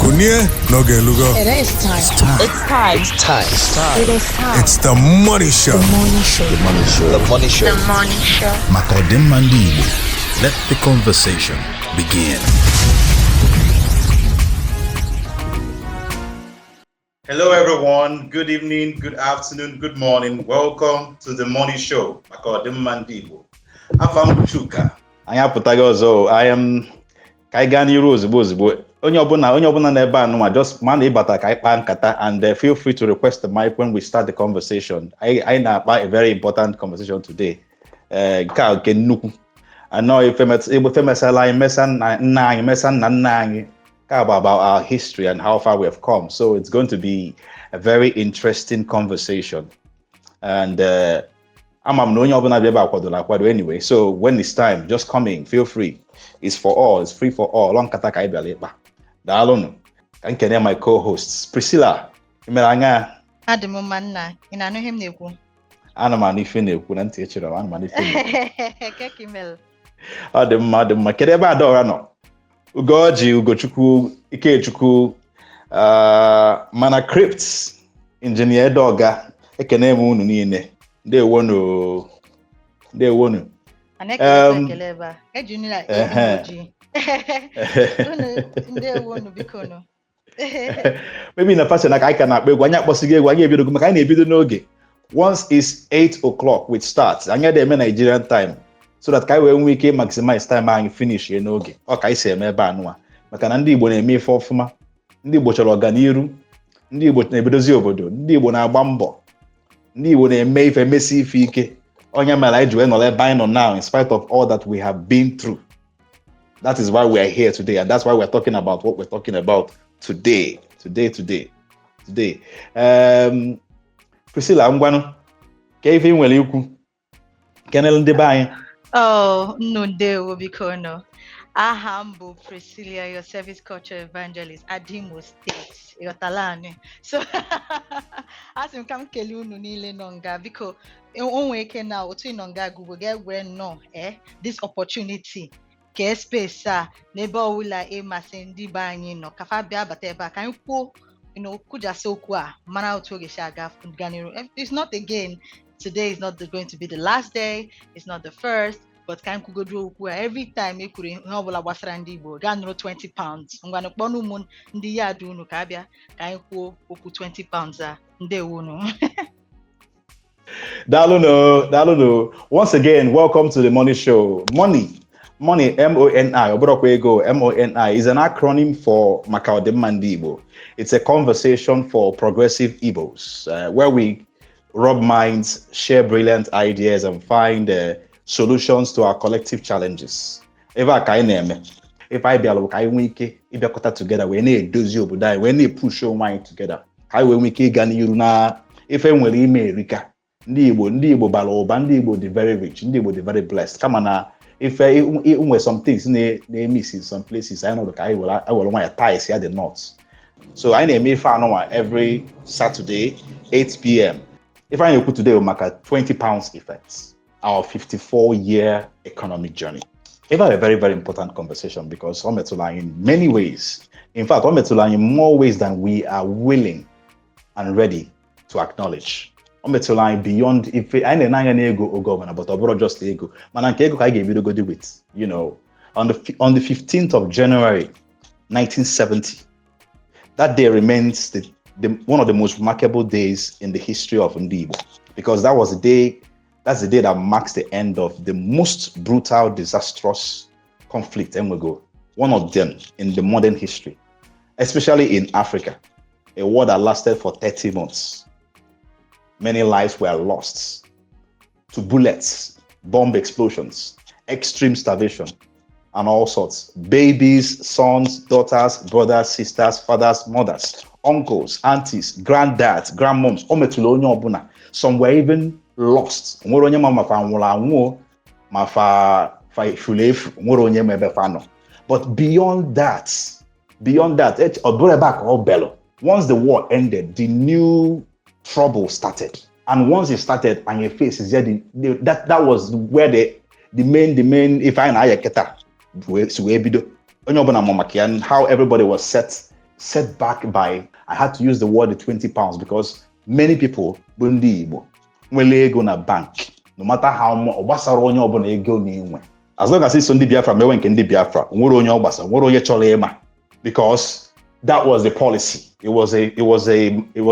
Kunie n'oge elugo. It is time. It's time. It's time. It's time. It's time. It is time. It's the money show. The money show. The money show. The money show. The money show. Maka ọdịmma ndị Igbo. Let the conversation begin. Hello, everyone. Good evening, good afternoon, good morning. Welcome to the Money Show. Maka ọdịmma ndị Igbo. Afa m bụ Chuka. Anyị apụtaghị ọzọ. I am ka anyị gaa n'iru ozugbo ozugbo. Onye ọbụla n'ebe a nụnwa, just ma na ịbata ka anyị kpaa nkata, and feel free to request the mic when we start the conversation. Anyị na-akpa a very important conversation today. Nke a nke nnukwu. Anọ ife mesala anyị, mesa nna anyị, mesa nna nna anyị. Nke a bụ about our history and how far we have come. So it's going to be a very interesting conversation. And ama m na onye ọbụla bịa ebe a kwadoro akwado anyway. So when it's time, just come in, feel free. It's for all, it's free for all. Ọ nkata ka anyị bịara ịkpa. Daalụnụ. Ka m kene my co-hosts. Priscilla, ị mere anya? Adị m mma, nna. Ị na-anụ ihe m na-ekwu? Ana m anụ ife na-ekwu na ntị echere m, ana m anụ ife na-ekwu. Ke ka ị mere? Ọ dị mma, ọ dị mma. Kedu ebe Adaọra nọ? Ugoji, Ugochukwu, Ikechukwu, mana Crypt, Injinia Edeoga, ekene m unu niile. Ndewonu. Ndewonu. A na-ekele ekele ebe a. Eji nri na ojii. Unu ndewonu, biko nụ. Maybe na fashion ka anyị ka na-akpọ egwu, anyị akpọsịghị egwu, anyị ebidogo maka anyị na-ebido n'oge. Once it's 8 o'clock, we start. Anyị adịghị eme Nigerian time so that ka anyị wee nwee ike maximize time anyị, finish ya n'oge. Ọ ka anyị si eme ebe a nụwa. Maka na ndị Igbo na-eme ife ọfụma. Ndị Igbo chọrọ ọganiru. Ndị Igbo na-ebidozi obodo. Ndị Igbo na-agba mbọ. Ndị Igbo na-eme ife, mesi ife ike. Onye mere anyị ji wee nọrọ ebe anyị nọ now, in spite of all that we have been through. That is why we are here today, and that's why we're talking about what we're talking about today. Today, today, today. Priscilla, ngwanụ, ka ife ị nwere ikwu? Kenele ndị be anyị. Oh, nnu, ndewo, biko nụ. Aha m bụ Priscilla, your service culture evangelist, Adimo State. Ịghọtala anyị? So, asị m ka m kelee unu niile nọ nga, biko. O nwee ike na otu ị nọ nga gụgbo ga-egwere nnọọ this opportunity kee space a n'ebe ọbụla ịmasị ndị be anyị nọ, ka fa bịa bata ebe a ka anyị kwuo, kwujasị okwu a, mara otu ọ ga-esi aga gaa n'iru. It's not again, today is not going to be the last day, it's not the first, but ka anyị kwugodo okwu a. Every time e kwuru ihe ọbụla gbasara ndị Igbo, gaa nụrụ £20. Ngwanụ, kpọnụ ụmụ ndị ya dị unu ka abịa ka anyị kwuo okwu £20 a. Ndewonu. Daalụnụ, daalụnụ. Once again, welcome to the Money Show. Money, Money, M-O-N-I, ọ bụrụkwa ego, M-O-N-I, is an acronym for Maka Ọdịmma Ndị Igbo. It's a conversation for progressive Igbos, where we rub minds, share brilliant ideas, and find solutions to our collective challenges. Ebe a ka anyị na-eme. Ife anyị bịara bụ ka anyị nwee ike ịbịakọta together wee na-edozi obodo anyị, wee na-epush onwe anyị together, ka anyị wee nwee ike ịga n'iru na ife nwere ime erika. Ndị Igbo bara ụba, ndị Igbo dị very rich, ndị Igbo dị very blessed. Kama na ife nwe some things na-emiss in some places, anyị nọdụ ka anyị were nwayọ ties ya the north. So anyị na-eme ife anụnwa every Saturday 8 p.m. Ife anyị ekwu today bụ maka £20 effects, our 54 year economic journey. Ife a very very important conversation because ọ metụrụ anyị in many ways. In fact, ọ metụrụ anyị in more ways than we are willing and ready to acknowledge. O metụrụ anyị beyond ife anyị na-ene anya n'ego oge ọbụla, but ọ bụrụ just ego, mana nke ego ka anyị ga-ebidogodi with. On the 15th of January 1970, that day remains the one of the most remarkable days in the history of Ndị Igbo, because that was the day that's the day that marks the end of the most brutal, disastrous conflict enwego, one of them in the modern history, especially in Africa, a war that lasted for 30 months. Many lives were lost to bullets, bomb explosions, extreme starvation, and all sorts. Babies, sons, daughters, brothers, sisters, fathers, mothers, uncles, aunties, granddads, grandmoms, o metụrụ onye ọbụla. Some were even lost. Nwere onye ma fa nwụrụ anwụ, ma fa furu efu, nwere onye ma ebe fa nọ. But beyond that, ọ bụrụ ebe a ka ọ belụ. Once the war ended, the new trouble started. And once it started, and your face is there, that was where the main if I na keta wee si wee bido. Onye ọbụla ma maka ya, and how everybody was set set back by, I had to use the word £20 because many people bụ ndị Igbo nwere ego na bank, no matter how much, ọ gbasara onye ọbụla ego na-enwe. As long as iso ndị Biafra mewe nke ndị Biafra, nwere onye ọ gbasara, nwere onye chọrọ ịma, because that was the policy. It was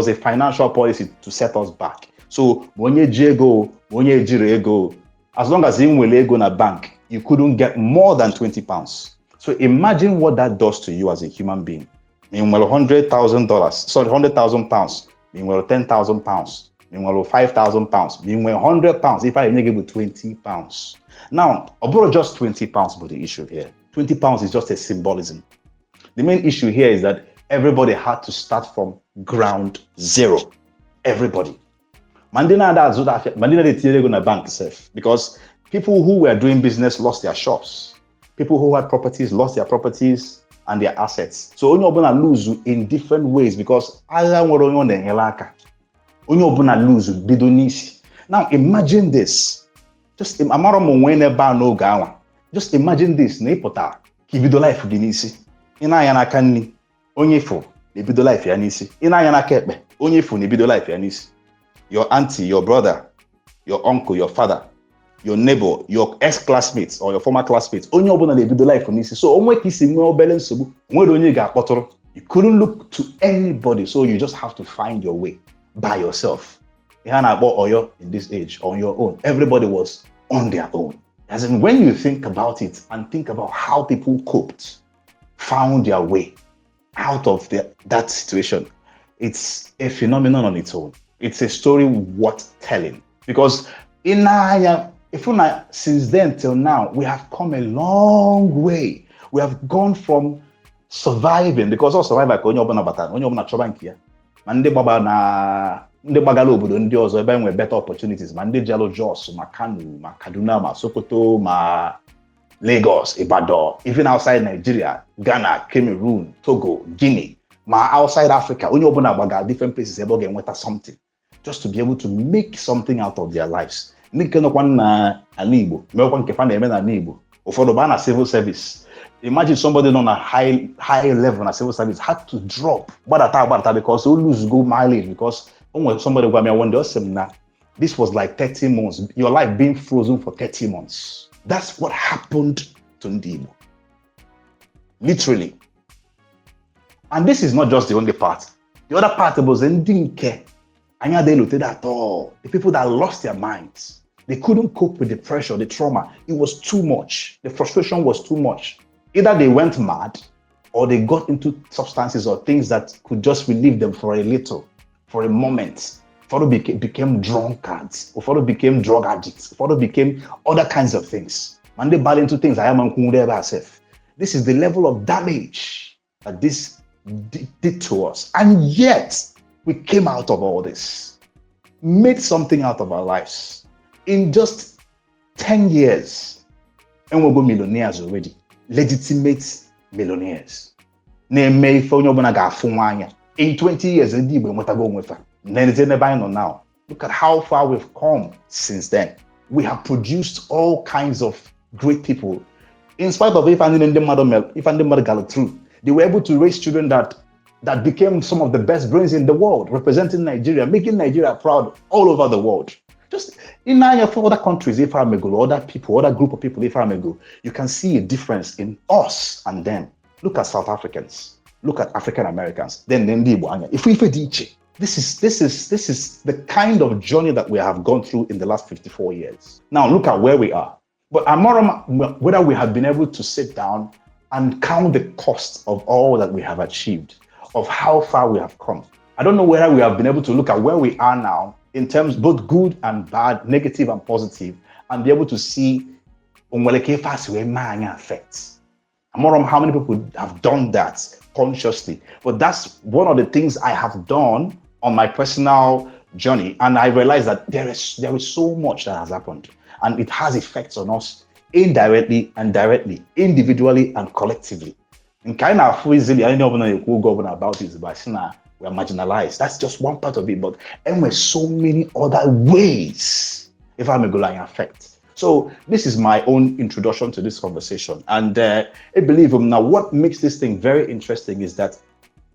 a financial policy to set us back. So ma onye ji ego, ma onye ejiri ego, as long as ị nwere ego na bank, you couldn't get more than £20. So imagine what that does to you as a human being. Ma ị nwere $100,000, sorry, £100,000, ma ị nwere £10,000, ma ị nwere £5,000, ma ị nwere £100, ife a enye gị bụ £20. Now, ọ bụrụ just £20 bụ the issue here. £20 is just a symbolism. The main issue here is that everybody had to start from ground zero. Everybody. Ma ndị na-ada azụ afịa, ma ndị na-etinye ego na bank sef, because people who were doing business lost their shops. People who had properties lost their properties and their assets. So onye ọbụla lose in different ways because agha nwere onye ọ na-enyere aka. Onye ọbụla lose bido n'isi. Now imagine this. Just amara m onwe n'ebe a n'oge anwa. Just imagine this, na ịpụta ka ibido life gị n'isi. Ị na-anya n'aka nri, onye ifụ na-ebido life ya n'isi. Ị na-anya n'aka ekpe, onye ifụ na-ebido life ya n'isi. Your auntie, your brother, your uncle, your father, your neighbor, your ex-classmates or your former classmates, onye ọbụla na-ebido life n'isi. So onwe ka isi nwee obere nsogbu, nwere onye ga-akpọtụrụ. You couldn't look to anybody, so you just have to find your way by yourself. Ihe a na-akpọ oyo in this age, on your own. Everybody was on their own. As in, when you think about it and think about how people coped, found their way out of that situation, it's a phenomenon on its own. It's a story worth telling. Because in anya, if not, since then till now, we have come a long way. We have gone from surviving, because all survivor ka onye ọbụla batara, onye ọbụla chọba nke ya. Ma ndị gbaba na ndị gbagara obodo ndị ọzọ ebe enwere better opportunities, ma ndị jelụ Jos, ma Kano, ma Kaduna, ma Sokoto, ma Lagos, Ibadan, even outside Nigeria, Ghana, Cameroon, Togo, Guinea, ma outside Africa, onye ọbụla gbaga different places ebe ọ ga-enweta something just to be able to make something out of their lives. Ndị nke nọkwa na ala Igbo mekwa nke fa na-eme n'ala Igbo, ụfọdụ baa na civil service. Imagine somebody nọ na high high level na civil service had to drop, gbadata agbadata, because o lose go mileage, because o nwere somebody gwa me one day, ọ sị m na this was like 30 months, your life being frozen for 30 months. That's what happened to ndị Igbo, literally. And this is not just the only part. The other part was ndị nke anyị adịghị elotere at all, the people that lost their minds. They couldn't cope with the pressure, the trauma. It was too much. The frustration was too much. Either they went mad or they got into substances or things that could just relieve them for a little, for a moment. Ụfọdụ became drunkards. Ụfọdụ became drug addicts. Ụfọdụ became other kinds of things. And they ball into things I am self. This is the level of damage that this did to us. And yet, we came out of all this, made something out of our lives. In just 10 years, and we go millionaires already, legitimate millionaires. Na-eme ife onye ọbụla ga-afụ anya. In 20 years, ndị Igbo enwetago onwe fa. N'ezie n'ebe anyị nọ now. Look at how far we've come since then. We have produced all kinds of great people. In spite of ife ndị mmadụ mere, ife ndị mmadụ gara through, they were able to raise children that became some of the best brains in the world, representing Nigeria, making Nigeria proud all over the world. Just in anya for other countries, ife emego, other people, other group of people, ife emego, you can see a difference in us and them. Look at South Africans. Look at African Americans. Then ndị Igbo anya. If we dị iche, this is the kind of journey that we have gone through in the last 54 years. Now look at where we are. But I'm whether we have been able to sit down and count the cost of all that we have achieved, of how far we have come. I don't know whether we have been able to look at where we are now in terms both good and bad, negative and positive, and be able to see onwere ka ife a si wee mee anyị affect. Amarọ m how many people have done that consciously, but that's one of the things I have done on my personal journey, and I realized that there is so much that has happened, and it has effects on us indirectly and directly, individually and collectively. Nke anyị na-afụ easily, anyị ọbụla na-ekwu oge ọbụla about it, but sị na we are marginalized. That's just one part of it, but enwere so many other ways ife emegolo anyị affect. So this is my own introduction to this conversation. And I believe now what makes this thing very interesting is that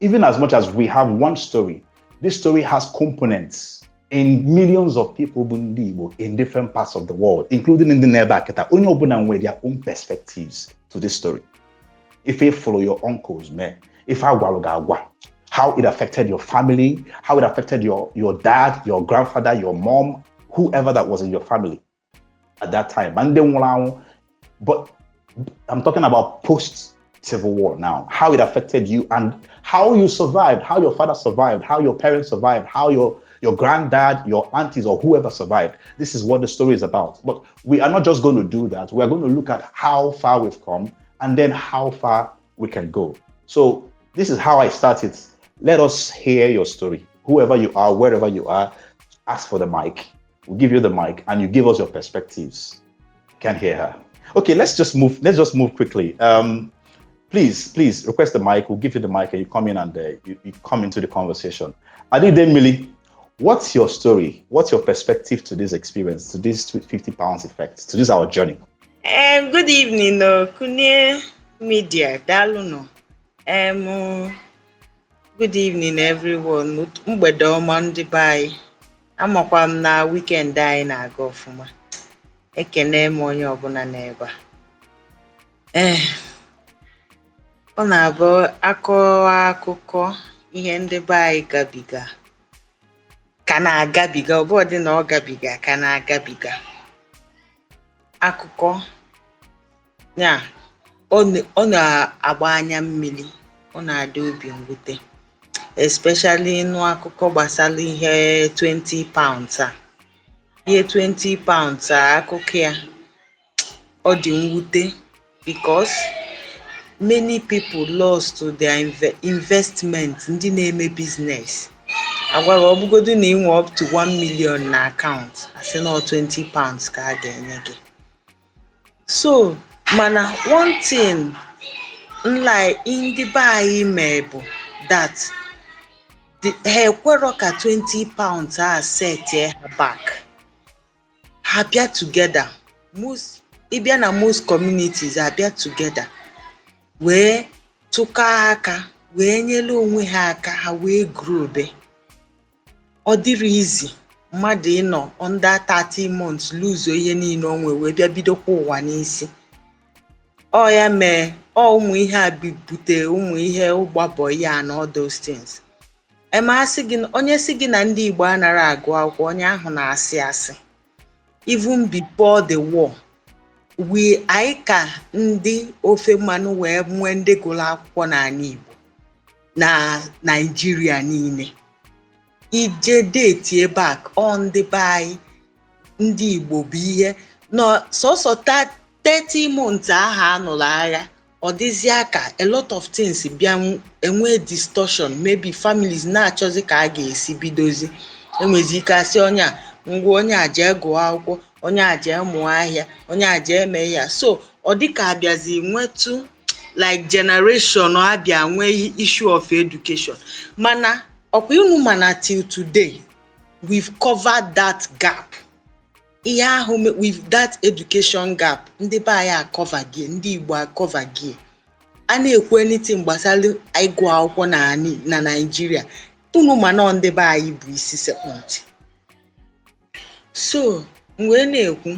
Even as much as we have one story, this story has components in millions of people bụ ndị Igbo in different parts of the world, including ndị na-ebe a kịta. Onye ọbụla nwere their own perspectives to this story. If you follow your uncles, man, if I agwalụ gị agwa, how it affected your family, how it affected your dad, your grandfather, your mom, whoever that was in your family at that time. And then, but I'm talking about post Civil War now, how it affected you and how you survived, how your father survived, how your parents survived, how your granddad, your aunties, or whoever survived. This is what the story is about. But we are not just going to do that. We are going to look at how far we've come and then how far we can go. So this is how I started. Let us hear your story. Whoever you are, wherever you are, ask for the mic. We'll give you the mic and you give us your perspectives. Can't hear her. Okay, let's just move. Let's just move quickly. Please, please request the mic. We'll give you the mic and you come in and you come into the conversation. Adide Mili, what's your story? What's your perspective to this experience, to this £50 effect, to this our journey? Good evening, Kunie Media. Daalụ. Good evening, everyone. Mgbede ọma, ndị be anyị. Amakwa m na weekend anyị na-aga ọfụma. Ekene m onye ọbụla n'ebe a. Ee, ọ na-abụ akọwa akụkọ ihe ndị be anyị gabiga ka na-agabiga, ọ bụghị na ọ gabiga ka na-agabiga. Akụkọ ya ọ na-agba anya mmiri, ọ na-adị obi mwute, especially ịnụ akụkọ gbasara ihe £20 a, ihe £20 a. Akụkọ ya ọ dị mwute because many people lost their investment. Ndị na-eme business agwaghị ọ bụgodu na ị nwe up to 1 million na account, asị na ọ £20 ka a ga-enye gị. So mana one thing nlai ndị be anyị mee bụ that ha ekwerọ ka £20 a setie ha back. Ha bịa together, most ịbịa na most communities abịa together wee tụkọọ aka wee nyere onwe ha aka, ha wee grow be. Ọ dịrị izi mmadụ ịnọ under 30 months lose ihe niile o nwe wee bịa bidokwa ụwa n'isi. Ọ ya mee ọ ụmụ ihe a bute ụmụ ihe ụgbabọ ya and all those things. Ema asị gị, onye sị gị na ndị Igbo anaghị agụ akwụkwọ, onye ahụ na-asị asị. Even before the war, we anyị ka ndị ofe mmanụ wee nwee ndị gụrụ akwụkwọ n'ala Igbo na Naịjirịa niile. Ije date back, ọ ndị be anyị, ndị Igbo bụ ihe nọ sọsọ 30 months ahụ anụrụ agha. Ọ dịzịa ka a lot of things bịa enwee distortion, maybe families na-achọzi ka a ga-esi bidozi. Enwezi ike asị onye a ngwa, onye a jee gụọ akwụkwọ, onye a jee mụọ ahịa, onye a jee mee ya. So ọ dịka abịazi nwetụ like generation abịa nwee issue of education. Mana ọkwa unu mana till today we've covered that gap, ihe ahụ with that education gap. Ndị be anyị acover gie, ndị Igbo acover gie. A na-ekwu anything gbasara ịgụ akwụkwọ na Naịjirịa, unu mana ndị be anyị bụ isi sekpụ ntị. So m wee na-ekwu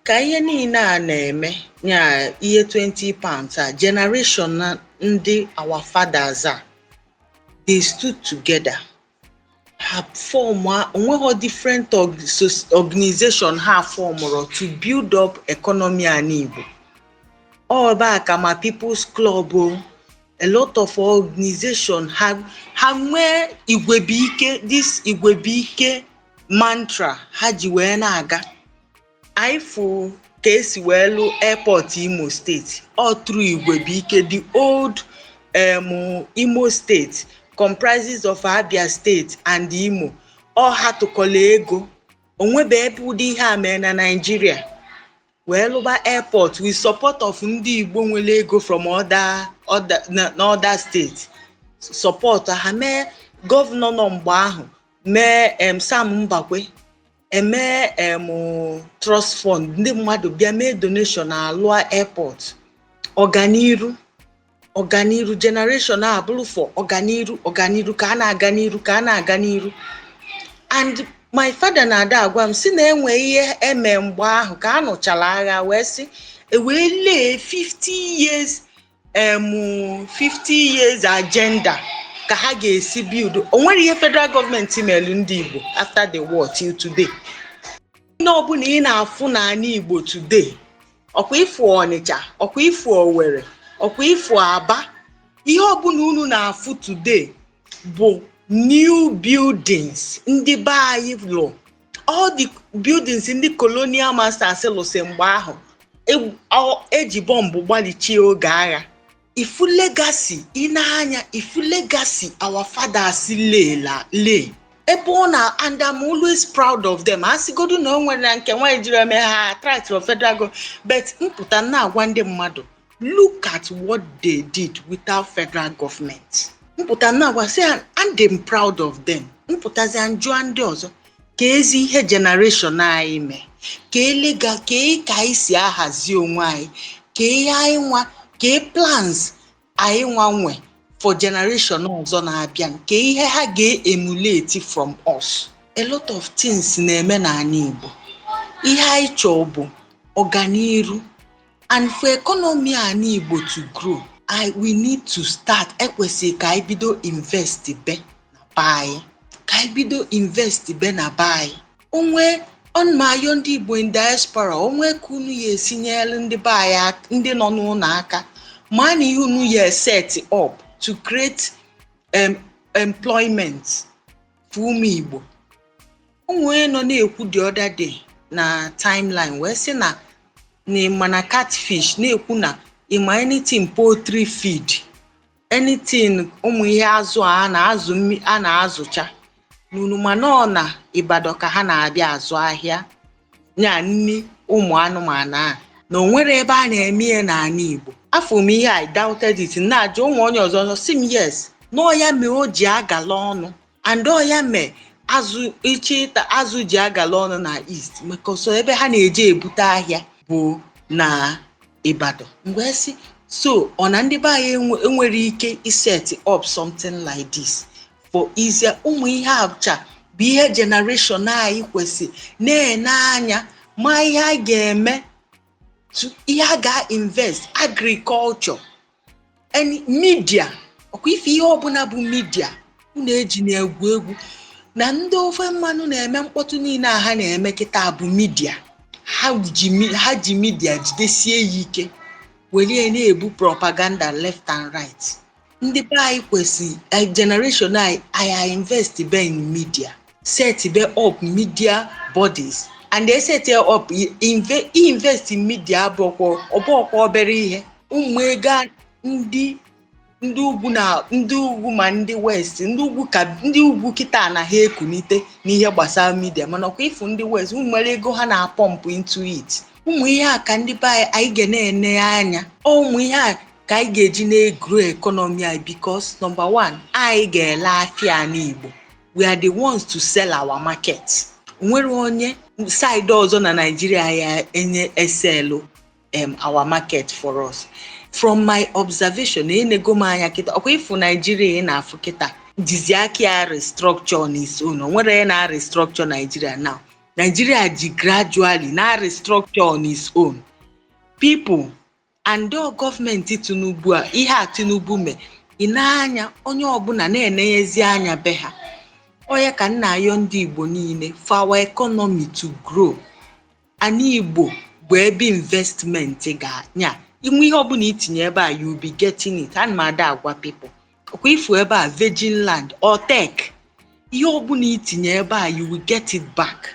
ka ihe niile a na-eme nya ihe £20 a, generation na ndị our fathers a, they stood together, ha form onweghị different organization ha formụrụ to build up economy ala Igbo. Ọ ebe a ka ma People's Club o, a lot of organization ha nwee igwebuike, this igwebuike mantra ha ji wee na-aga. Anyị fụ ka esi wee lụ airport Imo State, all through igwebuike. The old Imo State comprises of Abia State and Imo. Ọ ha tụkọrọ ego onwebe ebe ụdị ihe a mee na Nigeria wee lụba airport with support of ndị Igbo nwere ego from other na other state support ha. Mee governor nọ mgbe ahụ mee Sam Mbakwe eme trust fund, ndị mmadụ bịa mee donation alụọ airport. Ọganiru Ọganiru generation a bụrụ for ọganiru, ọganiru, ka a na-aga n'iru, ka a na-aga n'iru. And my father na-ada agwa m si na enwe ihe eme mgbe ahụ ka a nụchara agha, wee sị ewee lee 50 years, 50 years agenda ka ha ga-esi build. O nwere ihe federal gọọmenti mere ndị Igbo after the war till today. Ihe ọbụla ị na-afụ n'ala Igbo today, ọkwa ịfụ Ọnịcha, ọkwa ịfụ Owerri, ọkwa ịfụ Aba, ihe ọbụla unu na-afụ today bụ new buildings ndị be anyị lụ. All the buildings ndị colonial masters lụsị mgbe ahụ eji bọmbụ gbalichie oge agha. Ifu legacy ị na-anya, ifu legacy our fathers lela lay ebe ọ na, and I'm always proud of them. A sịgodu na o nwere na nke nwaanyị jiri eme ha attract federal government, but mpụta na-agwa ndị mmadụ, look at what they did without federal government. Mpụta na-agwa sị ha, and I'm proud of them. Mpụtazi njụa ndị ọzọ ka ezi ihe generation anyị mee, ka elega ka anyị si ahazi onwe anyị, ka ihe anyị nwa, ka plans anyị nwa nwe for generation ọzọ na-abịa, nke ihe ha ga-emulate from us. A lot of things na-eme n'ala Igbo. Ihe anyị chọọ bụ ọganiru, and for economy ala Igbo to grow, we need to start, ekwesịrị ka anyị bido invest be na be anyị, ka anyị bido invest be na be anyị. Onwe ọnụmayọ ndị Igbo in diaspora, onwe ka unu ya esinyelu ndị be anyị ndị nọ n'ụlọ aka, ma na ihe unu ya set up to create employment for ụmụ Igbo. Ụmụ onye nọ na-ekwu the other day na timeline wee sị na ịma na catfish, na-ekwu na ịma anything poultry feed, anything ụmụ ihe azụ a na-azụ, a na-azụcha n'unu, mana ọ na Ibadan ka ha na-abịa azụ ahịa nya nni ụmụ anụmanụ a, na o nwere ebe a na-eme ya n'ala Igbo. Afọ m ihe, I doubted it, na-ajụ ụmụ onye ọzọ ọzọ si m yes, na ọ ya mee o ji agala ọnụ, and ọ ya mee azụ iche ịta azụ ji agala ọnụ na East, maka ọsọ ebe ha na-eje ebute ahịa bụ na Ibadan. Mgbe sị so ọ na ndị be anyị enwere ike iset up something like this for easier. Ụmụ ihe acha bụ ihe generation anyị kwesị na-ene anya, ma ihe a ga-eme, ihe a ga-invest, agriculture, any media, ọkwa ife ihe ọbụla bụ media unu eji na-egwu egwu na ndị ofe mmanụ na-eme mkpọtụ niile a ha na-eme kịta bụ media. Ha ji media jidesie ya ike, were na-ebu propaganda left and right. Ndị be anyị kwesị, generation anyị, anyị invest be in media, set be up media bodies and they set up invest in media. Abụọkwa ọbụọkwa obere ihe. Ụmụ ego ndị ugwu na ndị ugwu, ma ndị West, ndị ugwu ka ndị ugwu kịta na ha ekunite n'ihe gbasara media, mana ọkwa ịfụ ndị West ụmụ nwere ego ha na-apump into it. Ụmụ ihe a ka ndị be anyị anyị ga na-ene anya. Ụmụ ihe a ka anyị ga-eji na-egrow economy anyị, because number one, anyị ga-ele afịa n'Igbo. We are the ones to sell our market. Nwere onye side ọzọ na Nigeria ya enye esell our market for us. From my observation, enego m anya kịta, ọkwa ịfụ Nigeria ị na-afụ kịta jizi aka ya restructure on its own. O nwere ya na restructure Nigeria now. Nigeria ji gradually na restructure on its own people and the gọọmenti Tinubu a, ihe a Tinubu mee, ị na-anya onye ọbụla na-enenyezi anya be ha. Onye ka nna ayọ ndị Igbo niile, for our economy to grow, ana Igbo bụ ebe investment ga-anya. Inwe ihe ọbụla itinye ebe a, you be getting it. Ana m ada agwa people, ọkwa ifu ebe a virgin land or tech, ihe ọbụla itinye ebe a, you will get it back,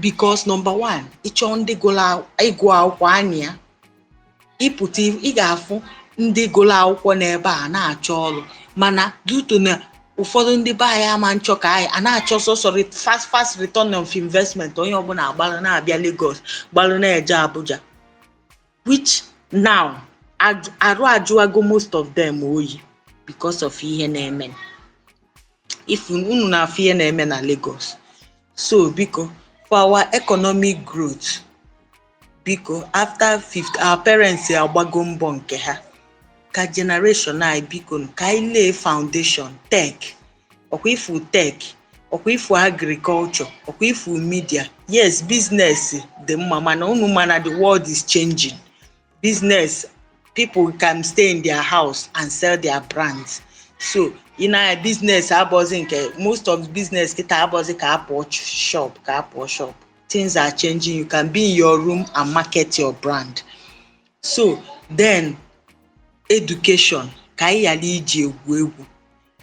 because number one, ịchọọ ndị gụrụ ịgụ akwụkwọ anya ya ịpụta, ị ga-afụ ndị gụrụ akwụkwọ n'ebe a na-achọ ọrụ, mana due to na ụfọdụ ndị be anyị ama nchọ ka anyị a na-achọ sọsọ fast fast return of investment, onye ọbụla agbalụ na-abịa Lagos, gbalụ na-eje Abuja, which now arụ ajụwago most of them oyi because of ihe na-eme. If unu na-afụ ihe na-eme na Lagos. So biko, for our economic growth, Biko, after 50, our parents agbago mbọ nke ha. Ka generation anyị, biko, ka anyị lay foundation tech, ọkwa ifu tech, ọkwa ifu agriculture, ọkwa ifu media. Yes, business dị mma, mana unu mana the world is changing. Business people can stay in their house and sell their brands. So ị na business abụọzi nke most of business kịta abụọzi ka apụọ shop, ka apụọ shop. Things are changing. You can be in your room and market your brand. So then education, ka anyị ghara iji egwu egwu.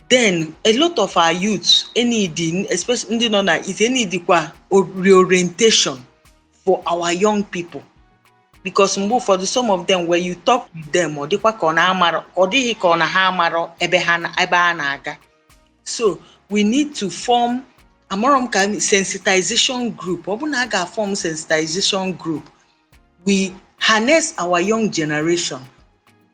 Then a lot of our youths need, especially ndị nọ na is need reorientation for our young people, because mgbe ụfọdụ, some of them, when you talk with them, ọ dịkwa ka ọ na-amarọ, ọ dịghị ka ọ na ha amarọ ebe ha ebe ha na-aga. So we need to form, amarọ m ka, sensitization group. Ọ bụ na a ga-form sensitization group, we harness our young generation,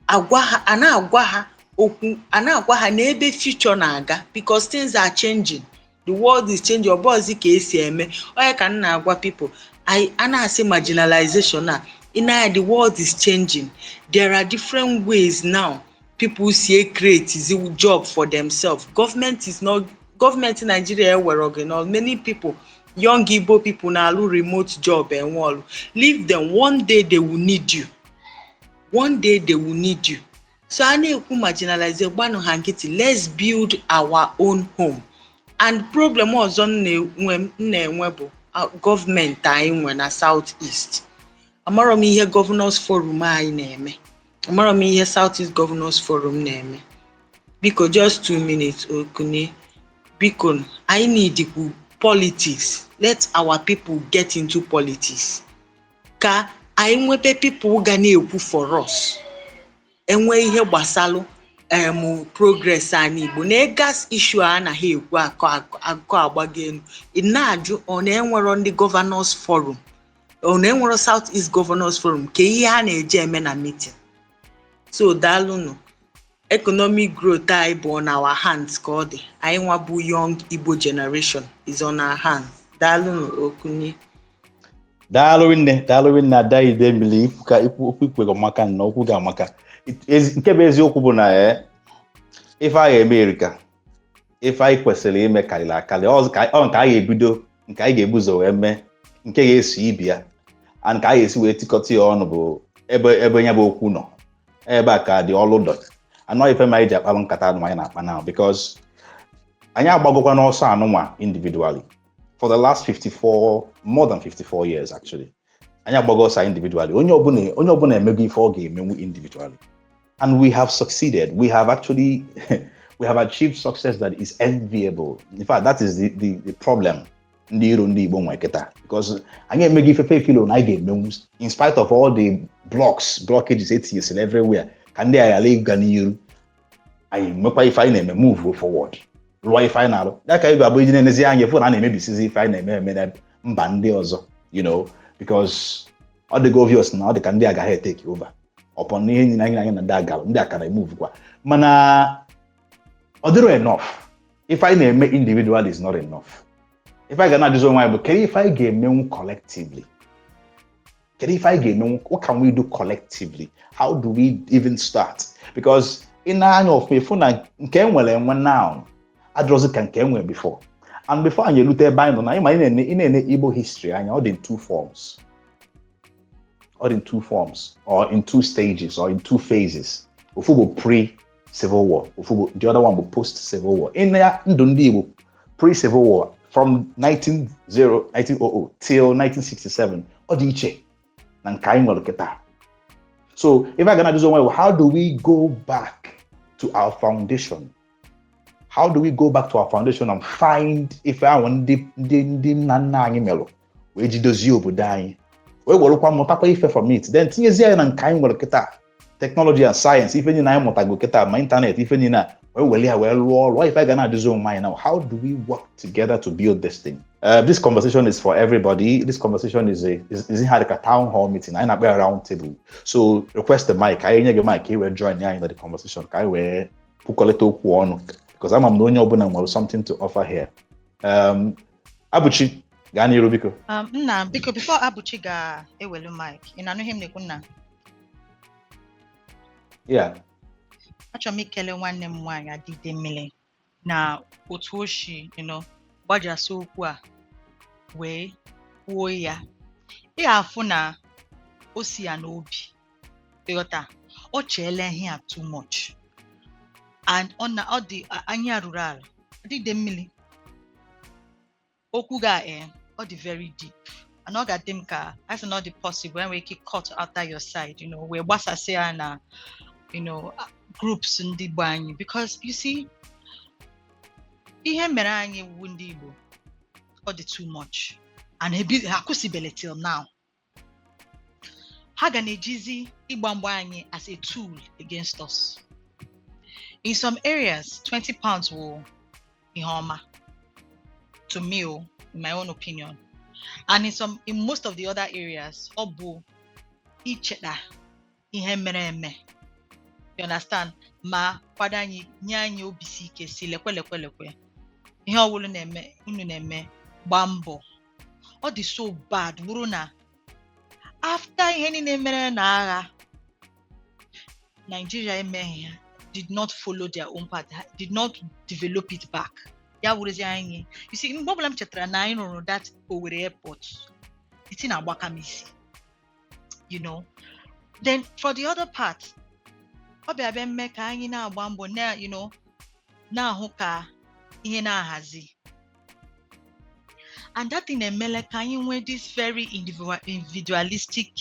agwa ha, a na-agwa ha okwu, a na-agwa ha n'ebe future na-aga, because things are changing, the world is changing. Ọ bụghịzi ka esi eme onye ka m na-agwa people I a na-asị marginalization a in the world is changing. There are different ways now people see create job for themselves. Government is not, gọọmenti Nigeria ewere gị na many people, young Igbo people na-alụ remote job enwe ọlụ. Leave them. One day they will need you. One day they will need you. So a na-ekwu marginalize, gbanụ ha nkịtị. Let's build our own home. And problem ọzọ m na-enwe bụ gọọmenti anyị nwe na South East. Amarọ m ihe Governors Forum anyị na-eme. Amarọ m ihe South East Governors Forum na-eme. Biko, just 2 minutes, okune. Biko, anyị need politics. Let our people get into politics ka anyị nweta people ga na-ekwu for us. Enwe ihe gbasalụ progress anyị Igbo na gas issue a anaghị ekwu akọ akọ agbago elu. Ị na-ajụ, ọ na-enwero ndị Governors Forum? Ọ na-enwero South East Governors Forum? Ka ihe ha na-eje eme na meeting. So daalụnụ. Economic growth anyị bụ on our hands ka ọ dị. Anyị nwa bụ young Igbo generation is on our hands. Daalụnụ, okunye. Daalụ nne, daalụ nne, Ada Idemmili. Ikwu ka ikwu okwu ikwere maka na okwu ga-amaka. Nke bụ eziokwu bụ na ife anyị eme erika, ife anyị kwesịrị ime karịrị akarị. Ọ nke anyị ga-ebido, nke anyị ga-ebu ụzọ wee mee, nke ga-eso ibi ya, and nke anyị ga-esi wee tikọta ya ọnụ bụ ebe ya bụ okwu nọ, ebe a ka dị ọlụ dọ anọ. Ife ma anyị ji akpalụ nkata anụ anyị na-akpa now, because anyị agbagokwa n'ọsọ anụnwa individually for the last 54, more than 54 years actually. Anyị agbago ọsọ individually. Onye ọbụla emego ife ọ ga-emenwu individually, and we have succeeded. We have actually, we have achieved success that is enviable. In fact, that is the problem ndị iro ndị Igbo nwe kịta, because anyị emego ife fefilo na anyị ga-emenwu in spite of all the blocks, blockages etinyesịrị everywhere ka ndị agha ghara ịga n'iru. Anyị nwekwa ife anyị na-eme, move forward, rụọ ife anyị na-arụ ya ka anyị ga-abụ iji na-enezi anya fụ na a na-emebisizi ife anyị na-eme eme na mba ndị ọzọ, because ọ dịgo obvious na ọ dị ka ndị agaghị etake over upon ihe niile anyị na ndị agara ndị akara emove kwa. Mana ọ dịrọ enough. Ife anyị na-eme individual is not enough. Ife anyị ga na-ajụzi onwe anyị bụ, kedu ife anyị ga-emenwu collectively? Kedu ife anyị ga-emenwu? What can we do collectively? How do we even start? Because ị na-anya ọfụma, ịfụ na nke e nwere enwe now adịrọzi ka nke e nwere before. And before anyị erute ebe anyị nọ na ịma, ị na-ene Igbo history anya, ọ dị in two forms, ọ dị in two forms or in two stages or in two phases. Ofu bụ pre-civil war, ofu bụ, the other one bụ post-civil war. In ya ndụ ndị Igbo pre-civil war, from 1900 till 1967, ọ dị iche na nke anyị nwere kịta. So if I ga na-ajụzi onwe, how do we go back to our foundation? How do we go back to our foundation and find ife ahụ ndị nna nna anyị melụ wee ji dozie obodo anyị, wee werekwa mụtakwa ife from it, then tinyezie ya na nke anyị nwere kịta, technology and science, ife niile anyị mụtago kịta, ma internet, ife niile a, wee were ya wee rụọ ọrụ? Ife anyị ga na-ajụzi onwe anyị now, how do we work together to build this thing? This conversation is for everybody. This conversation is like a town hall meeting. Anyị na-akpọ ya round table. So request the mic, anyị nye gị mic ka ị wee join anyị na the conversation, ka anyị wee kwukọrịta okwu ọnụ, because ama m na onye ọbụla nwere something to offer here. Abuchi. Gaa n'iru, biko. Nna, biko, before Abuchi ga-ewelu mic, ị na-anụ ihe m na-ekwu, nna? Yeah. Achọrọ m ikele nwanne m nwaanyị Adide Mmili na otu o si gbajasị okwu a wee kwuo ya. Ị ga-afụ na o si ya n'obi, ịghọta? O cheela ihe a too much and ọ na ọ dị anya ruru ala. Adide Mmili, okwu ga ọ dị very deep and ọ ga-adị m ka a sị na ọ dị possible enwere ike cut out your side wee gbasasị ya na groups ndị Igbo anyị, because you see, ihe mere anyị wu ndị Igbo, ọ dị too much and ha akwụsịbele till now. Ha ga na-ejizi ịgba mgba anyị as a tool against us. In some areas, £20 wụ ihe ọma to me o, in my own opinion, and in most of the other areas, ọ bụ icheta ihe mere eme, you understand, ma kwado anyị, nye anyị obi si ike, si lekwe lekwe lekwe ihe ọbụla na-eme unu na-eme, gbaa mbọ. Ọ dị so bad bụrụ na after ihe niile mere na agha, Nigeria emeghị ya, did not follow their own path, did not develop it back. Ya wụrụzi anyị, you see, mgbe ọbụla m chetara na anyị rụrụ that Owerri airport, iti na-agbaka m isi. Then for the other part, ọ bịa bịa mme ka anyị na-agba mbọ na na-ahụ ka ihe na-ahazi, and that thing emele ka anyị nwee this very individualistic,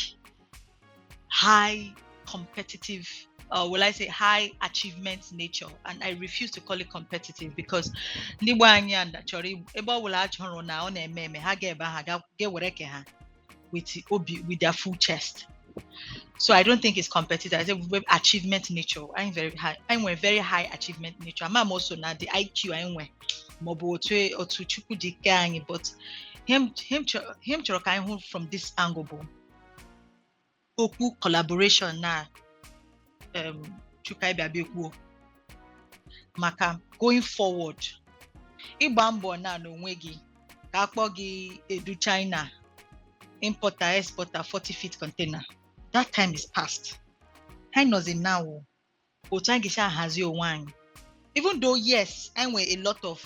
high competitive, will I say high achievement nature, and I refuse to call it competitive because ndị Igbo anyị a chọrọ ebe ọ bụla a chọrọ na ọ na-eme eme, ha ga-ebe ha ga-ewere ke ha with obi, with their full chest. So I don't think it's competitive. I say with achievement nature. I'm very high. I'm a very high achievement nature. I'm also na the IQ anyị nwe maọbụ otu Chukwu dị kee anyị, but ihe m chọrọ ka anyị hụ from this angle bụ okwu collaboration na Chuka ịbịa bịa kwuo maka going forward, ịgba mbọ na n'onwe gị ka akpọ gị edu China importer, exporter, 40 feet container. That time is past. Anyị nọzi now o. Otu anyị ga-esi ahazi onwe anyị, even though yes, anyị nwere a lot of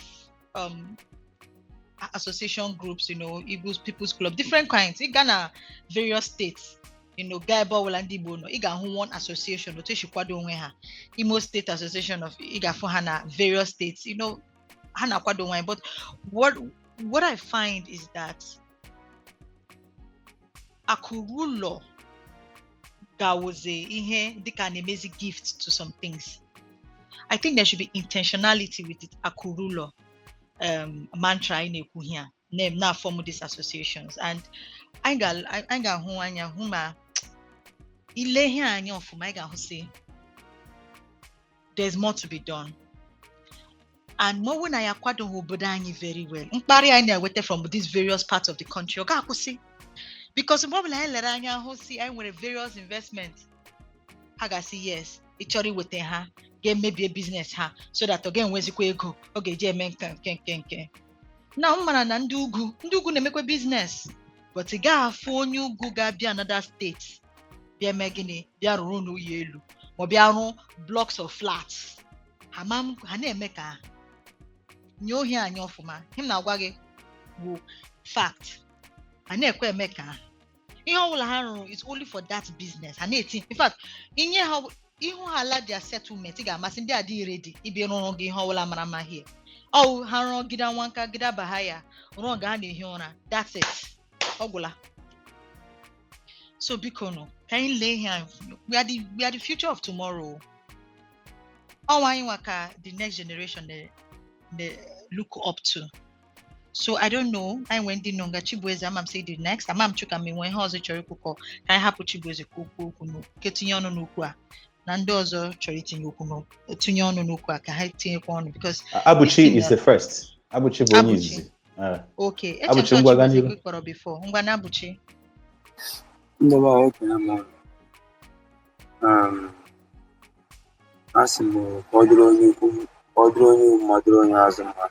association groups, Igbo People's Club, different kinds. Ị gaa na various states, gaa ebe ọbụla ndị Igbo nọ, ị ga-ahụ one association otu esi kwado onwe ha. Imo State Association of, ị ga-afụ ha na various states, ha na-akwado onwe ha. But what I find is that akụrụ gawuzi ihe dịka na-emezi gift to some things. I think there should be intentionality with it. Akụrụ mantra anyị na-ekwu here na form these associations, and anyị ga-ahụ anya hụ ma ile ihe anya ọfụma, anyị ga-ahụ sị there's more to be done. And ma ọ bụrụ na ya akwadoghị obodo anyị very well, mkparị anyị na-enweta from these various parts of the country, ọ ga-akwụsị, because mgbe ọbụla anyị lere anya hụ si anyị nwere various investment, ha ga-asị yes, ị chọrọ iweta ha ga-emebie business ha so that ọ ga-enwezikwa ego ọ ga-eji eme nke nke nke nke na m mara na ndị ugwu na-emekwa business, but ị gaghị afụ onye ugwu ga-abịa another state bịa mee gịnị, bịa rụrụ n'ụlọ elu ma ọ bịa rụọ blocks of flats. Ha ma ha na-eme ka nye ohi anyị ọfụma. Ihe m na-agwa gị bụ fact. Ha na-ekwe eme ka ihe ọbụla ha rụrụ is only for that business. Ha na-eti, in fact, inye ha ihu ha ala their settlement, ị ga-amasị ndị adịghị ready ịbịa rụrụ gị ihe ọbụla mara mma here. Ọ ha rụọ gida nwanka gida baha ya rụọ nga ha na-ehi ụra, that's it, ọ gwụla. So biko nụ, ka anyị lee ihe anyị, we are the future of tomorrow. Ọnwa anyị nwa ka the next generation dey look up to. So I don't know, anyị nwee ndị nọ nga. Chibueze, ama m say the next, ama m Chuka ma enwe ihe ọzọ chọrọ ikwukọ, ka anyị hapụ Chibueze ka o kwuo okwu ka etinye ọnụ n'okwu a, na ndị ọzọ chọrọ itinye okwu tinye ọnụ n'okwu a, ka ha tinyekwa ọnụ because Abuchi is the first. Abuchi bụ onye Abuchi. izizi. Okay. Abuchi, echeta ngwa, gaa Chibueze n'ihu. ka ị kpọrọ before. Ngwa na Abuchi. Ndị be anyị, ekele m unu. Asị m ka ọ dịrị onye ukwu, ka ọ dịrị onye ihu ma dịrị onye azụ mma.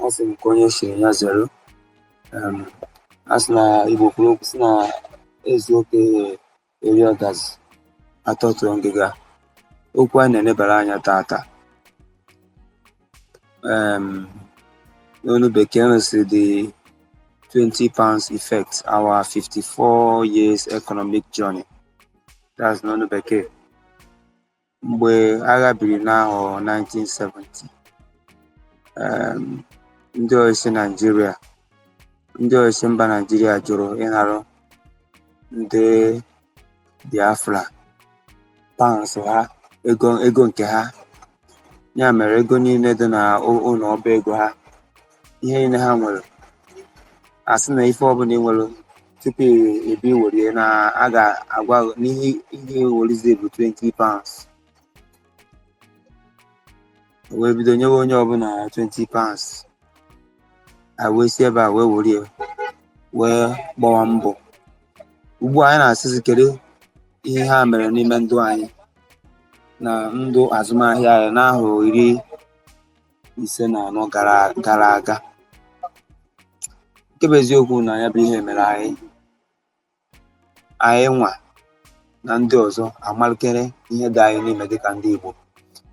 Asị m ka onye chiri ya zere. A sị na Igbo kwuru okwu sị na ezu oke eri ọgazi atọtụrụ ngịga. Okwu anyị na-enebara anya tata, n'olu bekee unu sị the £20 effect, our 54 years economic journey. That's n'olu bekee. Mgbe agha biri n'ahọ 1970, ndị ọchịchị Naịjirịa, ndị ọchịchị mba Naịjirịa jụrụ ịnarụ ndị Biafra pounds ha, ego nke ha. Ya mere ego niile dị na ụlọ ọba ego ha, ihe niile ha nwere, a sị na ife ọbụla ị nwere tupu ebe i werie na a ga-agwa n'ihe ihe ewerizie bụ £20. O wee bido nyewe onye ọbụla £20. A wee si ebe a wee werie wee gbawa mbọ. Ugbu a anyị na-asịzi, kedu ihe ha mere n'ime ndụ anyị na ndụ azụmahịa anyị n'ahọ 54 gara aga? Nke bụ eziokwu na ya bụ ihe mere anyị nwa na ndị ọzọ amalekere ihe dị anyị n'ime dịka ndị Igbo.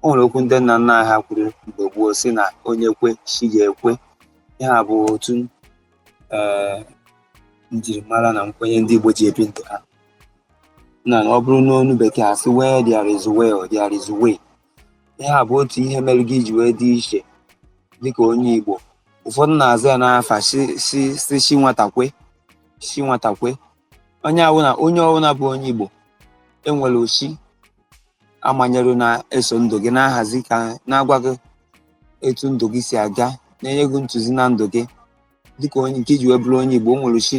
O nwere okwu ndị nna nna anyị ha kwuru mgbe gboo, sị na onye kwe, chi ga-ekwe. Ihe a bụ otu njirimara na nkwenye ndị Igbo ji ebi ndụ ha. Na ọ bụrụ n'onu bekee, asị where there is will, there is way. Ihe a bụ otu ihe mere gị ji wee dị iche dịka onye Igbo. Ụfọdụ na-aza ya n'afa si si si chi nwata kwe, chi nwata kwe. Onye ọbụla, onye ọbụla bụ onye Igbo enwere ochi amanyere na-eso ndụ gị, na-ahazi ka na-agwa gị etu ndụ gị si aga, na-enye gị ntụzi na ndụ gị dịka onye nke iji wee bụrụ onye Igbo. O nwere chi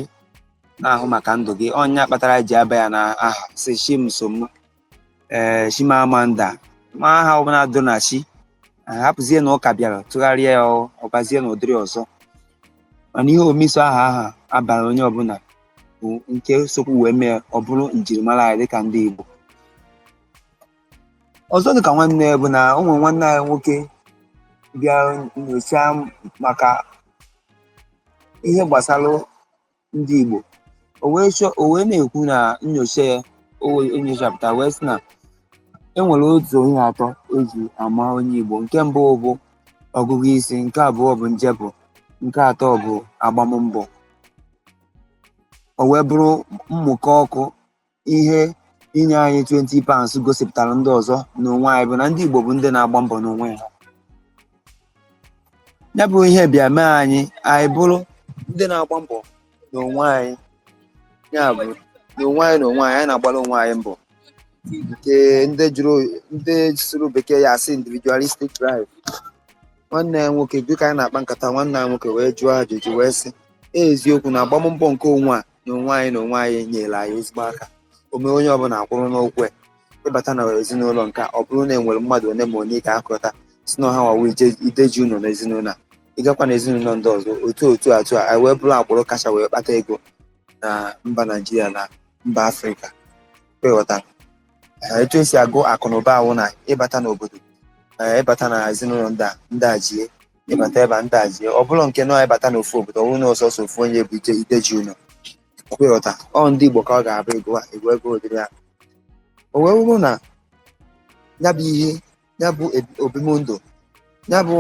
na-ahụ maka ndụ gị. Ọnya kpatara ji aba ya na aha si chi m so m, ee, Chimamanda, ma aha ọbụla dị na chi hapụzie na ụka bịara tụgharịa ya, ọbazie n'ụdịrị ọzọ. Mana ihe omiso aha abara onye ọbụla bụ nke sokwu wee mee ọ bụrụ njirimara anyị dịka ndị Igbo. Ọzọ dịka nwanne bụ na o nwere nwanne anyị nwoke bịa nyochaa maka ihe gbasara ndị Igbo. O wee chọọ, o wee na-ekwu na nyocha ya o nyochapụta wee sị na e nwere otu ihe atọ eji ama onye Igbo. Nke mbụ bụ ọgụgụ isi, nke abụọ bụ njepụ, nke atọ bụ agbammbọ. O wee bụrụ mmụkọ ọkụ ihe inye anyị £20 gosipụtara ndị ọzọ n'onwe anyị bụ na ndị Igbo bụ ndị na-agba mbọ n'onwe ha. Ya bụ ihe bịa mee anyị, anyị bụrụ ndị na-agba mbọ n'onwe anyị. Ya bụ n'onwe anyị, n'onwe anyị, anyị na-agbara onwe anyị mbọ, nke ndị jụrụ, ndị sụrụ bekee ya asị individualistic drive. Nwanne ya nwoke, dịka anyị na-akpa nkata, nwanne ya nwoke wee jụọ ajụjụ wee sị, eziokwu na agbammbọ nke onwe a n'onwe anyị na onwe anyị nyere anyị ezigbo aka. O mee onye ọbụla akwụrụ n'ụkwụ ya. Ịbata na ezinụlọ nke a, ọ bụrụ na enwere mmadụ one ma one ị ga-akọta si na ha wawa ije ideji ụlọ n'ezinụlọ a, ịgakwa na ezinụlọ ndị ọzọ, otu otu atụ a, anyị wee bụrụ agbụrụ kacha wee kpata ego na mba Naijiria na mba Afrịka. Ịghọta etu esi agụ akụnụba ahụ na ịbata n'obodo, ịbata na ezinụlọ ndị a, ndị a jie, ịbata ebe a, ndị a jie. Ọ bụrụ nke na ịbata n'ofu obodo, ọ bụrụ na ọsọsọ ofu onye bụ ije ideji ụlọ, ịghọta, ọ ndị Igbo ka ọ ga-abụ ego a ego ego ụdịrị ya. O wee bụrụ na ya bụ ihe, ya bụ obimndụ, ya bụ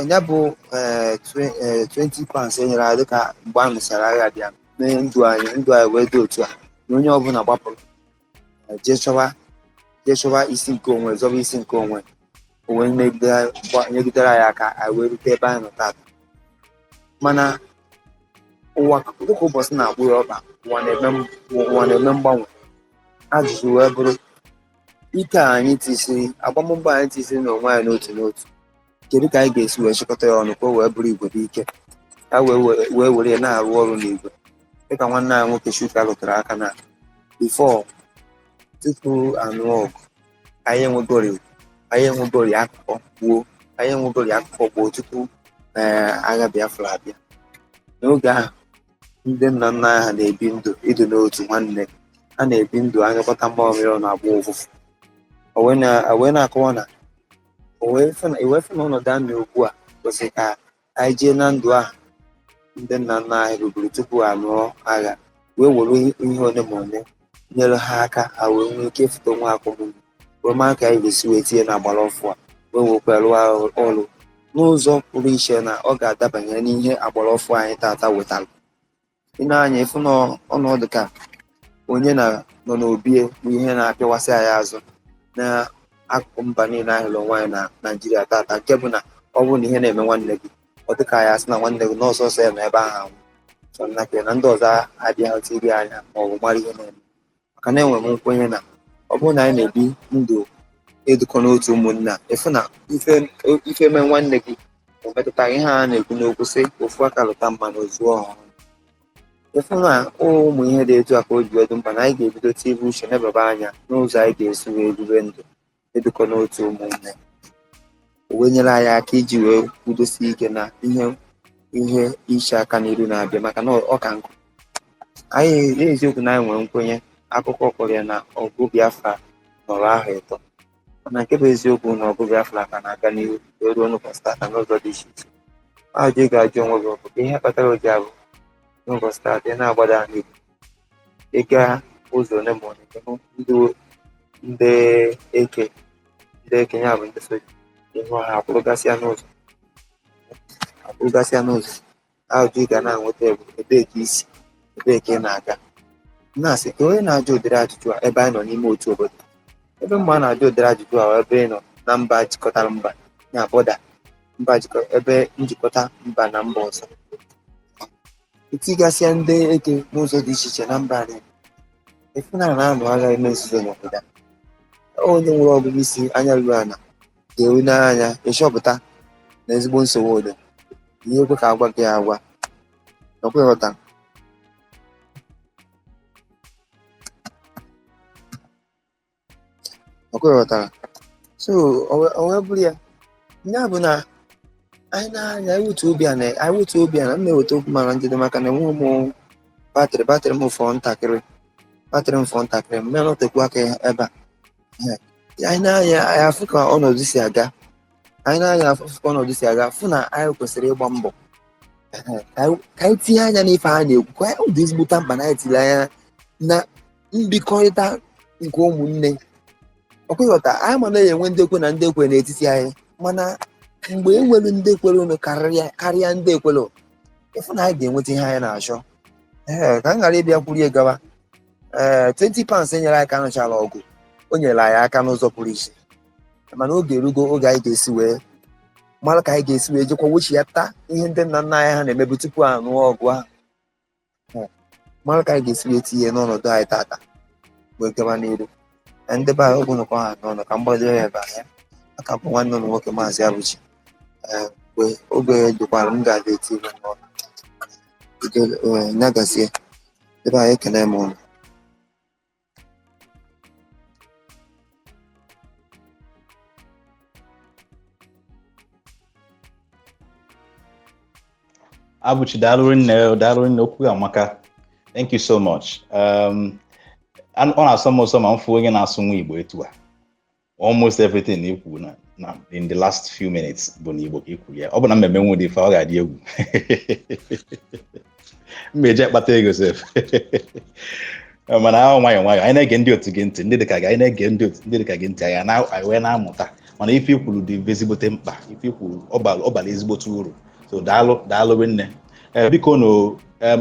ya bụ £20 e nyere anyị dịka mgbe a nụsara agha bịa mee ndụ anyị, ndụ anyị wee dị otu a na onye ọbụla gbapụrụ jee chọwa isi nke onwe, zọba isi nke onwe. O wee nyegidere anyị aka, anyị wee rute ebe anyị nọ tata. Mana ụwa, dịka ụbọchị na-akpụ ya ọkpa, ụwa na-eme mgbanwe. Ajụjụ wee bụrụ, ike a anyị tisiri, agbammbọ anyị tisiri n'onwe anyị n'otu n'otu, kedu ka anyị ga-esi wee chịkọta ya ọnụ ka o wee bụrụ igwe dị ike, ka wee were ya na-arụ ọrụ n'igwe, dịka nwanne anyị nwoke Chuka rụtara aka na before, tupu anụ ọgụ, anyị enwegori akụkọ gboo, anyị enwegori akụkọ gboo tupu ee agha Biafra abịa. N'oge ahụ, ndị nna nna anyị ha na-ebi ndụ ịdị n'otu. Nwanne ha na-ebi ndụ anyụkọta mmamịrị ọ na-agba ụfụfụ. O wee na-akọwa na o wee fụ na ọnọdụ anyị ugbu a kwesịrị ka anyị jee na ndụ ahụ. Ndị nna nna anyị ruburu tupu a lụọ agha wee were ihe ole ma ole nyere ha aka, ha wee nwee ike ịfụta onwe akụmụnụ wee mara ka anyị ga-esi wee tinye na agbara ọfụ a wee wekwa rụọ ọrụ n'ụzọ pụrụ iche na ọ ga-adabanye n'ihe agbara ọfụ anyị tata wetara. Ị na-anya ịfụ na ọnọdụ ka onye na nọ n'obi bụ ihe na-apịawasị anyị azụ n'akụkụ mba niile anyị hụrụ onwe anyị na Naịjirịa tata, nke bụ na ọ bụrụ na ihe na-eme nwanne gị, ọ dịka ya asị na nwanne gị n'ọsọ ọsọ ya nọ ebe ahụ anwụ sọ nnakịrị na ndị ọzọ abịaghị tiri anya ma ọ bụ mara ihe na-eme. Maka na enwere m nkwenye na ọ bụrụ na anyị na-ebi ndụ ịdịkọ n'otu ụmụnna, ịfụ na ife mee nwanne gị o metụtara ihe a na-ekwu n'okwu sị ofu aka lụta mmanụ ozuo ọha. Ịfụ na ụmụ ihe dị etu a ka o ji dị mkpa na anyị ga-ebido tibe uche nebaba anya n'ụzọ anyị ga-esi wee bibe ndụ ịdịkọ n'otu ụmụnne, o wee nyere anyị aka iji wee kwudosie ike na ihe iche aka n'iru na-abịa. Maka na ọ ka nkụ anyị n'eziokwu na anyị nwere nkwenye akụkọ kọrọ ya na ọgụ Biafra nọrọ ahọ 3, mana nke bụ eziokwu na ọgụ Biafra ka na-aga n'ihu wee ruo n'ụbọchị tata n'ụzọ dị iche iche. Ajụjụ ị ga-ajụ onwe gị bụ ihe kpatara o ji abụ n'ụbọchị tata ị na-agbada n'Igbo, ị gaa ụzọ ole ma ole hụ ndị eke ndị eke ya bụ ndị soja, ịhụ ha akwụrụgasịa n'ụzọ. Ajụjụ ị ga na-enweta bụ ebee ka isi, ebee ka ị na-aga. Na-asị ka onye na-ajụ ụdịrị ajụjụ a ebe anyị nọ n'ime otu obodo, ebe mma na-ajụ ụdịrị ajụjụ a ebe ị nọ na mba jikọtara mba na bọda mba jikọ ebe njikọta mba na mba ọzọ, etigasịa ndị eke n'ụzọ dị iche iche na mba anyị, ịfụnanya na-anụ agha ime nzuzo n'obodo a. Onye nwere ọgụgụ isi anya ruru ala ga-eru n'anya ịchọpụta na ezigbo nsogbu dị ihe ekwe ka agwa gị agwa ọkwa. Ịghọtara so o wee bụrụ ya ya bụ na anyị na-anya anyị obi a na anyị wetu obi a na m na-eweta okwu mara njide, maka na enweghị m batrị m fọ ntakịrị, batrị m fọ ntakịrị m na-anọtekwu aka ebe a. Anyị na-anya anyị afụ ka ọnọdụ si aga, anyị na-anya afụ ka ọnọdụ si aga, fụ na anyị kwesịrị ịgba mbọ ka anyị tinye anya n'ife a na-ekwu, ka ọ dị ezigbote mkpa na anyị tinye anya na mbikọrịta nke ụmụnne. Ọkwa ịghọta anyị ma na-enwe ndị ekwe na ndị ekwe n'etiti anyị, mana mgbe e nwere ndị ekwere unu karịa ndị ekwere, ịfụ na anyị ga-enweta ihe anyị na-achọ. Ee, ka m ghara ịbịa kwurie gawa. Ee, 20 pounds enyere anyị ka anụchala ọgụ, o nyere anyị aka n'ụzọ pụrụ iche, mana oge erugo oge anyị ga-esi wee mara ka anyị ga-esi wee jekwa wechighata ihe ndị nna nna anyị ha na-emebu tupu a nụọ ọgụ ahụ, mara ka anyị ga-esi wee tinye n'ọnọdụ anyị tata wee gaba n'iru. Na ndị be anyị ọgwụ nụkọ ha n'ọnụ ka mgbado ya ebe anya aka bụ nwanne ụlọ nwoke Maazị Abuchi. Mgbe oge dịkwara m ga-abịa eti ibe n'ọnụ nyagazie ebe anyị ekene m ụnụ. Abuchi, daalụ nne, daalụ nne, okwu amaka. Thank you so much. Ọ na-asọ m ụsọ ma m fụ onye na-asụ nwa Igbo etu a. Almost everything ikwu na in the last few minutes bụ na Igbo ka ikwu ya. Ọ bụ na mmemme nwe ụdị ife ọ ga-adị egwu. M eji akpata ego sef. Mana ahụ nwayọọ nwayọọ anyị na-ege ndị otu gị ntị, ndị dịka gị, anyị na-ege ndị otu ndị dịka gị ntị, anyị wee na-amụta. Mana ife ikwuru dị ezigbote mkpa, ife ikwuru ọ bara ezigbote uru. So daalụ, daalụ nne. Biko na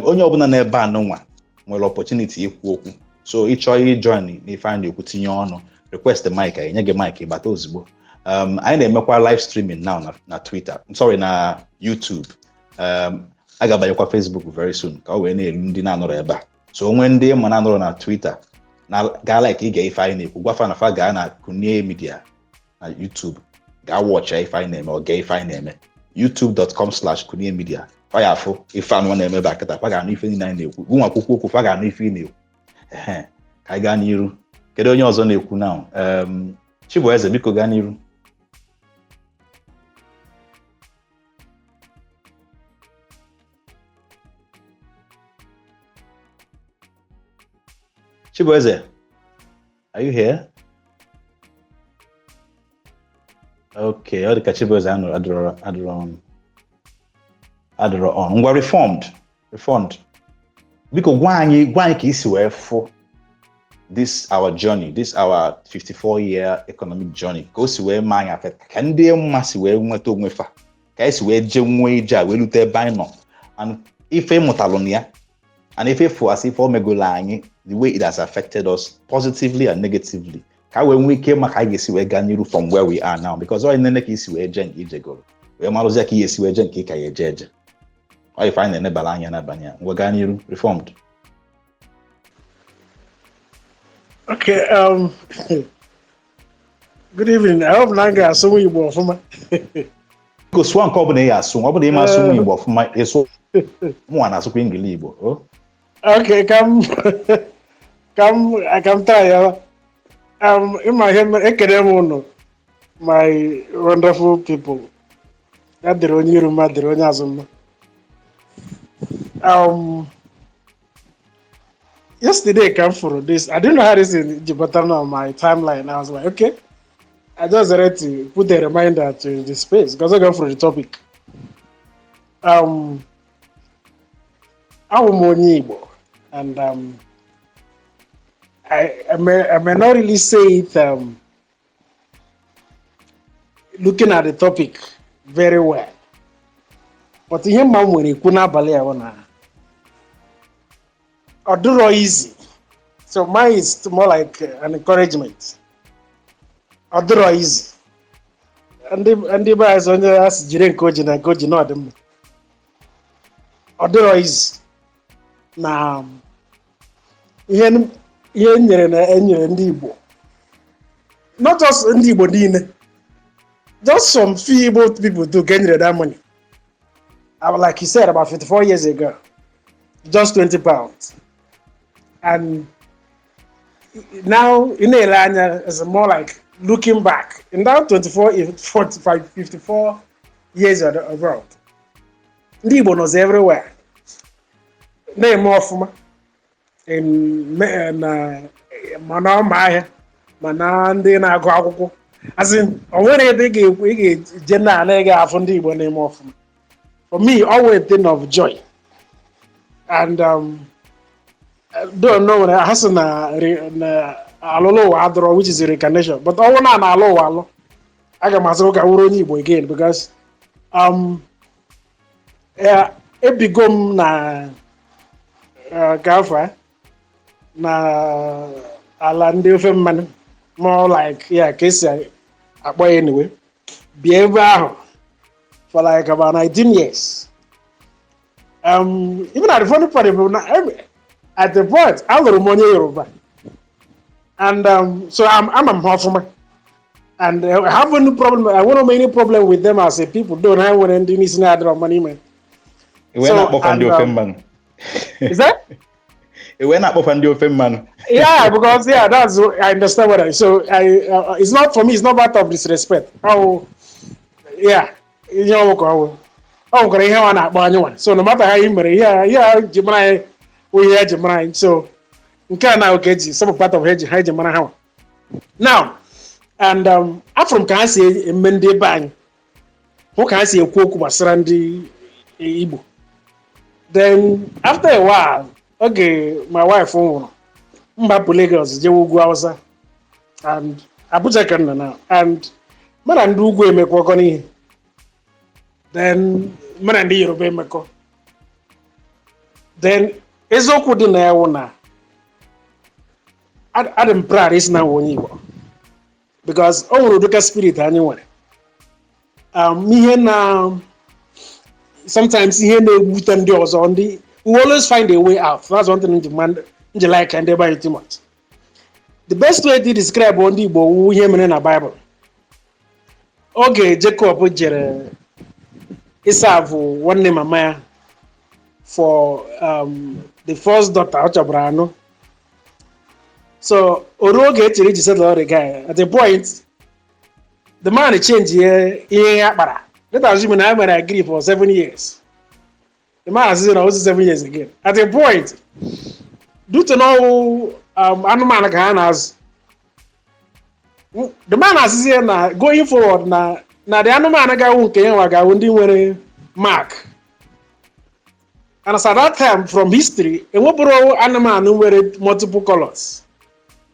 onye ọbụla n'ebe a nụnwa nwere opportunity ikwu okwu, so ị chọọ ijoin n'ife anyị na-ekwu, tinye ọnụ, request mic, anyị nye gị mic, ịbata ozugbo. Anyị na-emekwa live streaming now na Twitter, sorry, na YouTube. A ga-abanyekwa Facebook very soon ka ọ wee na-eru ndị na-anọrọ ebe a. So onwe ndị ma na-anọrọ na Twitter na gaa like ige ife anyị na-ekwu, gwafa na fa gaa na Kunie Media na YouTube, gaa watch ife anyị na-eme, ọ gee ife anyị na-eme, youtube.com/Kunie Media. Fa ya afụ ife anụ na-eme ebe a kịta, fa ga-anụ ife niile anyị na-ekwu, gụnwa akwụkwọ okwu, fa ga-anụ ife ị na-ekwu. Ehe, ka anyị gaa n'iru. Kedu onye ọzọ na-ekwu now? Chibueze, biko gaa n'iru. Chibueze, are you here? Okay, ọ dị ka Chibueze adịrọ Adịrọ on. Ngwa, Reformed, Reformed, biko gwa anyị ka isi wee fụ this our journey, this our 54 year economic journey, ka o si wee maa anyị affect, ka ndị mma si wee nweta onwe fa, ka anyị si wee jee nwee ije a wee rute ebe anyị nọ, and ife ịmụtalụ na ya, and ife fụ asị ife o megolo anyị, the way it has affected us positively and negatively, ka wee nwee ike maka anyị ga-esi wee gaa n'iru from where we are now, because ọ nene ka isi wee jee nke ijegoro wee marụzie ka ị ga-esi wee jee nke ị ka ya eje eje. Ọ ife anyị na-enebara anya n'abalị a. Ngwa, gaa n'iru, Reformed. Okay, good evening. I hope na m ga-asụnwu Igbo ọfụma. Biko, sụọ nke ọbụla ị ga-asụ. Ọ bụla ị ma asụnwu Igbo ọfụma, ịsụ. Mụnwa na-asụkwa Ingili Igbo o. Okay, ka m try ya. Ịma ihe mere, ekele m unu, my wonderful people. Ya dịrị onye iru mma, dịrị onye azụ mma. Yesterday ka m fụrụ this. I didn't know how this thing ji bata on my timeline. I was like, okay. I just read to put a reminder to the space because I got for the topic. I'm onye Igbo, and I may not really say it looking at the topic very well. But ihe mma m nwere ikwu n'abalị a bụ na ọ dịrọ easy. So mine is more like an encouragement. Ọ dịrọ easy. Ndị be anyị sị onye a sị jiri nke o ji na nke o ji na ọ dị mma. Ọ dịrọ easy na ihe nyere na enyere ndị Igbo, not just ndị Igbo niile, just some few Igbo people do ka enyere that money. Like you said, about 54 years ago, just £20, and now ị na-ele anya is more like looking back in that 24, 45, 54 years ago, ndị Igbo nọzi everywhere na-eme ọfụma na mana ọma ahịa, mana ndị na-agụ akwụkwọ, as in, o nwere ebe ị ga-ekwu ị ga-eje na anaghị ga-afụ ndị Igbo na-eme ọfụma. For me, always a thing of joy, and don't know when ha sị na alụlụ ụwa adọrọ, which is reincarnation, but ọnwụ na alụ ụwa alụ, aga m asị ka wụrụ onye Igbo again, because yeah, ebigo m na ka afọ a na ala ndị ofe mmanụ, more like, yeah, ka esi akpọ ya. Anyway, bịa ebe ahụ for like about 19 years. Even at the funny part bụ na at the point alụrụ m onye Yoruba, and so ama m ha ọfụma, and I have no problem, I nwere m any problem with them as a people, though ha nwere ndị n'isi na-adịrọ mma n'ime. Iwe na-akpọfa ndị ofe mmanụ. Is that Iwe na-akpọfa ndị ofe mmanụ. Yeah, because, yeah, that's, I understand what I so I it's not, for me, it's not part of disrespect. Oh yeah, ihe ọwụ ka ọwụ ọ nwekwara ihe ọ na-akpọ anyị nwa. So no matter how ihe mere, ihe a ji mara anyị wụ ihe eji mara anyị. So nke a na oke ji some part of ha eji mara ha nwa now, and afụrụ m ka ha si eme ndị ebe anyị, hụ ka ha si ekwu okwu gbasara ndị Igbo. Then after a while, oge my wife nwụrụ, m gbapụ Lagos jewe ugwu Hausa, and Abuja ka m nọ now, and mụ na ndị ugwu emekọkọ n'ihe, then mụ na ndị Yoruba emekọ. Then eziokwu dị na ya wụ na adị m proud isi na onye Igbo, because o nwere ụdịka spirit anyị nwere. Ihe na sometimes ihe na-ewute ndị ọzọ, ndị, we always find a way out. That's one thing nji like ndị ebe anyị too much. The best way to describe ndị Igbo wu ihe mere na Bible oge Jacob jere ịsavụ nwanne mama ya for the first daughter ọ chọburu anụ. So o ruo oge echere iji settle the guy, at a point the man change ihe ya kpara. Let us assume na ha mere agree for 7 years. The man asị na ozi 7 years again. At a point, due to na ọwụ anụmanụ ka ha na-azụ, the man asịzi ya na going forward na the anụmanụ ga-awụ nke ya nwa ga-awụ ndị nwere mark. And as at that time, from history, enwebụrụ anụmanụ nwere multiple colors.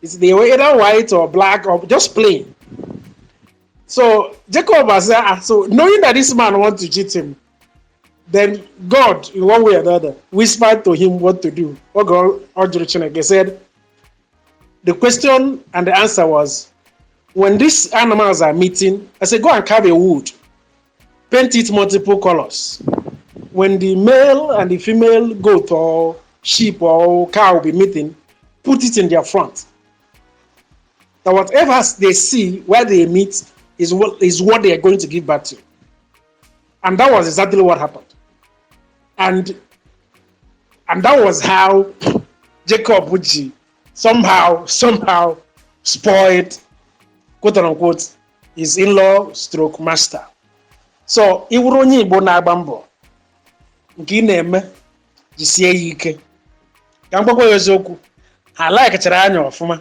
They were either white or black or just plain. So Jacob has said, so knowing that this man wants to cheat him, then God, in one way or the other, whispered to him what to do. What God Chineke said, the question and the answer was, when these animals are meeting, I said, go and carve a wood, paint it multiple colors. When the male and the female goat or sheep or cow will be meeting, put it in their front. That whatever they see where they meet is what they are going to give birth to. And that was exactly what happened. And that was how Jacob Uji somehow spoiled, quote unquote, his in-law stroke master. So ị wụrụ onye Igbo na-agba mbọ nke ị na-eme, jisie ya ike. Ka m gwakwa ya eziokwu, ha laikachara anya ọfụma.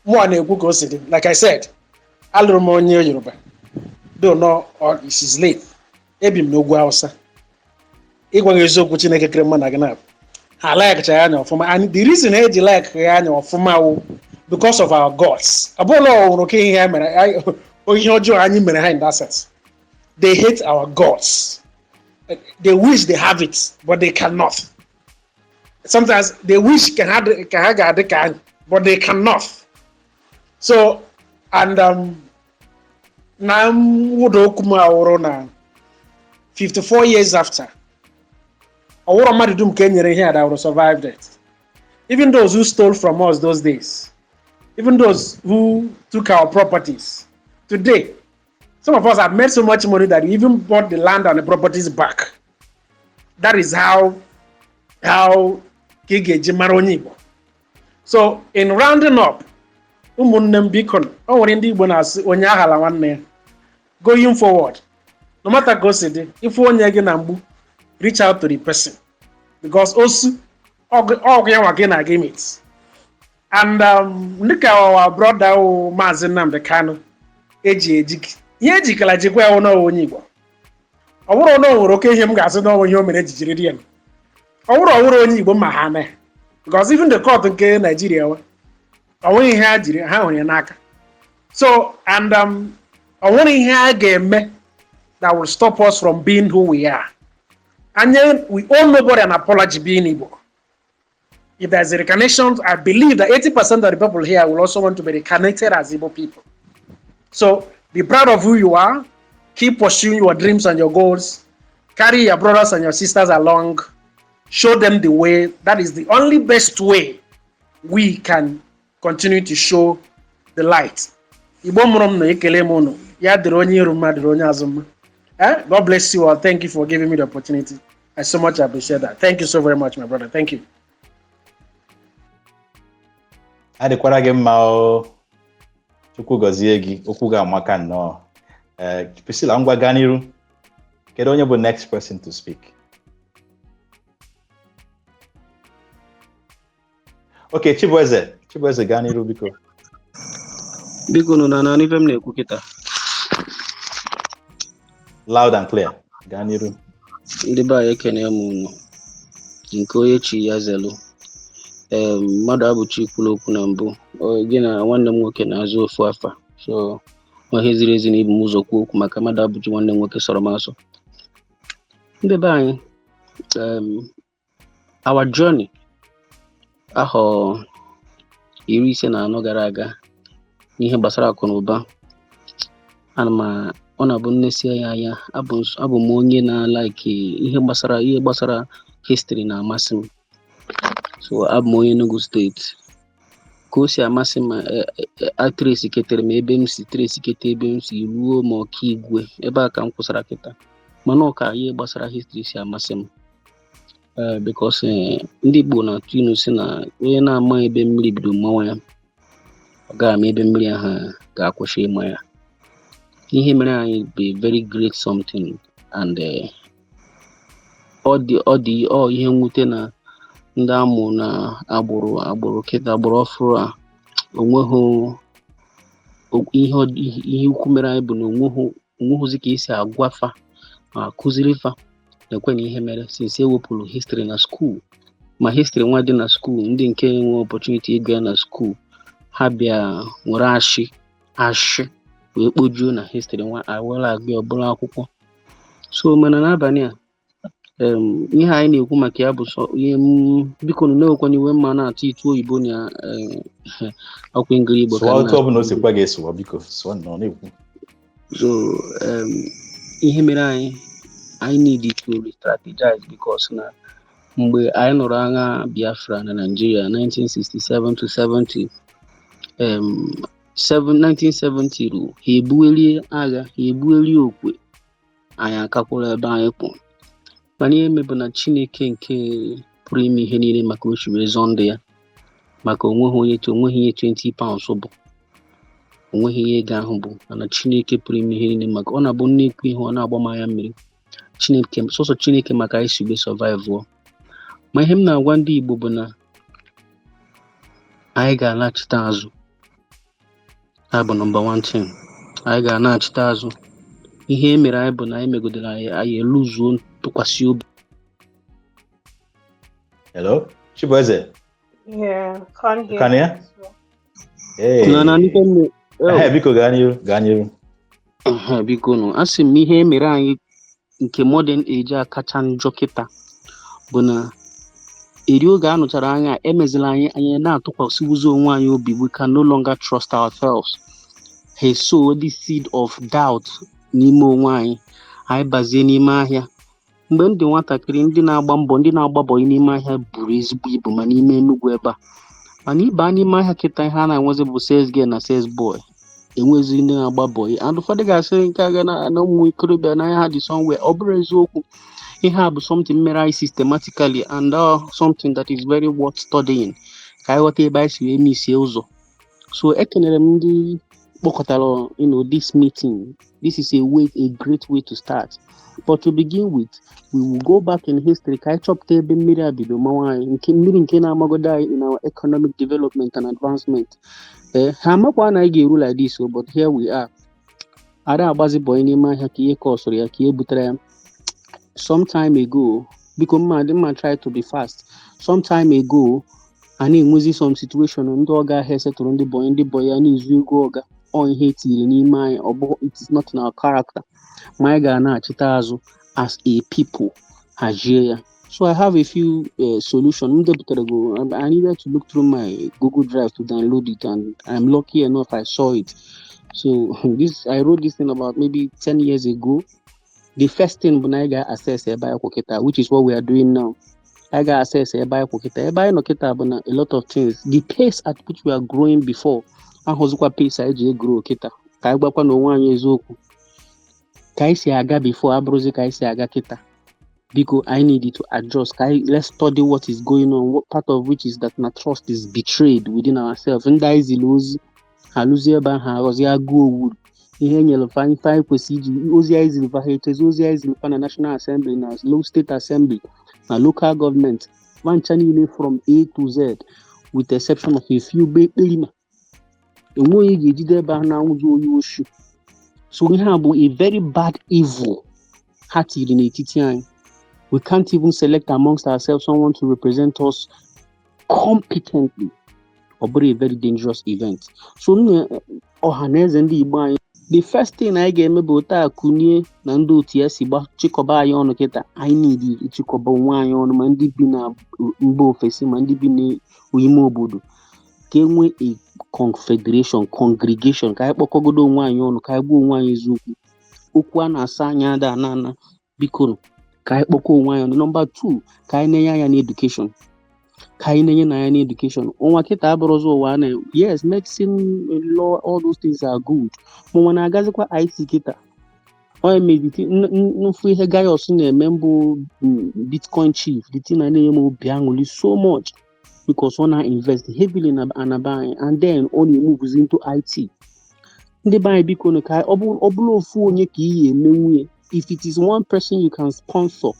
Mụa na-ekwu ka o si dị. Like I said, alụrụ m onye Yoruba, though no, it is late. Ebi m n'ugwu Hausa. Ịgwa gị eziokwu, Chineke kere mma na gị na ha laikachara anya ọfụma, and the reason ha eji like ya anya ọfụma wụ because of our gods. Ọ bụrụ na ọ nwụrụ ka ihe ha mere, ihe ọjọọ anyị mere ha. In that sense, they hate our gods. They wish they have it, but they cannot. Sometimes they wish ka ha ka ha ga-adị ka anyị, but they cannot. So and na mwụda okwu m awụrụ na 54 years after, ọwụrọ mmadụ dum ka e nyere ihe a that will survive it. Even those who stole from us those days, even those who took our properties, today some of us have made so much money that we even bought the land and the properties back. That is how ka ị ga-eji mara onye Igbo. So in rounding up, ụmụnne m, biko, o nwere ndị Igbo na-asị onye aghala nwanne ya. Going forward, no matter ka o si dị, ifu onye gị na mgbu, reach out to the person, because osu ọgụ ya nwa gị na gị meet. And dịka our brother wụ Maazị Nnamdi Kanu eji eji ihe ejikala jikwa ya n'ọwụ onye Igbo, ọ bụrụ na o nwere oke ihe m ga-asị n'ọnwụ ihe o mere ejijiri di ya, ọ bụrụ onye Igbo ma ha mee, because even the court nke Nigeria ọ nweghị ihe ha jiri ha hụrụ ya n'aka. So and ọ nwere ihe a ga-eme that will stop us from being who we are. And then we owe nobody an apology being Igbo. If there's a recarnation, I believe that 80% of the people here will also want to be reincarnated as Igbo people. So be proud of who you are. Keep pursuing your dreams and your goals. Carry your brothers and your sisters along. Show them the way. That is the only best way we can continue to show the light. Igbo mụrụ m na ekele m unu. Ya dịrị onye iru mma, dịrị onye azụ mma. Eh? God bless you all. Thank you for giving me the opportunity. I so much appreciate that. Thank you so very much, my brother. Thank you. Adịkwara gị mma o. Chukwu gọzie gị. Okwu gị amaka nnọọ. Ee, Priscilla, ngwa, gaa n'iru. Kedu onye bụ next person to speak? Okay, Chibueze. Chibueze, gaa n'iru, biko. Biko, nụ na ife m na-ekwu kịta? Loud and clear, gaa n'iru. Ndị be anyị, ekene m unu. Nke onye chi ya zelu. Ee, mmadụ abụchi kwuru okwu na mbụ. Gị na nwanne m nwoke na-azụ ofu afa, so ọ ihe ziri ezi na ibu m ụzọ kwuo okwu maka mmadụ abụchi nwanne m nwoke sọrọ m asọ. Ndị be anyị, our journey ahọ 54 gara aga n'ihe gbasara akụ na ụba, ana m ọ na-abụ nnesie ya anya. Abụ m onye na-alike ihe gbasara history, na-amasị m. So abụ m onye Enugu Steeti. Ka o si amasị m, a trace ketere m ebe m si, trace kete ebe m si ruo ma ọka igwe ebe a ka m kwụsara kịta. Mana ọ ka ihe gbasara history si amasị m, ee, because ndị Igbo na-atụ ilu si na onye na-ama ebe mmiri bido mmanwa ya, ọ ga-ama ebe mmiri ahụ ga-akwụsị ịma ya. Ihe mere anyị bụ a very great something, and ọ dị ọ ihe mwute na ndị amụ na agbụrụ kịta, agbụrụ ọfụrụ a, onweghị ihe ukwu mere anyị bụ na onweghịzi ka esi agwa fa ma akụziri fa. Lekwe na ihe mere since ewepụrụ history na school, ma history nwa dị na school, ndị nke nwe opportunity ịgụ ya na school, ha bịa were ashị ashị wee kpojuo na history nwa awere agụ ya ọbụla akwụkwọ. So mana n'abalị a, ihe anyị na-ekwu maka ya bụ sọ ihe m, biko nụ na-ewekwana iwe, mma na-atụ itu oyibo na ọkwa Engli-Igbo ka Sụọ m otu na-asụ. ọbụla o si kwe gị sụọ, biko sụọ nnọọ na-ekwu. So ihe mere anyị need to re-strategize because na mgbe anyị nụrụ agha Biafra na Nigeria 1967 to 70, 1970 ruo, ha ebuwelie agha, ha ebuwelie okwe, anyị akakwụrụ ebe anyị kwụ. Mana ihe mebụ na Chineke nke pụrụ ime ihe niile, maka o si wee zọọ ndụ ya, maka onweghị onye, onweghị ihe £20 bụ, onweghị ihe ego ahụ bụ, mana Chineke pụrụ ime ihe niile, maka ọ na-abụ nnekwu ihe ọ na-agba m anya mmiri. Chineke, sọsọ Chineke, maka anyị si wee survive. Ma ihe m na-agwa ndị Igbo bụ na anyị ga-alachite azụ. Ha bụ number one thing, anyị ga-anachite azụ. Ihe e mere anyị bụ na anyị megodere anyị, anyị eluzuo ntụkwasị obi. Hello, Chibueze. Yeah, can't hear. Can you hear? Hey. Na nnukwu nne. Ehe, biko gaa n'iru, gaa n'iru. Ehe, biko nụ, a sị m ihe e mere anyị nke modern age a kacha njọ kịta bụ na eri oge a nụchara anya emezila anyị, anyị na-atụkwasịwuzi onwe anyị obi. We can no longer trust ourselves. Ha sow the seed of doubt n'ime onwe anyị. Anyị bazie n'ime ahịa, mgbe m dị nwatakịrị, ndị na-agba mbọ, ndị na-agba bọyị n'ime ahịa buru ezigbo ibu, ma n'ime Enugu ebe a. Mana ịba n'ime ahịa kịta, ihe a na-enwezi bụ sales girl na sales boy, enwezi ndị na-agba bọyị. And ụfọdụ ga-asị nke aga na ụmụ ikorobịa n'anya ha dị somewhere. Ọ bụrụ eziokwu, ihe a bụ something mere anyị systematically and something that is very worth studying, ka anyị ghọta ebe anyị si wee misie ụzọ. So ekenere m ndị kpọkọtara this meeting. This is a great way to start, but to begin with, we will go back in history ka anyị chọpụta ebe mmiri a bido mawa anyị, nke mmiri nke na-amagodo anyị in our economic development and advancement. Ee, ha amakwa na anyị ga-eru like this o, but here we are. Ada agbazi bọyị n'ime ahịa, ka ihe kọsụrụ ya, ka ihe butere ya. Some time ago, biko, mma dị mma, try to be fast. Some time ago, a na-enwezi some situation, ndị ọga ahịa esetụrụ ndị bọyị, ndị bọyị ya na-ezu ego ọga. Ọ ihe etiri n'ime anyị, ọ bụ it is not in our character, ma anyị ga na-achịta azụ as a people, hazie ya. So I have a few solution m depụtara go. I needed to look through my Google Drive to download it, and I'm lucky enough I saw it. So this, I wrote this thing about maybe 10 years ago. The first thing bụ na anyị ga-assess ebe anyị kwụ kịta, which is what we are doing now. Anyị ga-assess ebe anyị kwụ kịta. Ebe anyị nọ kịta bụ na a lot of things, the pace at which we are growing before ahụzikwa pace anyị ji egrow kịta. Ka anyị gwakwa na onwe anyị eziokwu, ka anyị si aga before abụrụzi ka anyị si aga kịta. Biko, I need to adjust. Ka anyị, let's study what is going on, what part of which is that na trust is betrayed within ourselves. Ndị anyị ziri ozi ha lụzie ebe ahụ, aghọzie agụụ owuru ihe e nyere fa. Ife anyị kwesịrị iji ozi anyị ziri fa, ha echezi ozi anyị ziri fa na National Assembly, na low State Assembly, na local government, ma ncha niile from A to Z, with the exception of a few be ekperima enweghị ga-ejide ebe ahụ na-anwụzi onye oshi. So ihe a bụ a very bad evil ha tiri n'etiti anyị. We can't even select amongst ourselves someone to represent us competently. Ọ bụrụ a very dangerous event. So nne, ọha na eze ndị Igbo anyị, the first thing anyị ga-eme bụ taa kunie na ndị otu ya si gba chịkọba anyị ọnụ kịta. Anyị need ịchịkọba onwe anyị ọnụ, ma ndị bi na mba ofesi, ma ndị bi n'ime obodo, ka e nwee a confederation, congregation, ka anyị kpọkọgodo onwe anyị ọnụ, ka anyị gwa onwe anyị eziokwu. Okwu a na-asa anya ada ana ana. Biko nụ, ka anyị kpọkọ onwe anyị ọnụ. Number 2, ka anyị na-enye anya n'education, ka anyị na-enye n'anya n'education. Ụwa kịta abụrụzi ụwa a na, yes, medicine, law, all those things are good, ma ụwa na-agazikwa IT kịta. Ọ emeziti mfu ihe Gaius na-eme mbụ, Bitcoin chief, the thing na na-enye m obi aṅụrị so much because ọ na-invest heavily na anaba anyị, and then ọ na-emuvuzi into IT. Ndị be anyị, biko nụ, ka ọ bụrụ ofu onye ka iyi eme nwunye, if it is one person you can sponsor,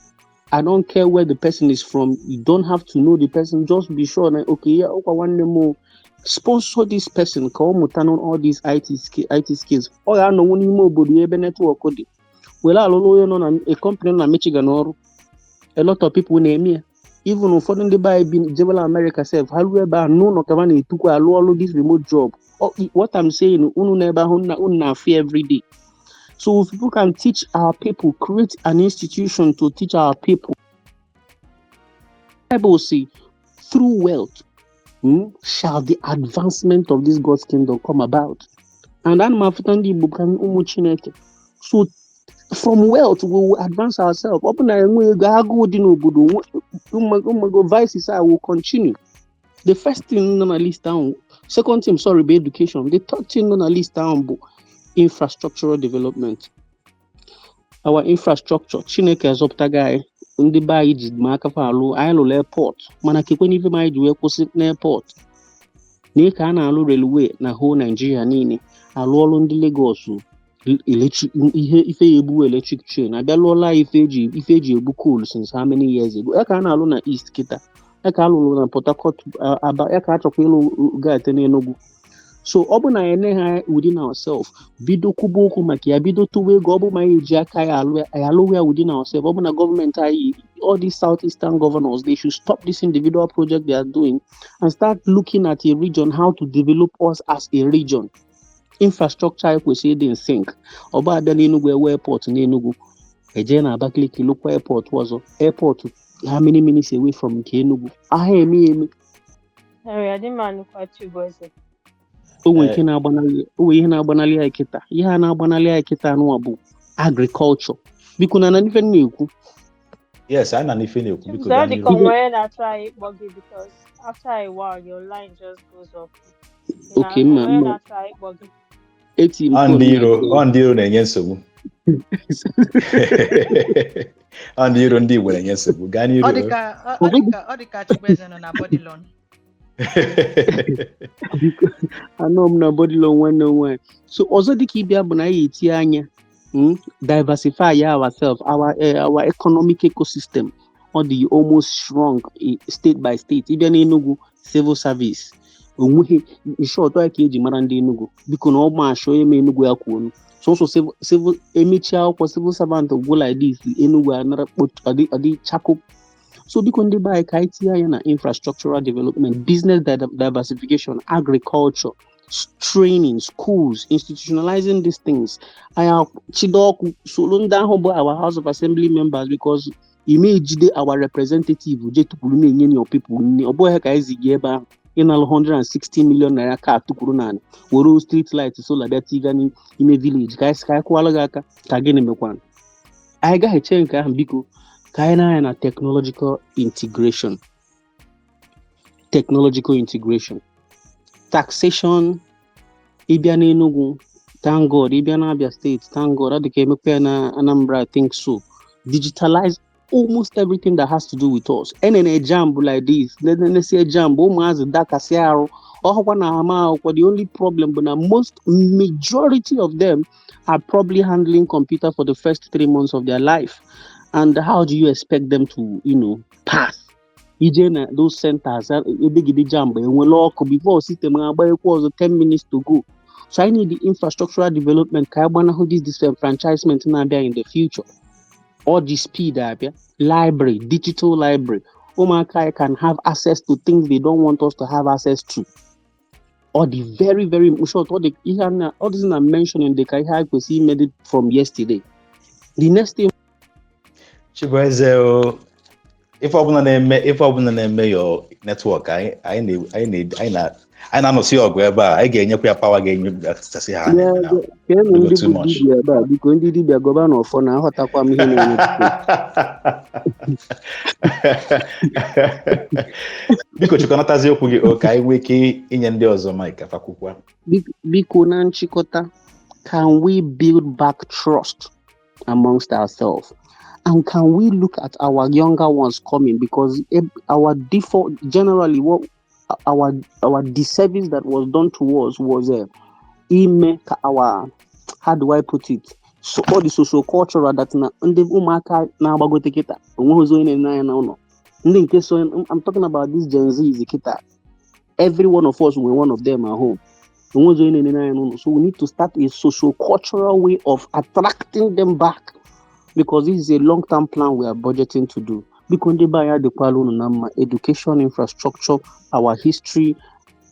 I don't care where the person is from, you don't have to know the person, just be sure na okay, ya ọkwa nwanne m o, sponsor this person ka ọ mụta na all these IT skills. Ọ ga-anọnwu n'ime obodo ya ebe network dị were alụlụ onye nọ na a company nọ na Michigan ọrụ. A lot of people na-eme ya. Even ụfọdụ ndị be anyị bi jebela America sef, ha ruo ebe ahụ n'ụlọ ka ha na-etukwa alụ ọrụ this remote job. What I'm saying, unu n'ebe ahụ na unu na-afụ every day. So if people can teach our people, create an institution to teach our people. Bible say, through wealth shall the advancement of this God's kingdom come about. And ana m afụta ndị Igbo ka ụmụ Chineke. So from wealth we will advance ourselves. Ọ bụ na enwe ego, agụụ dị n'obodo, ụmụgo vices a will continue. The first thing nọ na list ahụ, second thing, sorry, bụ education. The third thing nọ na list ahụ bụ infrastructural development. Our infrastructure, Chineke azọpụtago anyị. Ndị be anyị ji ma aka fa alụ, anyị lụrụ airport, mana kekwe n'ife ma anyị ji wee kwụsị n'airport na ka a na-alụ railway na whole Nigeria niile, alụ ọrụ ndị Lagos electric, ihe ife ya egbu electric train, abịa lụọla anyị ife eji egbu coal since how many years ago, ya ka a na-alụ na East kịta, ya ka alụrụ na Port Harcourt, Aba, ya ka achọkwa ịlụ gate n'Enugu. So ọ bụ na anyị ene ha within ourselves, bido kwuba okwu maka ya, bido tụwa ego, ọ bụ ma anyị eji aka ya alụ ya, anyị alụwa ya within ourselves. Ọ bụ na gọọmenti anyị, all these southeastern governors, they should stop this individual project they are doing and start looking at a region, how to develop us as a region. Infrastructure anyị kwesịrị ịdị in sync. Ọ bụ abịa n'Enugu, ewe airport n'Enugu, eje na Abakaliki lụkwa airport ọzọ, airport how many minutes away from nke Enugu ahịa eme ya eme. Sorry, I didn't anụkwa Chibueze. O nwere ike na-agbanalị, o nwere ihe na-agbanalị anyị kịta. Ihe a na-agbanalị anyị kịta anụwa bụ agriculture. Biko, na ife m na-ekwu. Yes, anyị na ife na-ekwu, biko. Chibueze, Gaa ọ dị n'iru. ka onwe na-try ịkpọ gị because after a while your line just goes off. Ị na Okay, mma onwe mma. na-try ịkpọ gị. Eti m Ọ phone ndị na iro, ọ ndị iro na-enye nsogbu. Ọ ndị iro ndị Igbo na-enye nsogbu. Gaa n'iru. Ọ dị ka ọ dị ka Chibueze nọ na Bodilon. Biko, anọ m na Bodilon, nwanne m nwaanyị. So ọzọ dịka ịbịa bụ na anyị etinye anya, diversify ourselves, our economic ecosystem. Ọ dị almost shrunk state by state. Ịbịa n'Enugu, civil service onweghị, in short, ọ ya ka eji mara ndị Enugu. Biko, na ọ ma achọ eme Enugu ya kwuo sọsọ civil, emechie akwụkwọ civil servant gwụ like this, Enugu anara ọdị chako. So biko, ndị be anyị, ka anyị tinye anya na infrastructural development, business diversification, agriculture, training, schools, institutionalizing these things. Anyị chido ọkụ soro ndị ahụ bụ our House of Assembly members, because ime ejide our representative je tupuru na-enye your people nne. Ọ bụghị ka anyị ziga ebe ahụ ịnalụ 160 million naira ka tụkwuru naanị were street light, solar bịa tiga n'ime village, ka anyị sị ka anyị kwụwalụ gị aka, ka gịnị mekwanụ? Anyị gaghị eche nke ahụ. Biko, ka anyị na-anya na technological integration, technological integration, taxation. Ịbịa n'Enugu, thank God. Ịbịa na Abia Steeti, thank God. Ọ dị ka emekwa ya na Anambra, I think so. Digitalize almost everything that has to do with us. Enene JAMB like this, nenesie JAMB, ụmụazị dakasị arụ ọhụkwa na ama akwụkwọ. The only problem bụ na most majority of them are probably handling computer for the first 3 months of their life, and how do you expect them to pass? Ije na those centers edegide JAMB, enwere ọkụ before system agbanyekwa ọzọ 10 minutes to go. So I need the infrastructural development ka anyị gbanahụ this disenfranchisement na-abịa in the future. All the speed abịa, library, digital library, ụmụaka anyị can have access to things they don't want us to have access to. All the very very short, all the ihe a na all this I'm mentioning dị ka ihe anyị kwesịrị ime dị from yesterday. The next thing Chibueze o, ife ọbụla na-eme your network, anyị na-anọsi ọgụ ebe a. Anyị ga-enyekwa ya power, ga-enye asị ha na-eme now. Keenụ ndị Too bụ much. dibịa ebe a. Biko, ndị dibịa, gọba n'ọfọ na aghọtakwa m ihe na-eme, biko. Biko, chịkọnatazi okwu gị o, ka anyị nwee ike inye ndị ọzọ mic afakwukwa. Biko, na nchịkọta, can we build back trust amongst ourselves, and can we look at our younger ones coming? Because our default, generally, what our disservice that was done to us was ime ka our, how do I put it, so all the social cultural that na ndị ụmụaka na-agbagote kịta, onweghịzi onye na-ene anya n'ụlọ ndị nke. So I'm talking about this Gen Z kịta. Every one of us nwere one of them at home. Onwezi onye na-enene anya n'ụlọ. So we need to start a social cultural way of attracting them back, because this is a long-term plan we are budgeting to do. Biko, ndị be anyị, adịkwala unu na mma. Education, infrastructure, our history,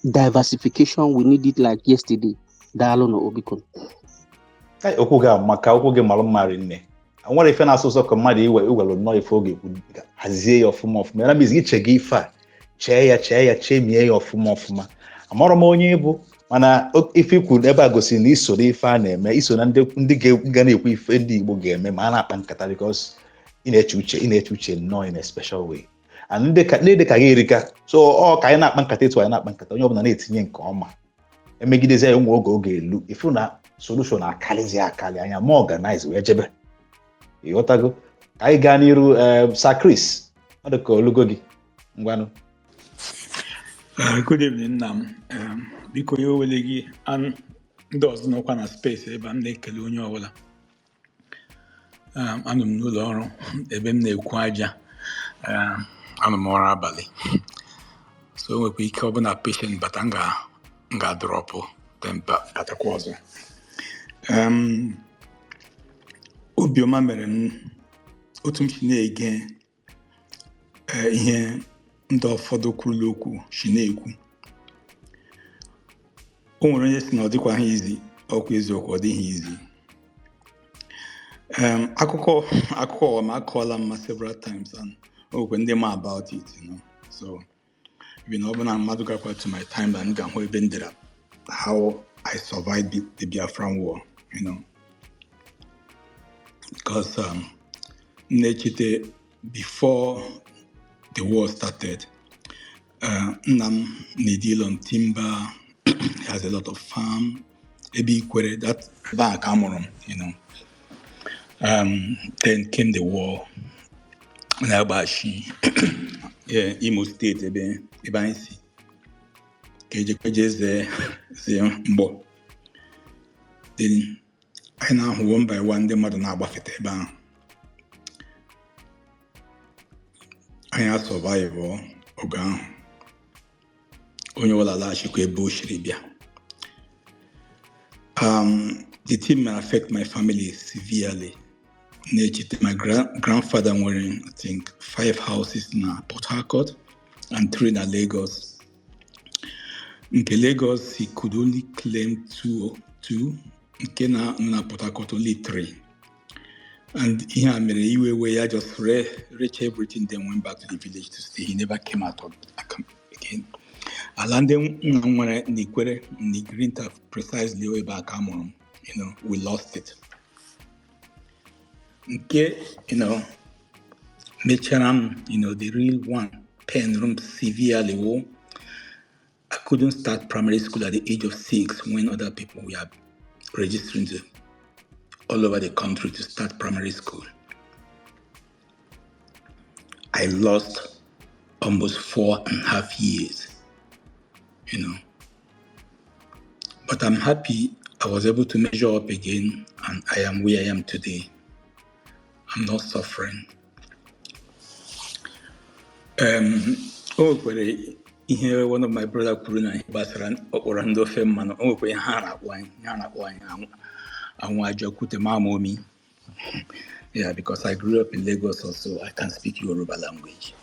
diversification, we need it like yesterday. Daalụ na biko. Ai, okwu gị maka okwu gị mara mma rinne. Nwere ife na-asụ ụsọ ka mmadụ iwe iwere nnọọ ife oge ekwu, hazie ya ọfụma ọfụma. Ya na iche gị ife a, chee ya, chee ya, chemie ya ọfụma ọfụma. Amarọ m onye ịbụ, mana ife ikwu ebe a gosiri na iso n'ife a na-eme, iso na ndị ga na-ekwu ife ndị Igbo ga-eme ma a na-akpa nkata, because ị na-eche uche, ị na-eche uche nnọọ in a special way, and ndị dị ka gị erika. So ọ ka anyị na-akpa nkata etu anyị na-akpa nkata, onye ọbụla na-etinye nke ọma, emegidezi ya nwe oge oge elu ifu na solution akalizi akali anya ma organize wee jebe. Ịghọtago? Ka anyị gaa n'iru. Sir Chris, ọ dị ka olugo gị. Ngwanụ. Good evening, nna m. Biko ya owele gị ndị ọzọ nọkwa na space ebe a, m na-ekele onye ọbụla. Anọ m n'ụlọ ọrụ ebe m na-ekwu aja. Anọ m ọrụ abalị, so o nwekwa ike ọbụna patient bata, m ga-adrop, then batakwa ọzọ. Obiọma mere m otu m si na-ege ihe ndị ụfọdụ kwurula okwu si na-ekwu. O nwere onye si na ọ dịkwaghị izi ọkwa. Eziokwu, ọ dịghị izi. Akụkọ ụwa m akọọla m ma several times, and o nwekwa ndị ma about it. So even ọ bụ na mmadụ gakwa to my timeline, ga-ahụ ebe m dere how I survived the Biafran war, because m na-echete before the war started, nna m na-deal on timber. He has a lot of farm ebe Ikwere, that ebe a ka a mụrụ m. Then came the war na-agbachi, yeah, Imo State, ebe anyị si ka ejekwa jee zee mgbọ. Then anyị na-ahụ one by one ndị mmadụ na-agbafete ebe ahụ. Anyị asurvive oge ahụ, onye ọbụla laghachikwa ebe o siri bịa. The thing may affect my family severely. Na-echete my grandfather nwere, I think, five houses na Port Harcourt and three na Lagos. Nke Lagos, he could only claim two. Nke na Port Harcourt, only three. And ihe a mere iwe we ya, just reach everything, then went back to the village to stay. He never came out of again. Ala ndị nna m nwere n'Ikwere, n'Igrinta precisely, ebe a ka a mụrụ m, we lost it. Nke mechara m, the real one pain room severely wo I couldn't start primary school at the age of 6 when other people were registering to all over the country to start primary school. I lost almost 4.5 years. But I'm happy I was able to measure up again, and I am where I am today. I'm not suffering. O nwekwara ihe one of my brother kwuru na ihe gbasara ọkpọrọ ndị ofe mmanụ. O nwekwara ihe ha na-akpọ anyị, ihe ha na-akpọ anyị anwụ ajọ kwute ma ama omi. Yeah, because I grew up in Lagos also, I can speak Yoruba language.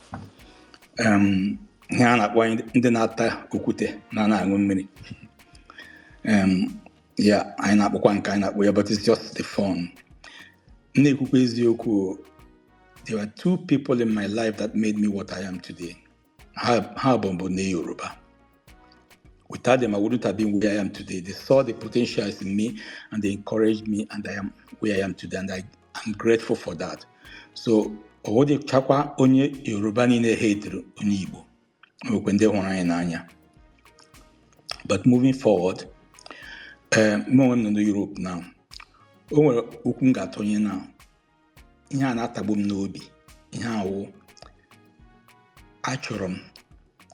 Ihe a na-akpọ anyị, ndị na-ata okwute na na-aṅụ mmiri. Yeah, anyị na-akpọkwa nke anyị na-akpọ ya, but it's just the fun. M na-ekwukwa eziokwu, there were two people in my life that made me what I am today. Ha bụ ndị Yoruba. Without them, I wouldn't have been where I am today. They saw the potentials in me and they encouraged me, and I am where I am today, and I'm grateful for that. So, ọ dịchakwa onye Yoruba niile hatere onye Igbo. Nwekwe ndị hụrụ anyị n'anya. But moving forward, mụ onwe m nọ na Europe now. O nwere okwu m ga-atụnye na ihe a na-atagbu m n'obi. Ihe awụ achọrọ m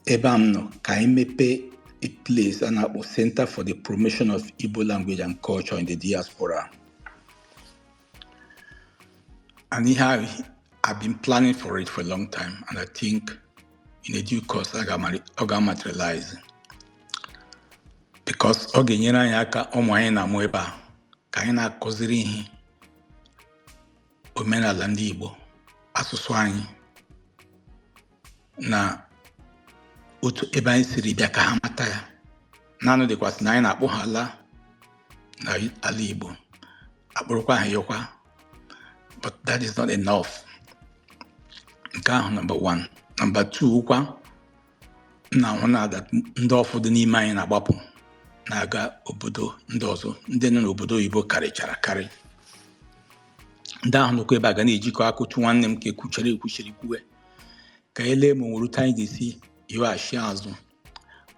ebe a m nọ ka anyị mepee a place a na-akpọ Center for the Promotion of Igbo Language and Culture in the Diaspora. And ihe ahụ, I've been planning for it for a long time, and I think in a due course ọ ga-materialize. Because ọ ga-enyere anyị aka, ụmụ anyị na-amụ ebe a, ka anyị na-akụziri ihe omenala ndị Igbo, asụsụ anyị. Na otu ebe anyị siri bịa ka ha mata ya naanị dịkwasị na anyị na-akpọ ha ala na ala Igbo akpụrụkwa ha yọkwa, but that is not enough. Nke ahụ number one. Number two kwa, m na-ahụ na that ndị ụfọdụ n'ime anyị na-agbapụ na-aga obodo ndị ọzọ. Ndị nọ n'obodo oyibo karịchara karị. Ndị ahụ nọkwa ebe a ga na-ejikọ aka otu nwanne m ka ekwuchere ekwuchere kwuwe ka ele ma o nwere otu anyị ga-esi yọghachi azụ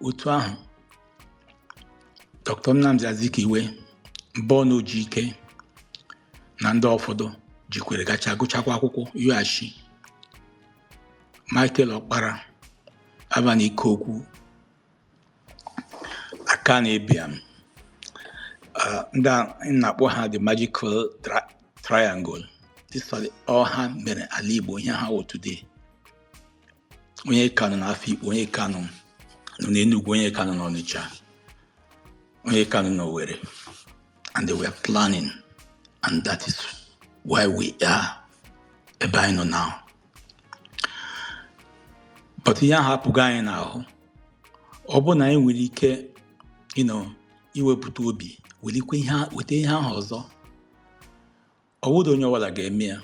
otu ahụ Dr. Nnamdi Azikiwe Mbọnụ Ojike na ndị ụfọdụ jikwere gacha gụchakwa akwụkwọ yọghachi. Michael Ọkpara Avan Ikoku aka na-ebiam ndị a na-akpọ ha the magical triangle. This are all ha mere ala Igbo ihe ha wụ today. Onye ka nọ n'Afikpo, onye ka nọ n'Enugu, onye ka nọ n'Ọnịcha, onye ka nọ n'Owerri, and they were planning, and that is why we are ebe anyị nọ now. But ihe ahụ apụghị anyị n'ahụ. Ọ bụrụ na anyị nwere ike iwepụta obi welikwa ihe weta ihe ahụ ọzọ, ọ bụrụ onye ọbụla ga-eme ya,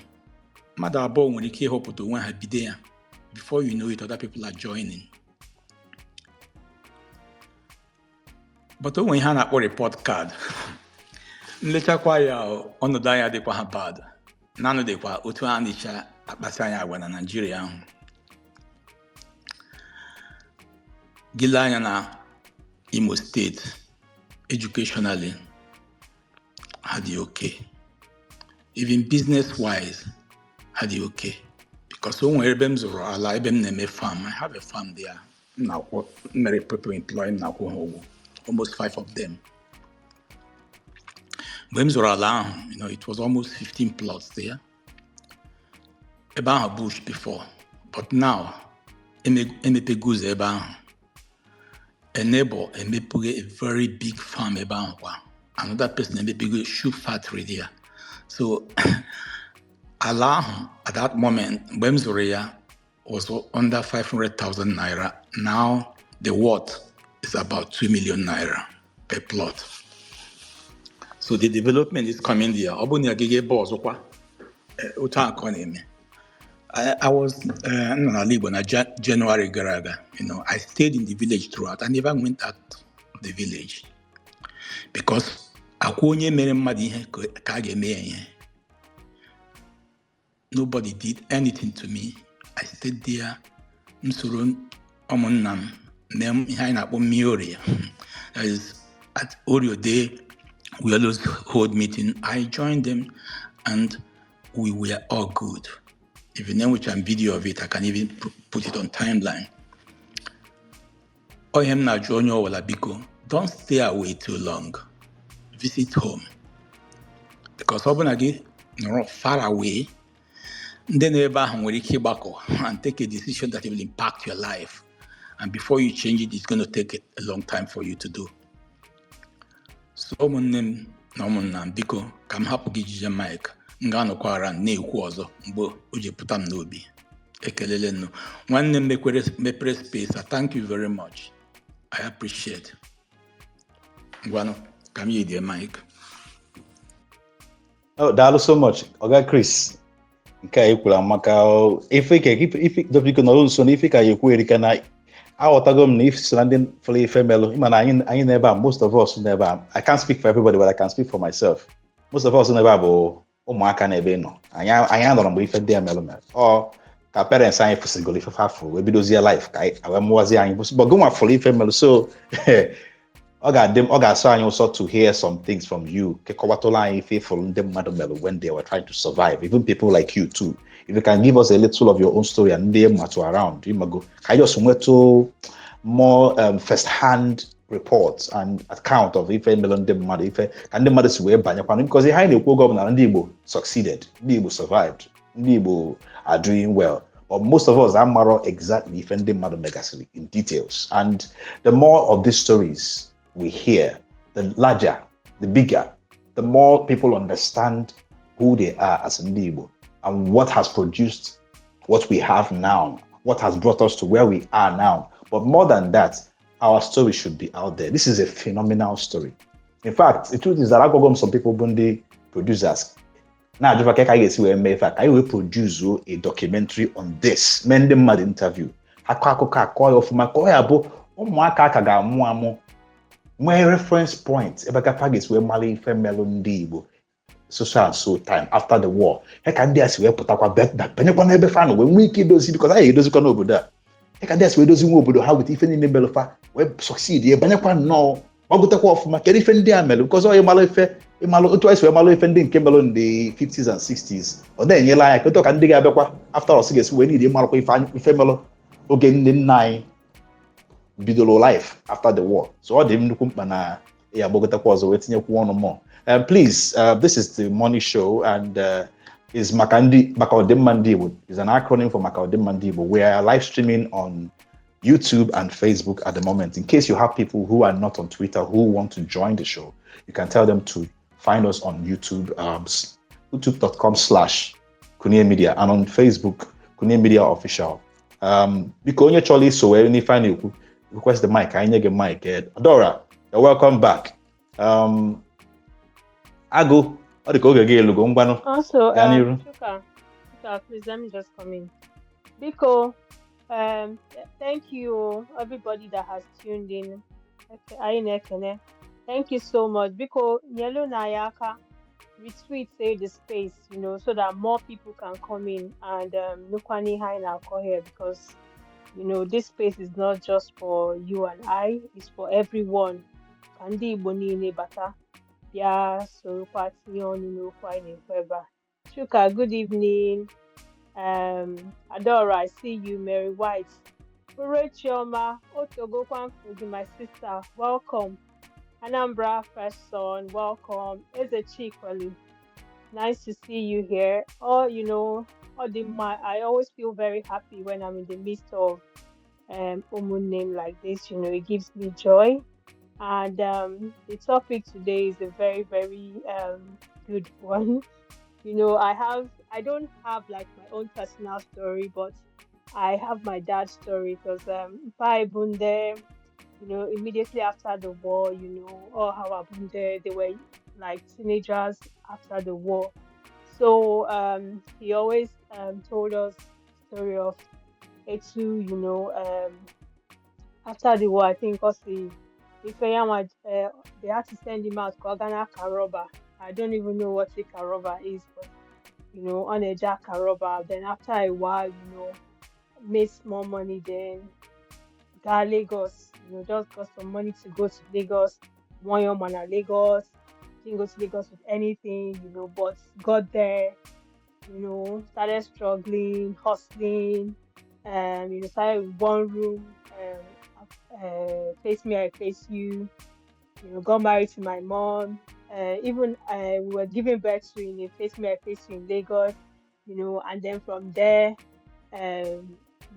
mmadụ abụọ nwere ike ịhọpụta onwe ha bido ya, before you know it, other people are joining. But o nwere ihe a na-akpọ report card. Nlechakwa ya, ọnọdụ anyị adịkwa ha bad naanị dịkwa otu a na-echa akpasị anyị agwa na Naịjirịa ahụ. Gị lee anya na Imo Steeti, educationally ha dị okay, even business wise ha dị okay, because o nwere ebe m zụrụ ala ebe m na-eme farm. I have a farm there. M na-akwụ mere people employ, m na-akwụ ha ụgwọ, almost five of them. Mgbe m zụrụ ala ahụ, it was almost 15 plots there. Ebe ahụ bush before, but now emepego ụzọ ebe ahụ. A neighbor emepego a very big farm ebe ahụ kwa. Another person emepego shoe factory there. So ala ahụ at that moment mgbe m zụrụ ya was under 500,000 naira. Now the worth is about 2 million naira per plot. So the development is coming there. Ọ bụrụ na agaghị ebe ọzọkwa, otu ahụ ka ọ na-eme. I was nọ n'ala Igbo na January gara aga. I stayed in the village throughout. I never went out of the village because akwa onye mere mmadụ ihe ka a ga-eme ya ihe. Nobody did anything to me. I stayed there. M soro ụmụnna m mee ihe anyị na-akpọ mmiri orie. That is, at Orio Day, we always hold meeting. I joined them and we were all good. If you know which I'm video of it, I can even put it on timeline. Ọ ihe m na-ajụ onye ọbụla, biko, don't stay away too long. Visit home. Because ọ bụ na gị nọrọ far away, ndị nọ ebe ahụ nwere ike ịgbakọ and take a decision that will impact your life. And before you change it, it's going to take a long time for you to do. So ụmụnne m na ụmụnna m, biko, ka m hapụ gị jije mic. M ga-anọkwara na-ekwu ọzọ mgbe o ji pụta m n'obi. Ekelele nnu nwanne m mekwere mepere space. I thank you very much. I appreciate. Ngwanụ, ka m yidie mic. Oh, daalụ so much, Oga Chris. Nke a ekwuru amaka. Ife ike ife biko nọrọ nso na ife ka ya ekwu erika na aghọtago m na ife so na ndị fụrụ ife melụ. Ịma na anyị n'ebe a, most of us n'ebe a, I can't speak for everybody, but I can speak for myself. Most of us n'ebe a bụ ụmụaka n'ebe ị nọ. Anyị anọrọ mgbe ife ndị a melụ mere. Ọ ka parents anyị fụsịgoro ife fa fụrụ wee bidozie life ka anyị wee mụwazie anyị, but gịnwa fụrụ ife melụ, so ọ ga-adị ọ ga-asọ anyị ụsọ to hear some things from you, kekọwatụla anyị ife ịfụrụ ndị mmadụ melụ when they were trying to survive, even people like you too. If you can give us a little of your own story and ndị matụ around ịmago ka anyị just nwetụ more first hand reports and account of ife melụ ndị mmadụ, ife ka ndị mmadụ si wee banyekwanụ, because ihe anyị na-ekwu oge ọbụla, ndị Igbo succeeded, ndị Igbo survived, ndị Igbo are doing well, but most of us amarọ exactly ife ndị mmadụ megasịrị in details. And the more of these stories we hear, the larger, the bigger, the more people understand who they are as ndị Igbo and what has produced what we have now. what has brought us to where we are now. But more than that, our story should be out there. This is a phenomenal story. In fact, the truth is that agwago m some people bụ ndị producers na-ajụfa ka anyị ga-esi wee mee ife a, ka anyị wee produce a documentary on this, mee ndị mmadụ interview, akọ akụkọ, akọ ya ọfụma, ka ọ ya bụ ụmụaka aka ga-amụ amụ nwee reference point ebe ka fa ga-esi wee mara ife melụ ndị Igbo so so and so time after the war, ya ka ndị a si wee pụtakwa banyekwa n'ebe fa nọ wee nwee ike idozi, because anyị edozikwa n'obodo a, ya ka ndị a si wee dozi nwa obodo ha weta ife niile melụ fa wee succeed ya, banyekwa nnọọ gbagotekwa ọfụma. Kedu ife ndị a melụ? Because ọ ịmalụ ife, ịmalụ otu anyị si wee malụ ife ndị nke melụ ndị 50s and 60s, ọ na-enyere anyị aka ka ndị ga-abịakwa after us ga-esi wee niile ịmalụkwa ife melụ oge ndị nna anyị bidoro life after the war. So ọ dị nnukwu mkpa na ya agbagotekwa ọzọ wee tinyekwu ọnụ more. Please, this is the Money Show and is maka ndị maka ọdịmma ndị Igbo, is an acronym for maka ọdịmma ndị Igbo. We are live streaming on YouTube and Facebook at the moment. In case you have people who are not on Twitter who want to join the show, you can tell them to find us on YouTube, youtube.com/Kunie Media, and on Facebook, Kunie Media Official. Biko, onye chọrọ iso wee n'ife a na-ekwu, request the mic, anyị nye gị mic. Adora, you're welcome back. Agụ, ọ dị ka oge gị elugo, ngwanụ. Also, Gaa n'iru. Chuka, Chuka, please let me just come in. Biko, thank you everybody that has tuned in. Okay, anyị na-ekene. Thank you so much. Biko, nyelu na ya aka retweet say the space, so that more people can come in and nụkwa n'ihe anyị na-akọ here, because this space is not just for you and I, it's for everyone. Ka ndị Igbo niile bata bịa sorokwa tinye ọnụ n'okwu anyị na-ekwu ebe a. Chuka, good evening. Adora, I see you. Mary White. Ure Chioma, Otogokwan Fugi, my sister, welcome. Anambra First Son, welcome. Eze Chikwelu, nice to see you here. Oh, all the my, I always feel very happy when I'm in the midst of name like this. It gives me joy. And the topic today is a very, very good one. I don't have like my own personal story, but I have my dad's story because Bunde, immediately after the war, all how Bunde, they were like teenagers after the war. So he always told us story of Etu, after the war, I think also Ifeanyi, they had to send him out ka ọ gaa na-aka rọba. I don't even know what ika rọba is, but on a jack rubber. Then after a while, made small money, then got Lagos, just got some money to go to Lagos. 1 year man at Lagos. Didn't go to Lagos with anything, but got there, started struggling, hustling, started with one room, face me, I face you, got married to my mom. Even we were giving birth to in a face me, I face you in Lagos, and then from there,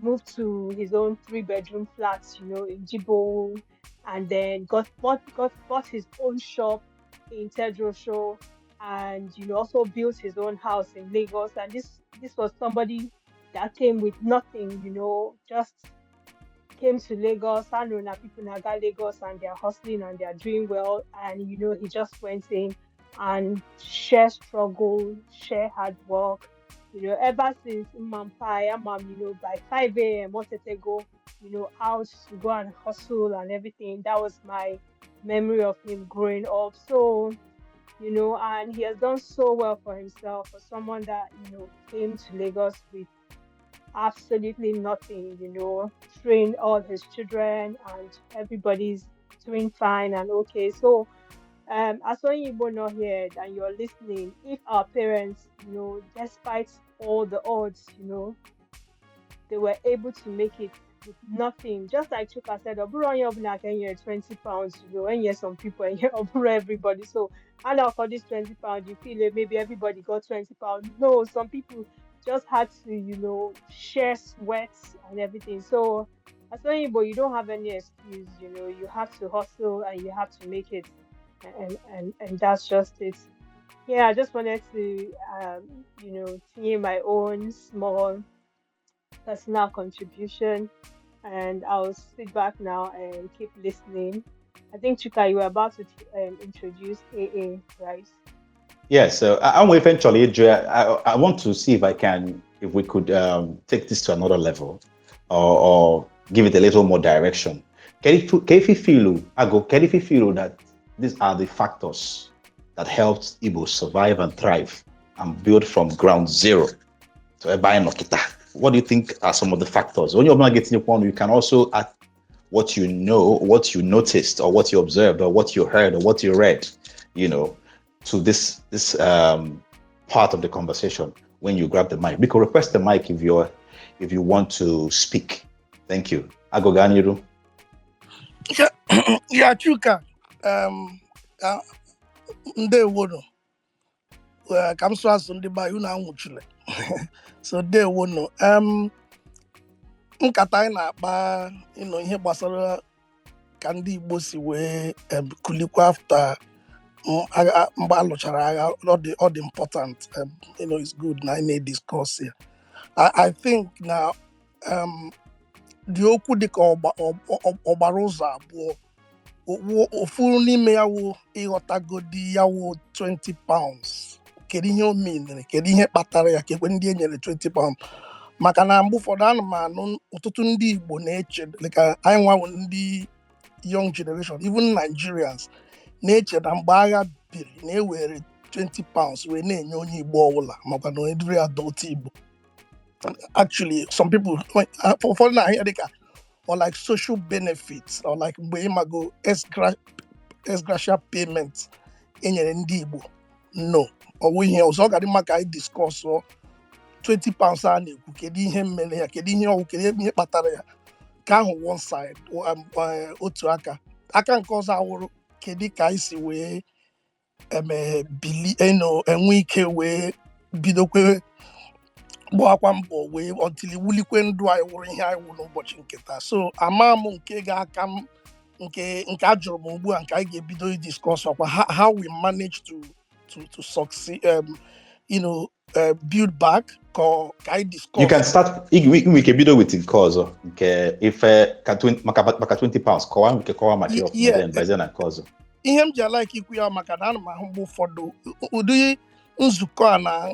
moved to his own 3-bedroom flat, in Jibo, and then got bought his own shop in Tejuosho, and also built his own house in Lagos. And this was somebody that came with nothing, just came to Lagos. I know now people na-aga Lagos and they're hustling and they're doing well. And he just went in and share struggle, share hard work. Ever since Mampai, Mom, by 5 a.m., wanted to go, out to go and hustle and everything. That was my memory of him growing up. So, and he has done so well for himself for someone that, came to Lagos with absolutely nothing, trained all his children and everybody's doing fine and okay. So as onye Igbo not here and you're listening, if our parents, despite all the odds, they were able to make it with nothing. Just like Chuka said, ọ bụrọ onye ọbụla can hear £20, and hear some people and hear ọ bụrọ everybody. So and now for this £20, you feel like maybe everybody got £20. No, some people just had to, share sweats and everything. So as onye Igbo, you don't have any excuse, you have to hustle and you have to make it. And that's just it. Yeah, I just wanted to tinye my own small personal contribution, and I'll sit back now and keep listening. I think, Chuka, you were about to introduce AA, right? Yeah, so I'm eventually, I want to see if I can, if we could take this to another level or give it a little more direction. Can you feel, Ago, can you feel that these are the factors that helped Igbo survive and thrive and build from ground zero to ebe anyị nọ kịta? What do you think are some of the factors? When you're not getting your point, you can also add what you know, what you noticed, or what you observed, or what you heard, or what you read, to this part of the conversation when you grab the mic. Because request the mic if you want to speak. Thank you. Ago, gaa n'iru. Yeah, Chuka, ndewonu. Ka m sụọ asụsụ ndị be anyị, unu anwụchule. So ndewonu. Nkata anyị na-akpa ịnọ ihe gbasara ka ndị Igbo si wee kulikwa after agha, mgbe a lụchara agha, ọ dị important. It's good na anyị na-ediscuss ya. I think na dị okwu dịka ọgbara ụzọ abụọ. Ofu n'ime ya wụ ịghọtagodi ya wụ 20 pounds, kedu ihe o menere, kedu ihe kpatara ya, kekwe ndị e nyere 20 pounds, maka na mgbe ụfọdụ ana m anụ ọtụtụ ndị Igbo na-eche dịka anyị nwa wụ ndị young generation, even Nigerians na-eche na mgbe agha biri na-ewere 20 pounds wee na-enye onye Igbo ọbụla, makwa na every adult Igbo. Actually, some people, ụfọdụ na-ahịa dịka or like social benefits or like mgbe ịmago ex gratia payment e nyere ndị Igbo. No, ọ bụ ihe ọzọ ọ ga-adị mma ka anyị discuss 20 pounds a na-ekwu, kedu ihe mere ya, kedu ihe ọwụ, kedu ihe kpatara ya. Ka ahụ one side, otu aka aka nke ọzọ awụrụ kedu ka anyị si wee eme bili eno enwe ike wee bidokwe gbakwa mbọ wee until wulikwe ndụ anyị wụrụ ihe anyị wụ n'ụbọchị nke taa. So ama m nke ga-aka m nke a jụrụ m ugbu a, nke anyị ga-ebido discuss ọkwa how we manage to succeed, build back, ka anyị discuss. You can start, ị nwere ike bido with nke ọzọ, nke ife ka 20 maka 20 pounds, kọwaa nke kọwaa maka ya ọfụma, then bazie na nke ọzọ. Ihe m ji alike ikwu ya maka na ana m ahụ mgbe ụfọdụ ụdị nzukọ a na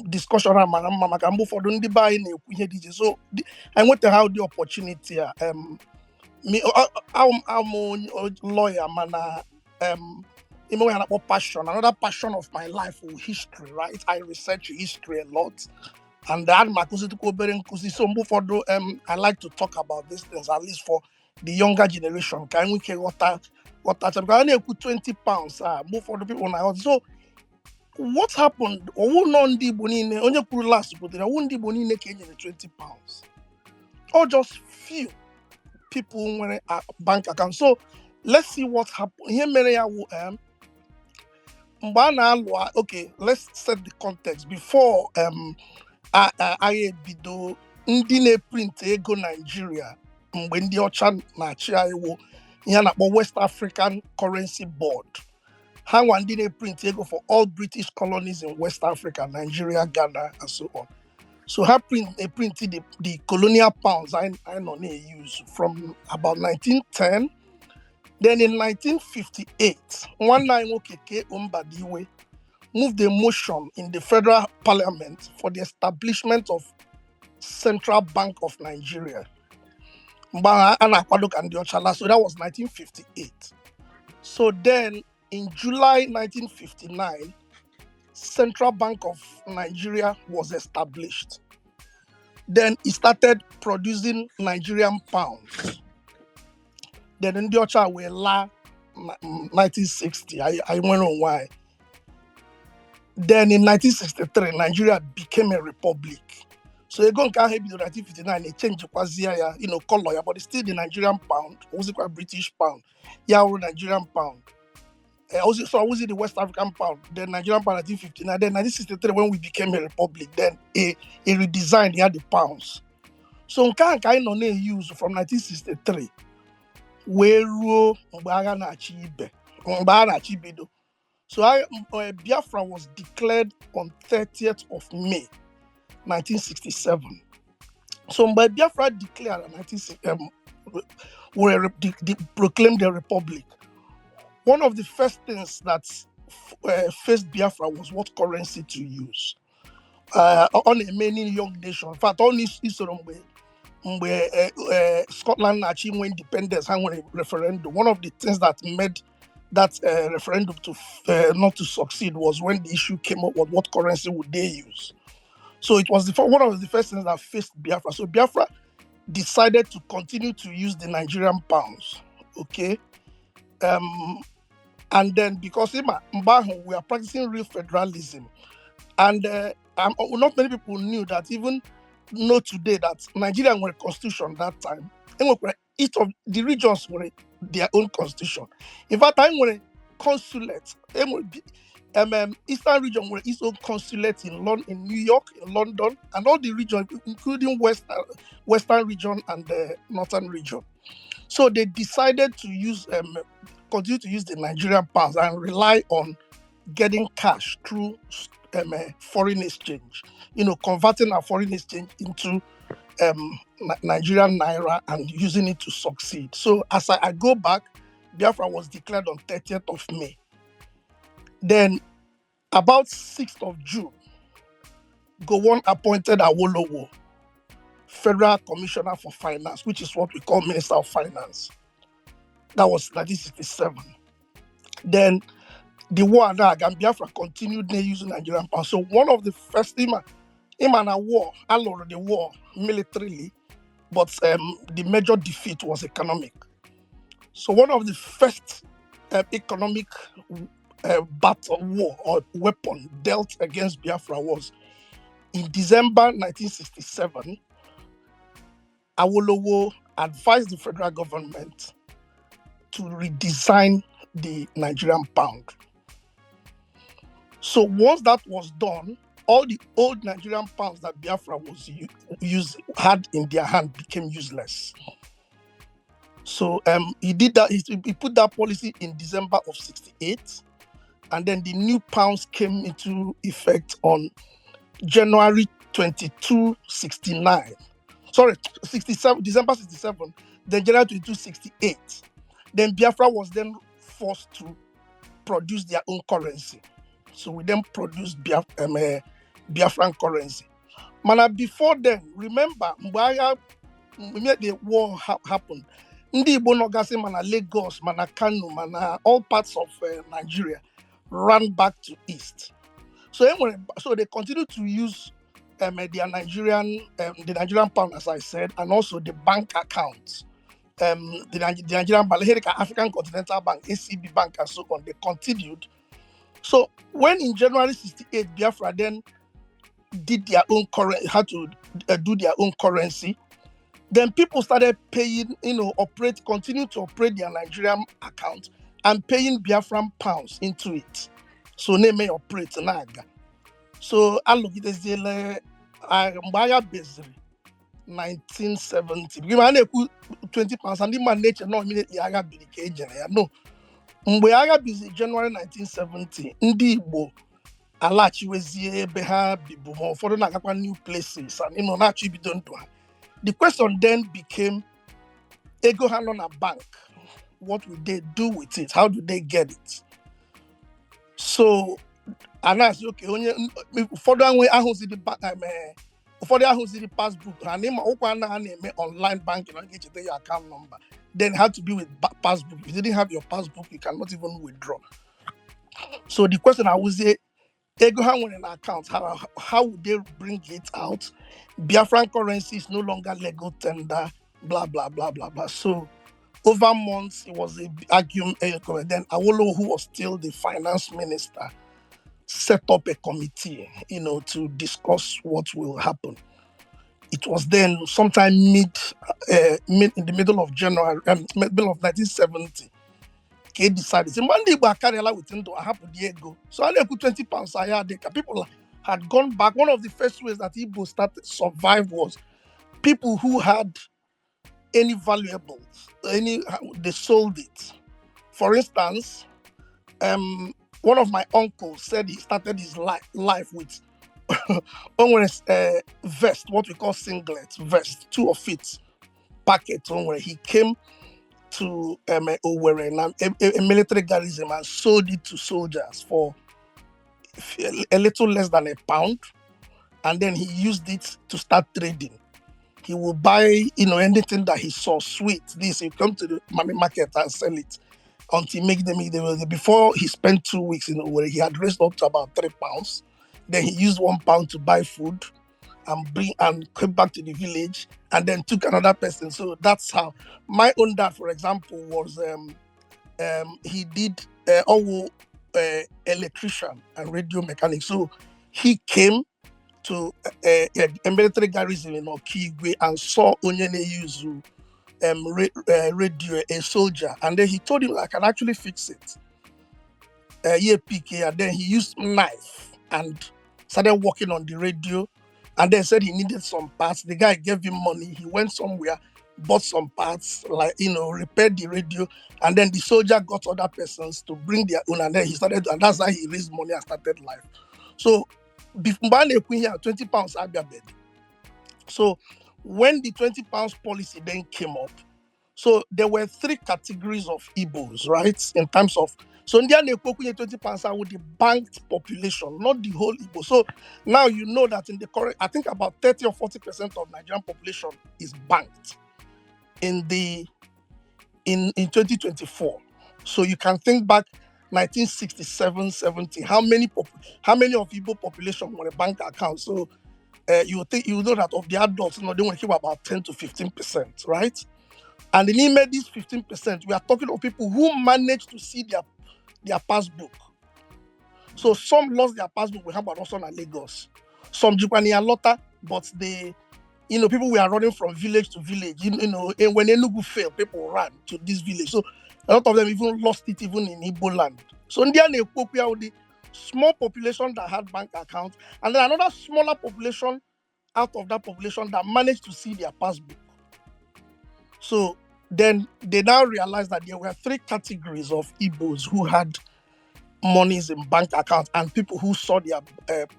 discussion a mara mma, maka mgbe ụfọdụ ndị be anyị na-ekwu ihe dị iche, so anyị nwetaghị ụdị opportunity a. Awụ m onye lawyer, mana ime ya na-akpọ passion, another passion of my life wụ history, right? I research history a lot and ana m akụzitụkwa obere nkụzi. So mgbe ụfọdụ I like to talk about these things, at least for the younger generation, ka anyị nwee ike ghọta ghọtacha, because a na-ekwu 20 pounds a, mgbe ụfọdụ people na-aghọta. So what happened, ọwụ nọ ndị Igbo niile, onye kwuru last kwutere, ọwụ ndị Igbo niile ka e nyere 20 pounds or just few people nwere a bank account. So let's see what happened. Ihe mere ya wụ mgbe a na-alụ okay, let's set the context before agha ebido. Ndị na-eprint ego Nigeria mgbe ndị ọcha na-achị anyị wụ ihe a na-akpọ West African Currency Board. Ha nwa ndị na-eprint ego for all British colonies in West Africa, Nigeria, Ghana and so on. So ha print print the colonial pounds anyị nọ na-use from about 1910. Then in 1958, nwanne anyị nwoke K.O. Mbadiwe moved a motion in the federal parliament for the establishment of Central Bank of Nigeria. Mgbe ahụ a na-akwado ka ndị ọcha laa. So that was 1958. So then in July 1959, Central Bank of Nigeria was established. Then it started producing Nigerian pounds. Then ndị ọcha wee laa 1960, anyị nwere onwe anyị. Then in 1963, Nigeria became a republic. So ego nke ahụ ebidoro 1959 echenjikwazie ya, color ya, but it's still the Nigerian pound, ozikwa British pound, ya wụrụ Nigerian pound. So was the West African pound, then Nigerian pound 1959, then 1963 when we became a republic, then a redesign ya the pounds. So nke a nke anyị nọ na-use from 1963 wee ruo mgbe agha na-achị ibe, mgbe agha na-achị bido. So Biafra was declared on 30th of May 1967. So mgbe Biafra declared na 19 were proclaimed the republic, one of the first things that faced Biafra was what currency to use. Ọ na-eme any young nation. In fact, ọ na isoro mgbe Scotland na-achọ inwe independence, ha nwere referendum. One of the things that made that referendum to not to succeed was when the issue came up with what currency would they use. So it was one of the first things that faced Biafra. So Biafra decided to continue to use the Nigerian pounds. Okay. And then because mgbe ahụ, we are practicing real federalism, and not many people knew that, even know today that Nigeria nwere constitution that time. Enwekwara each of the regions nwere their own constitution. In fact, anyị nwere consulate. Enwere Eastern region nwere its own consulate in London, in New York, in London, and all the regions, including Western region and the Northern region. So they decided to use continue to use the Nigerian pounds and rely on getting cash through foreign exchange, converting our foreign exchange into Nigerian naira and using it to succeed. So as I go back, Biafra was declared on 30th of May. Then about 6th of June, Gowon appointed Awolowo Federal Commissioner for Finance, which is what we call Minister of Finance. That was 1967. Then the war now, Biafra continued using Nigerian pound. So one of the first ịma na war, alụrụ the war militarily, but the major defeat was economic. So one of the first economic battle, war or weapon dealt against Biafra was in December 1967. Awolowo advised the federal government to redesign the Nigerian pound. So once that was done, all the old Nigerian pounds that Biafra was had in their hand became useless. So he did that. He put that policy in December of '68, and then the new pounds came into effect on January 22, 69. Sorry, 67, December 67, then January 22, 68. Then Biafra was then forced to produce their own currency. So we then produced Biafran currency. Mana before then, remember, mgbe agha, mgbe the war happened, ndị Igbo nọgasị mana Lagos, mana Kano, mana all parts of Nigeria ran back to East. So enwere, so they continue to use their Nigerian, the Nigerian pound, as I said, and also the bank accounts. The Nigerian Bank, African Continental Bank, ACB Bank, and so on. They continued. So when in January 68, Biafra then did their own current, had to do their own currency. Then people started paying, operate, continue to operate their Nigerian account and paying Biafran pounds into it. So they may operate na-aga. So alụgideziele mgbe agha beziri 1970, because a na-ekwu 20 pounds, ndị mmadụ na-eche nọ immediately agha biri ka e jere ya. No, mgbe agha bizi January 1970, ndị Igbo alaghachiwezie ebe ha bibu, ma ụfọdụ na-agakwa new places and na-achọ ibido ndụ ha. The question then became, ego ha nọ na bank, what will they do with it? How do they get it? So a na-asị oke onye ụfọdụ anwe ahụziri ụfọdụ ahụziri passbook ha na ịma ụkwa na ha na-eme online banking, ọ ga-echeta your account number. Then had to be with passbook. If you didn't have your passbook, you cannot even withdraw. So the question awụzie, ego ha nwere na account, how would they bring it out? Biafran currency is no longer legal tender, blah blah blah blah blah. So over months it was a argument. Then Awolowo, who was still the finance minister, set up a committee to discuss what will happen. It was then sometime mid in the middle of January, middle of 1970, ka e decided sị, mgbe ndị Igbo akarịala with ndụ ahapụ dị ego, so a na-ekwu 20 pounds ahịa dị ka people had gone back. One of the first ways that Igbo started survive was people who had any valuables, any, they sold it. For instance, one of my uncles said he started his life with O nwere vest, what we call singlet vest, two of it packet o nwere. He came to Owerri na a military garrison and sold it to soldiers for a little less than a pound, and then he used it to start trading. He will buy, anything that he saw, sweet, this, he come to the mommy market and sell it until make them, before he spent 2 weeks in Owerri, he had raised up to about £3. Then he used £1 to buy food and bring and came back to the village and then took another person. So that's how my own dad, for example, was he did all electrician and radio mechanic. So he came to a military garrison in Okigwe and saw onye na-use radio, a soldier, and then he told him, "I can actually fix it." Yeah, PK, and then he used knife and started working on the radio, and then said he needed some parts. The guy gave him money. He went somewhere, bought some parts, like repaired the radio, and then the soldier got other persons to bring their own, and then he started, and that's how he raised money and started life. So, mgbe a na-ekwu ihe a, £20 abịabeghị. So when the £20 policy then came up, so there were three categories of Igbos, right? In terms of, so ndị a na-ekwu okwu nye £20 are with the banked population, not the whole Igbo. So now you know that in the current, I think about 30 or 40% of Nigerian population is banked in the in 2024. So you can think back 1967, 70, how many of Igbo population were a bank account? So you think you know that of the adults, they want to keep about 10 to 15%, right? And in this 15%, we are talking of people who managed to see their passbook. So some lost their passbook. We have also in Lagos. Some jikwa ya lọta, but they, people were running from village to village. And when Enugu failed, people ran to this village. So a lot of them even lost it even in Igbo land. So ndị a na-ekwu okwu ya wụ the small population that had bank accounts, and then another smaller population out of that population that managed to see their passbook. So then they now realized that there were three categories of Igbos who had monies in bank accounts and people who saw their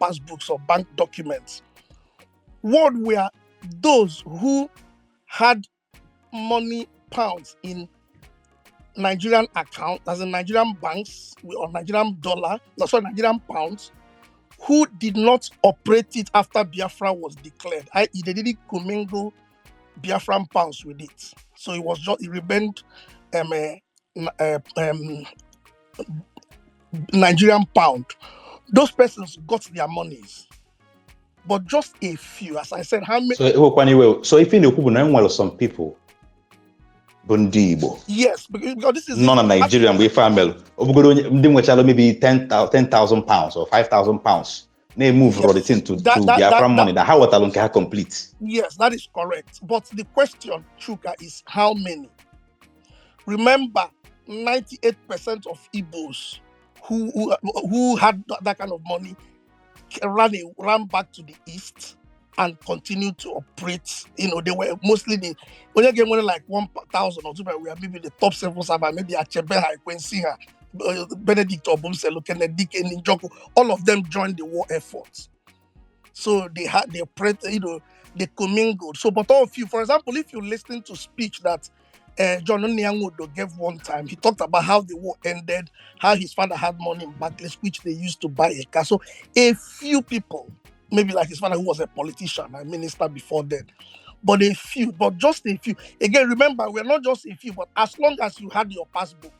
passbooks or bank documents. One were those who had money pounds in Nigerian account, as in Nigerian banks or Nigerian dollar, no, sorry, Nigerian pounds, who did not operate it after Biafra was declared, i.e., they didn't commingle Biafran pounds with it. So it was just, it remained Nigerian pound. Those persons got their monies, but just a few. As I said, how many? So ewekwana iwe, so ife ị na-ekwu bụ na enwere some people bụ ndị Igbo Yes, because this is nọ na Nigeria mgbe ife a mere, ọ bụgoro onye ndị nwechara maybe £10,000 or £5,000 na-emove Yes, the thing to, to Biafran money na ha wetalụ nke ha complete. Yes, that is correct. But the question, Chuka, is how many? Remember, 98% of Igbos who had that kind of money ran back to the east and continued to operate. They were mostly the only game like 1,000 or two, but we are maybe the top civil servant, maybe Achebe ha, Ekwensi ha, Benedict Obumselu, Kennedy Njoku, all of them joined the war effort. So they had they operate, they commingled. So, but all of you, for example, if you listen to speech that John Nnia Nwodo gave one time, he talked about how the war ended, how his father had money in Barclays, which they used to buy a car. So a few people, maybe like his father who was a politician, a minister before then, but a few, but just a few. Again, remember, we're not just a few, but as long as you had your passbook.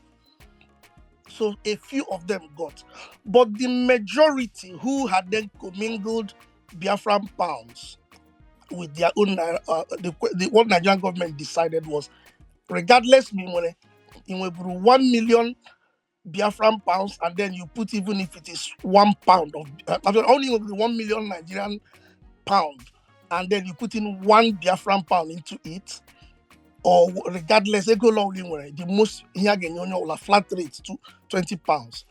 So a few of them got. But the majority who had then commingled Biafran pounds with their own, what Nigerian government decided was, regardless, me nwere ị nweburu 1 million Biafran pounds, and then you put, even if it is £1 of, only 1 million Nigerian pound, and then you put in one Biafran pound into it, or regardless, ego ole ọbụla ị nwere, the most ihe a ga-enye onye ọbụla flat rate to £20.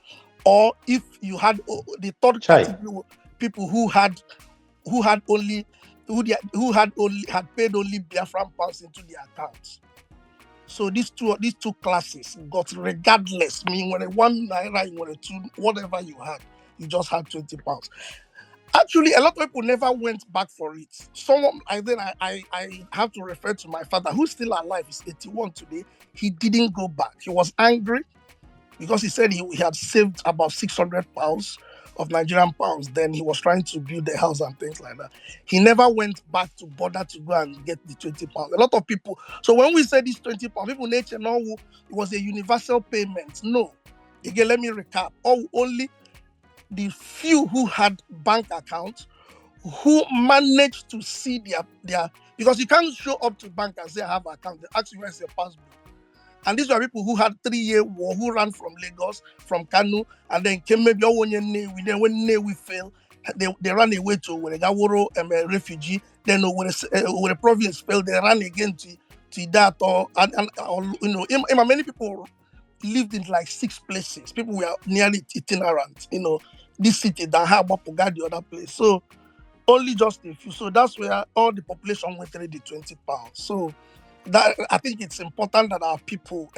Or if you had the third Chai. category were people who had only who, their, who had only had paid only Biafran pounds into their accounts. So these two classes got, regardless, mean when ₦1, you were two, whatever you had, you just had £20. Actually, a lot of people never went back for it. Someone, I then I have to refer to my father, who's still alive, he's 81 today. He didn't go back. He was angry because he said he had saved about £600 of Nigerian pounds. Then he was trying to build a house and things like that. He never went back to bother to go and get the £20. A lot of people. So when we say this £20, people nature no, it was a universal payment. No. Again, let me recap. Oh, only the few who had bank accounts who managed to see their because you can't show up to bank and say I have an account. They ask you where's your passport. And these were people who had 3-year war, who ran from Lagos, from Kano, and then came maybe 1 year. Then when we failed, they ran away to Weregaworo, a refugee. Then when the province failed, they ran again to that or and or, many people lived in like six places. People were nearly itinerant, this city that had the other place. So only just a few. So that's where all the population went through the £20. So that I think it's important that our people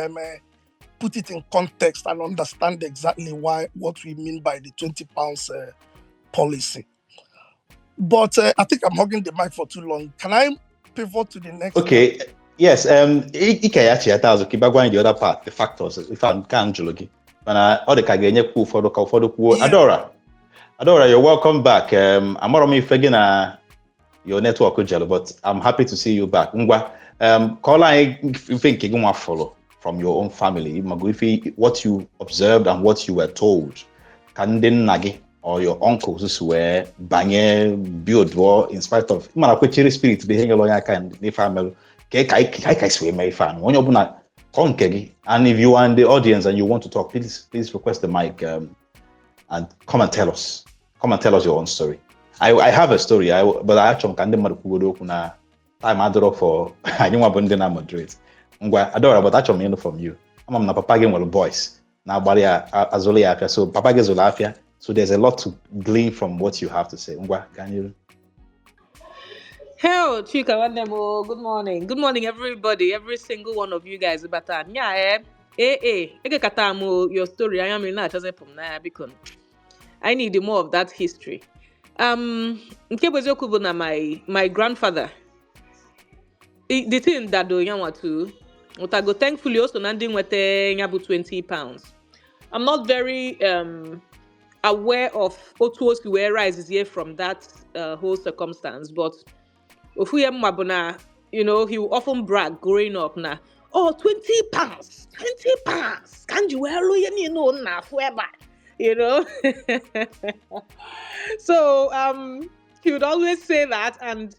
put it in context and understand exactly why what we mean by the £20 policy. But I think I'm hogging the mic for too long. Can I pivot to the next? Okay. Yes, ike ya chiata azụ ka ị bagwa anyị the other part, the factors, ife a nke a m jụrụ gị. Mana ọ dị ka ga-enyekwa ụfọdụ ka ụfọdụ kwuo. Yeah. Adora, Adora, you're welcome back. Amarọ m ife gị na your network jelu, but I'm happy to see you back. Ngwa, kọọrọ anyị ife nke gị nwa fọrọ from your own family, mago ife what you observed and what you were told ka ndị nna gị or your uncles si wee banye build or in spite of mana kwechiri spirit bụ ihe nyere onye aka n'ife amelụ ka anyị ka si wee mee ife a onye ọbụla kọọ nke gị. And if you are in the audience and you want to talk, please, please request the mic and come and tell us your own story. I have a story, but achọrọ m ka ndị mmadụ kwugodo okwu na time adịrọ for anyị nwa bụ ndị na moderate. Ngwa, Adora, but achọrọ m ịnụ from you. Ama m na papa gị nwere boys na-agbara ya azụrụ ya afịa, so papa gị zụrụ afịa, so there's a lot to glean from what you have to say. Ngwa, gaa n'iru. Hello, Chika Wandemo. Good morning. Good morning, everybody. Every single one of you guys. But yeah, eh, ege your story. I am in na biko. I need more of that history. Nke bụ eziokwu bụ na my grandfather, the thing dado ya nwa too. Utago thankfully also na ndị nweta ya bụ £20. I'm not very aware of otu o si wee rise here from that whole circumstance, but ofu ihe mma bụ na he will often brag growing up na, oh, £20, £20 ka m ji wee lụ ihe niile o na-afụ ebe a. So he would always say that and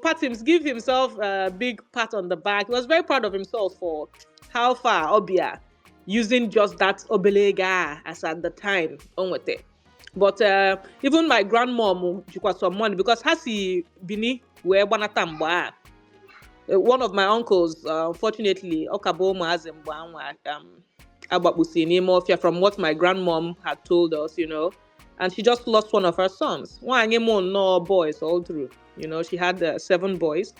pat him, give himself a big pat on the back. He was very proud of himself for how far ọ bịa using just that obele ego a as at the time o nwete. But even my grandmom jikwa some money because ha si Bini wee gbanata mgbe a. One of my uncles, unfortunately, ọ ka bụ ụmụazị mgbe anwa agbakpusi n'ime ọfịa, from what my grandmom had told us. And she just lost one of her sons. Nwaanyị mụ nnọọ boys all through. She had seven boys.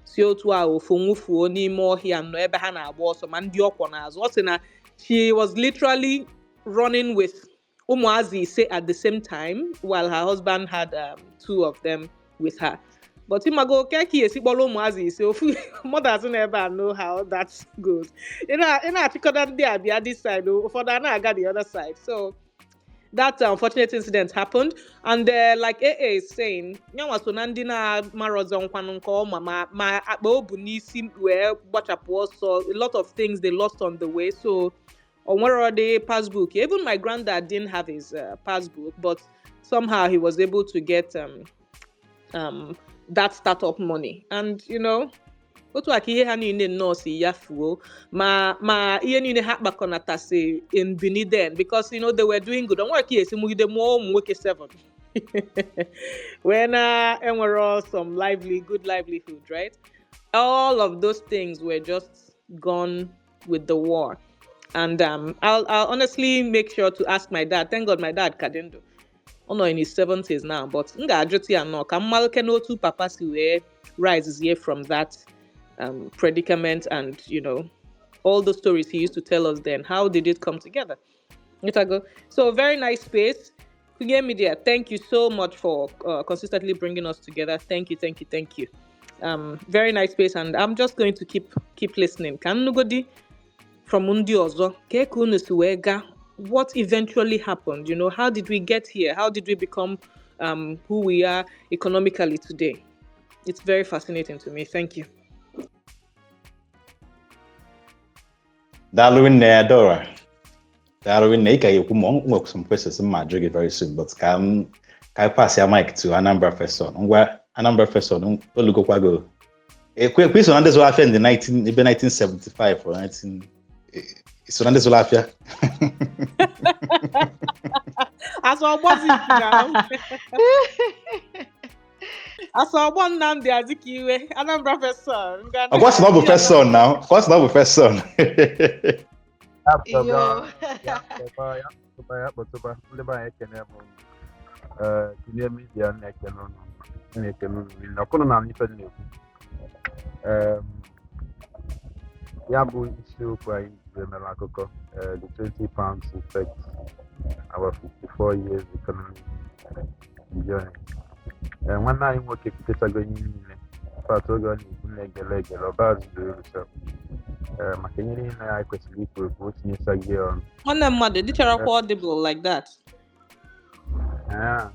Si otu a ofu nwụfuo n'ime ọhịa nọ ebe ha na-agba ọsọ ma ndị ọkwọ n'azụ. Ọ sị na she was literally running with ụmụazị ise at the same time while her husband had two of them with her. But ịmago ke ka esi kpọrọ ụmụazị ise ofu mothers nọ ebe a know how that goes. Ị na-achịkọta ndị a bịa this side, ụfọdụ a na-aga the other side. So that unfortunate incident happened and like AA is saying, nyanwa so na ndị na-amarọzọ nkwanụ nke ọma ma akpa o bu n'isi wee gbachapụ ọsọ. A lot of things they lost on the way, so o nwere the passbook. Even my granddad didn't have his passbook, but somehow he was able to get that startup money and otu a ka ihe ha niile nnọọ si ya fuo ma ihe niile ha kpakọnatasị in Benin then, because they were doing good. Onwere ka esi mụgide mụọ ụmụ nwoke seven wee na enwero some lively good livelihood, right? All of those things were just gone with the war. And I'll honestly make sure to ask my dad. Thank God my dad ka dị ndụ. Ọ nọ in his 70s now, but m ga-ajụta ya nnọọ ka m malụke n'otu papa si wee rise here from that predicament and all the stories he used to tell us then. How did it come together? Itago. So very nice space. Kunie Media, thank you so much for consistently bringing us together. Thank you, thank you, thank you. Very nice space, and I'm just going to keep listening. Ka m nụgodi from ndị ọzọ, ka ka unu si wee gaa, what eventually happened? How did we get here? How did we become who we are economically today? It's very fascinating to me. Thank you. Daalụ nne, Adora. Daalụ nne, ị ka ga-ekwu ma ọ nwere some questions m ma ajụ gị very soon, but ka m ka anyị pass ya mic to Anambra First Son. Ngwa, Anambra First Son, olugokwa go. Ekwe so na ndị zụrụ afịa in the 19 ebe 1975 or 19 so na ndị zụrụ afịa. As ọgbọ Zik now. As ọgbọ Nnamdi Azikiwe, Anambra First Son. Ngwa. Ọkwa sị na ọ bụ first son now. Ọkwa sị na ọ bụ first son. Yo. Ya kpọtụba, ya kpọtụba, ya kpọtụba. Ndị be anyị, ekene m unu. Ee, Kunie Media, na-ekene unu, na-ekene unu rinne. Ọkụnụ na ife m na-ekwu. Ya bụ isiokwu anyị ji emere akụkọ, the £20 effect, our 54 years economic journey. Ee, nwanne anyị nwoke kwutechago ihe niile. In fact, oge ọ na-ekwu na-egele egele, ọba zuru eru sef. Ee, maka ihe niile anyị kwesịrị ikwu ekwu, o tinyechaghị ya ọnụ. Nwanne mmadụ dịcharakwa audible like that. Ah.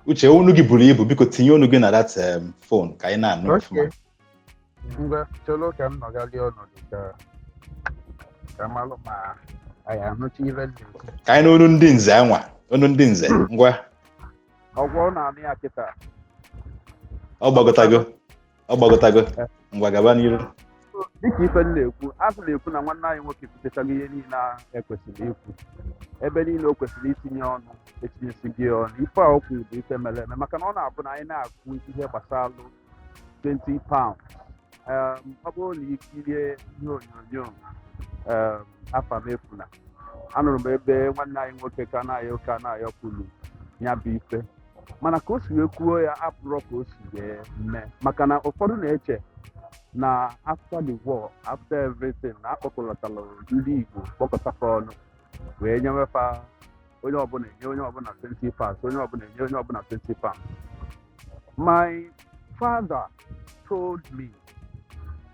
Uche, onu gị buru ibu, biko tinye onu gị na that phone ka anyị na-anụ ọfụma. Okay. Ngwa, chọrọ ka m nọgharịa ọnọdụ ka malụ ma anyị anụcha ife m na-ekwu. Ka anyị na onu ndị nze anwa, onu ndị nze, ngwa. Ọgwụ ọ na-anụ ya kịta. Ọ gbagotago. Ọ gbagotago. Ngwa, gaba n'iru. Dịka ife m na-ekwu, azụ na-ekwu na nwanne anyị nwoke kwutechago ihe niile a ekwesịrị ikwu. Ebe niile o kwesịrị itinye ọnụ, etinyesighị ya ọnụ. Ife a o kwuru bụ ife mere eme, maka na ọ na-abụ na anyị na-akwu ihe gbasalụ £20. Ọ bụrụ na ikirie ihe onyonyo Afa m efuna, anụrụ m ebe nwanne anyị nwoke ka na-ayọ ka na-ayọ kwuru ya bụ ife, mana ka o si wee kwuo ya abụrọ ka o si wee mee, maka na ụfọdụ na-eche na after the war, after everything, na akpọkọlatara ndị Igbo, kpọkọtafa ọnụ wee nyewefa onye ọbụla, enye onye ọbụla £20, onye ọbụla enye onye ọbụla £20. My father told me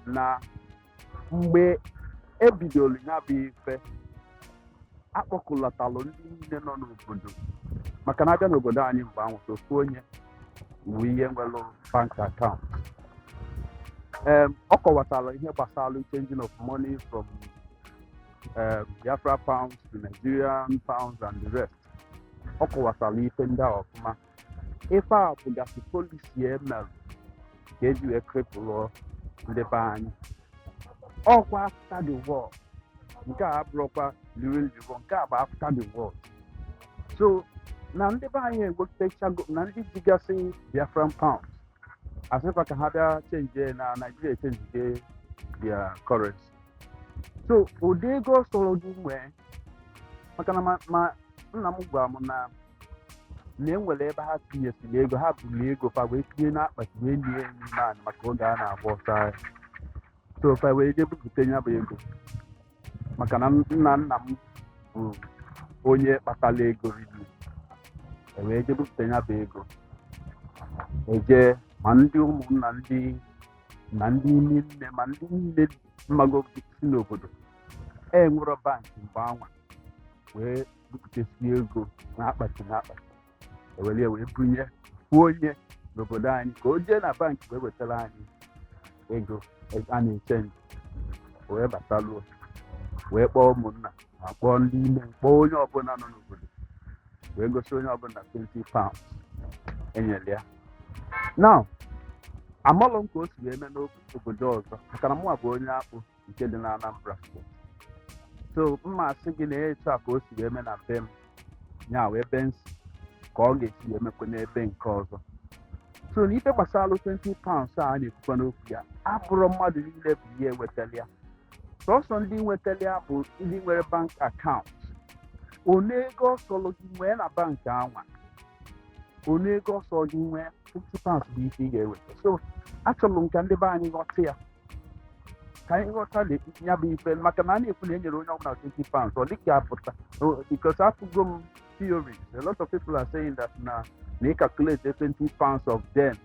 na mgbe ebidoro ya bụ ife, akpọkọlatalụ ndị niile nọ n'obodo, maka na abịa n'obodo anyị mgbe ahụ, so ofu onye bụ ihe nwere bank account. Ọ kọwatara ihe gbasara changing of money from Biafra pounds to Nigerian pounds and the rest. Ọ kọwatara ife ndị a ọfụma. Ife a bụgasị policy emelụ ka eji wee cripple ndị be anyị. Ọkwa after the war, nke a abụrụkwa during the war, nke a bụ after the war. So na ndị be anyị enwetachago na ndị jigasị Biafran pounds, asịkwa ka ha bịa change na Nigeria, change their currency. So ụdị ego sọrọ gị nwee, maka na ma nna m gwara m na enwere ebe ha tinyesịrị ego, ha buru ego fa wee tinye n'akpati wee lie n'ime anyị maka oge a na-agba ọsọ agha. So fa wee jee bupụta ya bụ ego, maka na nna nna m bụ onye kpatara ego rinne, e wee jee bupụta ya bụ ego, eje ma ndị ụmụnna, ndị ma ndị ime nne, ma ndị niile mmago si n'obodo e nwere bankị mgbe anwa, wee bupụtasi ego na akpati, ewere ya wee bunye kwuo onye n'obodo anyị ka o jee na bankị wee wetara anyị ego a na-echange, wee bataluo, wee kpọọ ụmụnna, ma kpọọ ndị ime, kpọọ onye ọbụla nọ n'obodo, wee gosi onye ọbụla £20 enyere ya. Now, amalụ m ka o si wee mee n'obodo ọzọ, maka na mụnwa bụ onye Akpụ nke dị na Anambra Steeti. So mma asị gị na etu a ka o si wee mee na be m ya, wee be nsi ka ọ ga-esi wee mekwa n'ebe nke ọzọ. So na ife gbasara £20 a na-ekwukwa n'okwu ya abụrụ mmadụ niile bụ ihe wetara ya. Sọsọ ndị nwetara ya bụ ndị nwere bank account. One ego ọsọlụ gị nwee na bankị anwa, one ego ọsọ gị nwee, £50 bụ ife ị ga-eweta. So achọrọ m ka ndị be anyị ghọta ya, ka anyị ghọta ya bụ ife, maka na a na-ekwu na e nyere onye ọbụla £20, ọ dịka apụta, because afụgo m theories. A lot of people are saying that na na ị calculate the 20 pounds of then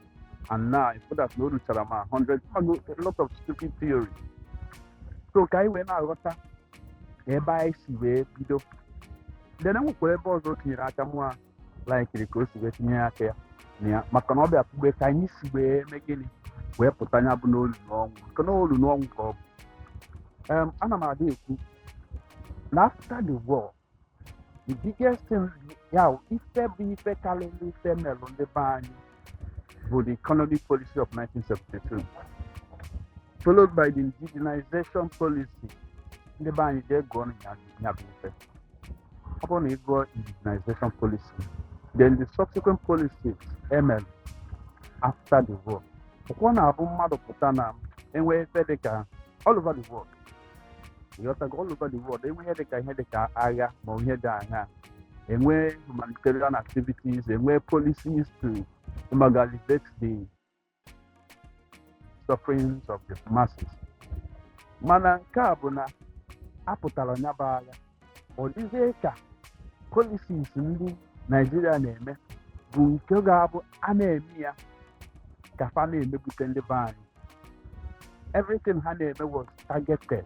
and now, if that no ruchara ma 100, a lot of stupid theories. So ka anyị wee na-aghọta ebe anyị si wee bido. Then enwekwara ebe ọzọ o tinyere aka mụa laikiri ka o si wee tinye aka ya na ya, maka na ọ bịa kwube ka anyị si wee mee gịnị wee pụta ya bụ n'olu n'ọnwụ, maka na olu n'ọnwụ ka ọ bụ. Ana m adị ekwu na after the war, the biggest thing ya wụ ife bụ ife karịrị ife melụ ndị be anyị bụ the economic policy of 1972, followed by the indigenization policy. Ndị be anyị jee gụọ ya bụ ife. Ọ bụrụ na ị gụọ indigenization policy, then the subsequent policies emel after the war, ọkwọ na-abụ mmadụ pụta na enwe ife dịka all over the world, ịghọtago, all over the world enwe ihe dịka agha ma ọ ihe dị aṅaa, enwe humanitarian activities, enwe policies to alleviate the sufferings of the masses. Mana nke a bụ na apụtara ya bụ agha, ọ dịzie ka policies ndị Naijiria na-eme bụ nke ga-abụ a na-eme ya ka fa na-emegbute ndị be anyị. Everything ha na-eme was targeted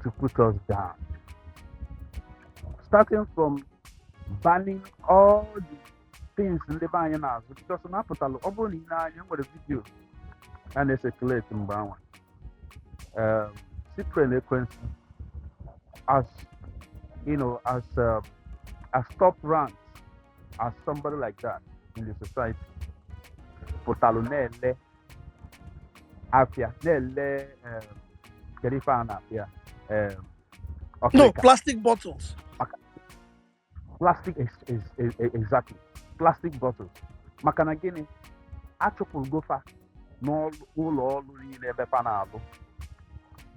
to put us down, starting from banning all the things ndị be anyị na-azụ, because na apụtalụ, ọ bụrụ na ị na-anya, nwere video a na-ecirculate mgbe anwa, Cyprian Ekwensu, as you know, as top ranks, as somebody like that in the society, pụtalụ na-ele afịa, na-ele kedu ife a na-apịa No, ọkịrịka. Plastic bottles. Maka plastic is exactly plastic bottles. Maka na gịnị? Achụpụrụ gofa n'ụlọ ọrụ niile ebe fa na-alụ.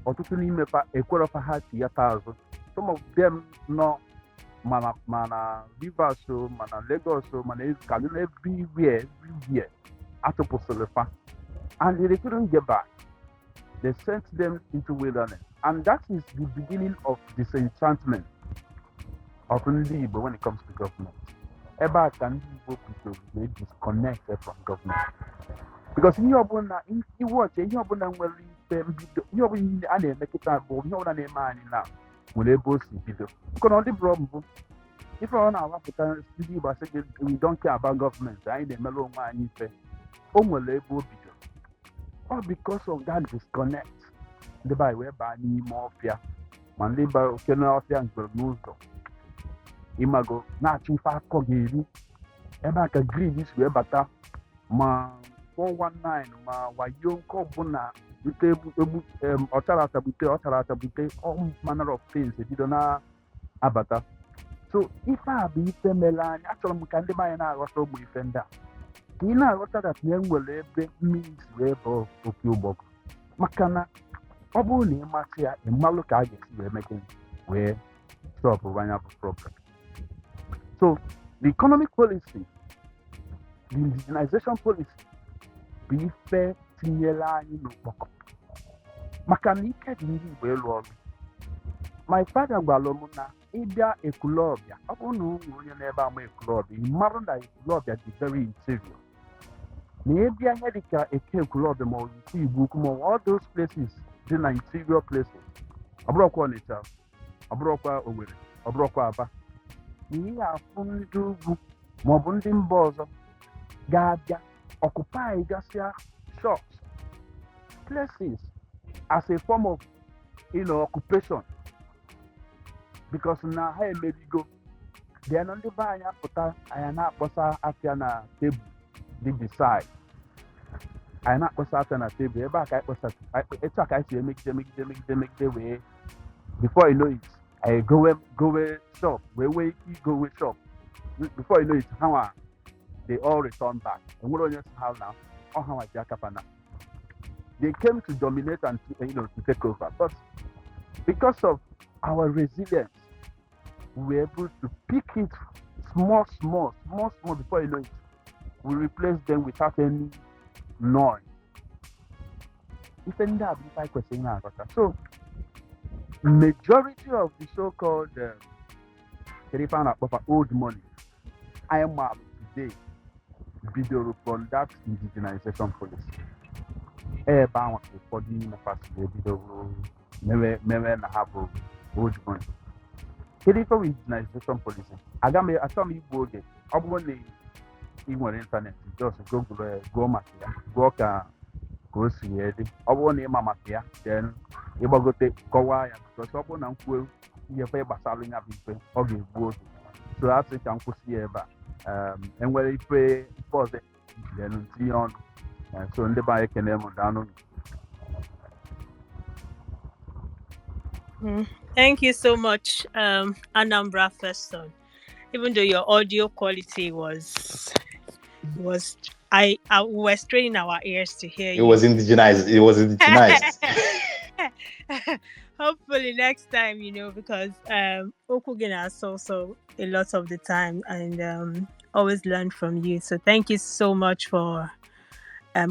Ọtụtụ n'ime fa ekwerọfa ha tinyata azụ. Some of them nọ mana Rivers o, mana Lagos o, mana Kaduna, everywhere, everywhere achụpụsịrị fa, and they couldn't get back. They sent them into wilderness, and that is the beginning of disenchantment of ndị Igbo when it comes to government. Ebe a ka ndị Igbo bidoro wee disconnect from government, because ihe ọbụla iwu ọchị, ihe ọbụla nwere ife mbido, ihe ọbụla a na-eme kịta bụ ihe ọbụla na-eme anyị na nwere ebe o si bido. Nke na ọ dịbụrụ mbụ, ife ọ na-awapụta ndị Igbo asị gị, "We don't care about government, anyị na-emere onwe anyị ife." O nwere ebe o bido. Ọ because of that disconnect, ndị be anyị wee baa n'ime ọfịa, ma ndị bara oke n'ọfịa ngwere n'ụzọ, ịmago, na-achọ ife akọ ga-eri. Ebe a ka greed si wee bata, ma 419, ma wayo, nke ọbụla nke egbu egbu ọchara achagbute, ọchara achagbute, all manner of things ebido na-abata. So ife a bụ ife mere anyị. Achọrọ m ka ndị be anyị na-aghọta ụmụ ife ndị a, ka ị na-aghọta that na e nwere ebe mmiri si wee bọọ oke ụgbọgụ, maka na ọ bụrụ na ị masị ya, ị malụ ka a ga-esi wee mee gịnị wee solve anya bụ problem. So the economic policy, the indigenization policy bụ ife tinyere anyị n'ụkpọkọ, maka na ike dị ndị Igbo ịlụ ọrụ. My father gwara m na ịbịa Ekwulọbịa, ọ bụrụ na ụmụ onye n'ebe ama Ekwulọbịa, ị marụ na Ekwulọbịa dị very interior, na ịbịa ihe dịka Eke Ekwulọbịa ma ọ bụ Ike Igbo Ukwu ma ọ bụ all those places dị na interior places, ọ bụrụkwa Ọnịcha, ọ bụrụkwa Owerri, ọ bụrụkwa Aba, na ihe afụ ndị ugwu maọbụ ndị mba ọzọ ga-abịa occupy gasịa shops, places, as a form of occupation, because na ha emerigo. Then ndị be anyị apụta, anyị na-akpọsa afịa na tebụl dị beside, anyị na-akpọsa afịa na tebụl ebe a ka anyị kpọsa. Etu a ka anyị si emegide, megide, megide, megide, wee before you know it, anyị gowe shop, wee nwee ike igowe shop. Before you know it, ha nwa, they all return back. Enwere onye si ha na ọ ha nwa ji aka fa na they came to dominate and to take over. But because of our resilience, we were able to pick it small, small, small, small. Before you know it, we replace them without any noise. Ife ndị a bụ ife anyị kwesịrị na-aghọta. So majority of the so-called Kedu ife a na-akpọfa old money anyị maalụ today bidoro from that indigenization policy. Ebe ahụ ka ụfọdụ n'ime fa si wee bido mewe na ha bụ old money. Kedu ife bụ indigenization policy? Aga m achọ m igbu oge. Ọ bụrụ na ị nwere internet, just google ya, gụọ maka ya, gụọ ka o si wee dị. Ọ bụrụ na ịma maka ya, then ịgbagote kọwaa ya, because ọ bụrụ na m kwuo ihe fe gbasara ya bụ ife, ọ ga-egbu oge. So a sị ka m kwụsị ya ebe a. Enwere ife ọzọ, then ntinye ọnụ. So ndị be anyị, ekene m, daalụ. Thank you so much, Anambra First Son. Even though your audio quality was I we were straining our ears to hear It you. was indigenized. It was indigenized. Hopefully next time, because okwu gị na-asọ so a lot of the time, and always learn from you. So thank you so much for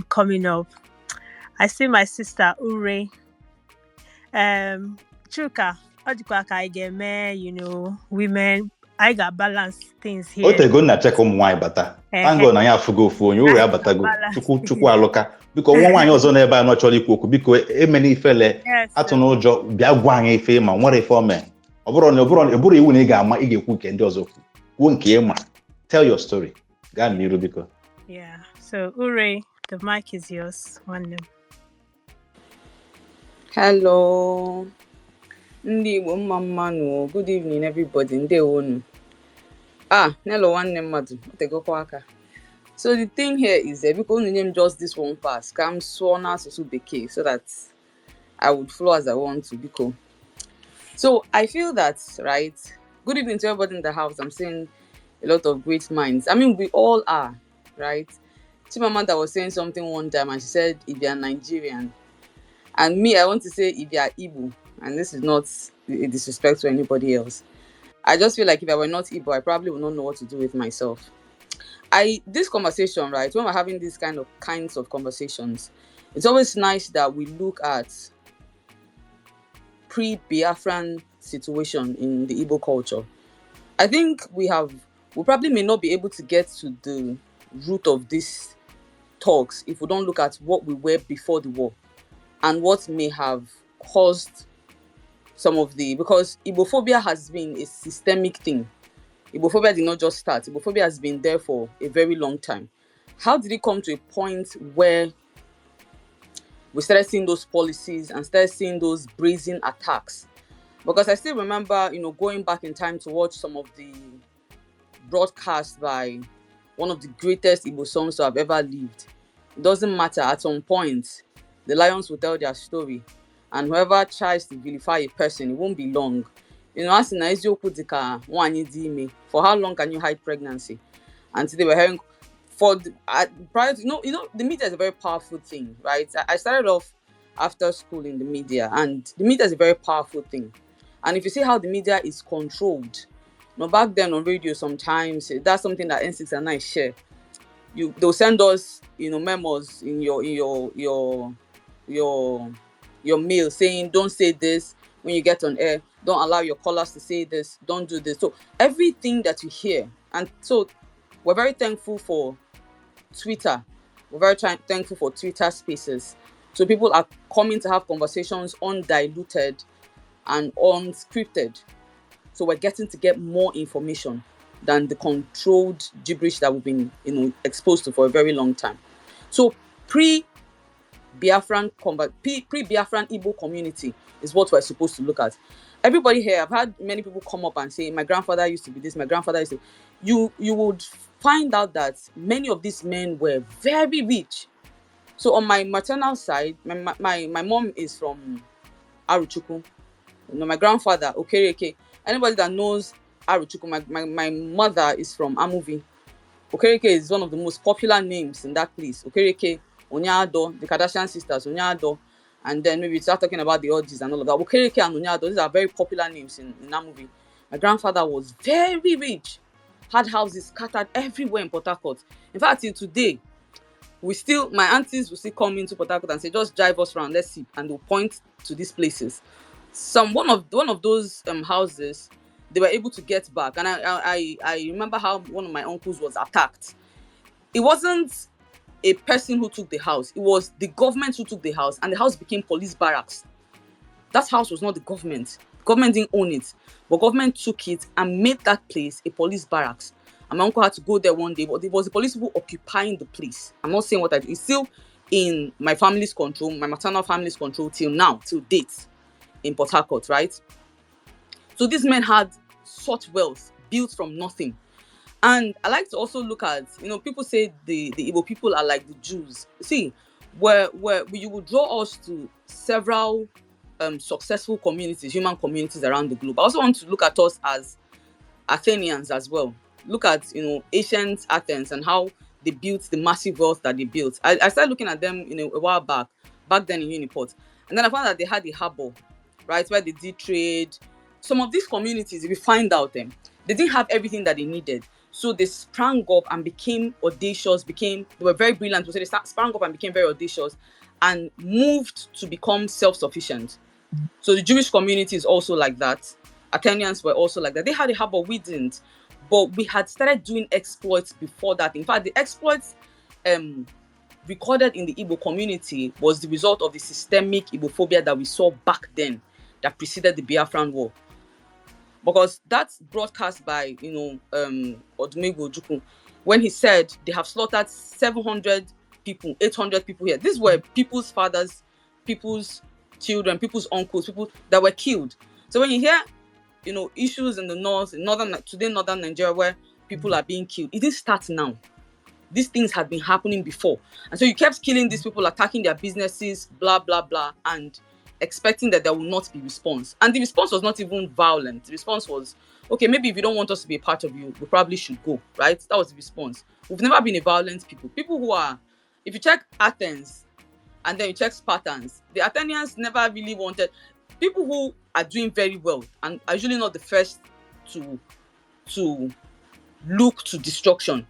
coming up. I see my sister Ure. Chuka, ọ dịkwa ka anyị ga-eme, women, anyị ga-balance things O here. tego nna cheka ụmụ nwaanyị bata. Thank God na anyị afụgo ofu onye uru abatago. Balance. Chukwu Chukwu alụka. Biko, nwa nwaanyị ọzọ n'ebe a nọ chọrọ ikwu okwu, biko emena ifele. Yes. Atụ n'ụjọ, bịa gwa anyị ife ma nwere ife ome. Ọ bụrụ na ọ bụrụ iwu na ị ga-ama ị ga-ekwu nke ndị ọzọ kwu. Kwuo nke ị ma. Tell your story. Gaa n'iru, biko. Yeah. So Ure, the mic is yours. Nwanne m. Hello, ndị Igbo, mma mma nụ o. Good evening, everybody. Ndewonu. Ah, Nello nwanne mmadụ, o tegokwa aka. So the thing here is, biko unu nye m just this one pass ka m sụọ n'asụsụ Bekee so that I would flow as I want to, biko. So I feel that, right? Good evening to everybody in the house. I'm seeing a lot of great minds. I mean, we all are, right? Chimamanda was saying something one time and she said, if you are Nigerian, and me, I want to say if you are Igbo, and this is not a disrespect to anybody else. I just feel like if I were not Igbo, I probably would not know what to do with myself. I This conversation, right? When we're having these kinds of conversations, it's always nice that we look at pre-Biafran situation in the Igbo culture. I think we probably may not be able to get to the root of these talks if we don't look at what we were before the war and what may have caused some of the, because Igbophobia has been a systemic thing. Igbophobia did not just start. Igbophobia has been there for a very long time. How did it come to a point where we started seeing those policies and started seeing those brazen attacks? Because I still remember, going back in time to watch some of the broadcasts by one of the greatest Igbo songs to have ever lived. It doesn't matter. At some point, the lions will tell their story, and whoever tries to vilify a person, it won't be long. As in eziokwu dị ka nwaanyị dị ime, for how long can you hide pregnancy? And today we're hearing for the, prior to, the media is a very powerful thing, right? I started off after school in the media, and the media is a very powerful thing. And if you see how the media is controlled, back then on radio, sometimes that's something that N6 and I share. They'll send us, memos in your mail saying, don't say this when you get on air, don't allow your callers to say this, don't do this. So everything that you hear, and so we're very thankful for Twitter. We're very thankful for Twitter Spaces. So people are coming to have conversations undiluted and unscripted. So we're getting to get more information than the controlled gibberish that we've been, exposed to for a very long time. So pre-Biafran combat, pre-Biafran Igbo community is what we're supposed to look at. Everybody here, I've had many people come up and say, my grandfather used to be this, my grandfather used to. You would find out that many of these men were very rich. So on my maternal side, my mom is from Arochukwu. My grandfather, Okereke. Anybody that knows Arochukwu, my mother is from Amuvi. Okereke is one of the most popular names in that place. Okereke, Onyado, the Kardashian sisters, Onyado, and then maybe start talking about the Orgies and all of that. Okereke and Onyado, these are very popular names in Amuvi. My grandfather was very rich, had houses scattered everywhere in Port Harcourt. In fact, till today, my aunties will still come into Port Harcourt and say, just drive us around, let's see, and they'll point to these places. One of those houses, They were able to get back. And I remember how one of my uncles was attacked. It wasn't a person who took the house. It was the government who took the house, and the house became police barracks. That house was not the government. Government didn't own it, but government took it and made that place a police barracks. And my uncle had to go there one day, but it was the police people occupying the place. I'm not saying what I do. It's still in my family's control, my maternal family's control till now, till date, in Port Harcourt, right? So these men had such wealth built from nothing. And I like to also look at, you know, people say the Igbo people are like the Jews. See, where you would draw us to several successful communities, human communities around the globe. I also want to look at us as Athenians as well. Look at, you know, ancient Athens and how they built the massive wealth that they built. I started looking at them, you know, a while back then in Uniport. And then I found that they had the harbor, right, where they did trade. Some of these communities, if you find out them, they didn't have everything that they needed. So they sprang up and became audacious, they were very brilliant. So they sprang up and became very audacious and moved to become self-sufficient. So the Jewish community is also like that. Athenians were also like that. They had a harbor, we didn't. But we had started doing exploits before that. In fact, the exploits recorded in the Igbo community was the result of the systemic Igbophobia that we saw back then that preceded the Biafran War. Because that's broadcast by, you know, Odumegwu Ojukwu, when he said they have slaughtered 700 people, 800 people here. These were people's fathers, people's children, people's uncles, people that were killed. So when you hear, you know, issues in the north, in northern Nigeria, where people are being killed, it didn't start now. These things had been happening before. And so you kept killing these people, attacking their businesses, blah, blah, blah, and expecting that there will not be response. And the response was not even violent. The response was, okay, maybe if you don't want us to be a part of you, we probably should go, right? That was the response. We've never been a violent people. People who are, if you check Athens and then you check Spartans, the Athenians never really wanted, people who are doing very well and are usually not the first to look to destruction.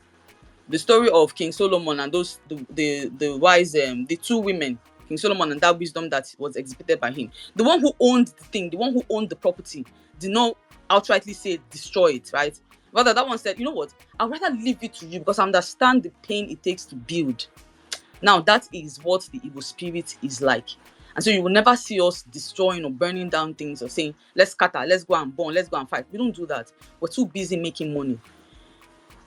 The story of King Solomon and those the wise the two women, King Solomon and that wisdom that was exhibited by him. The one who owned the thing, the one who owned the property, did not outrightly say destroy it, right? Rather, that one said, you know what? I'd rather leave it to you because I understand the pain it takes to build. Now, that is what the Igbo spirit is like. And so you will never see us destroying or burning down things or saying, let's scatter, let's go and burn, let's go and fight. We don't do that. We're too busy making money.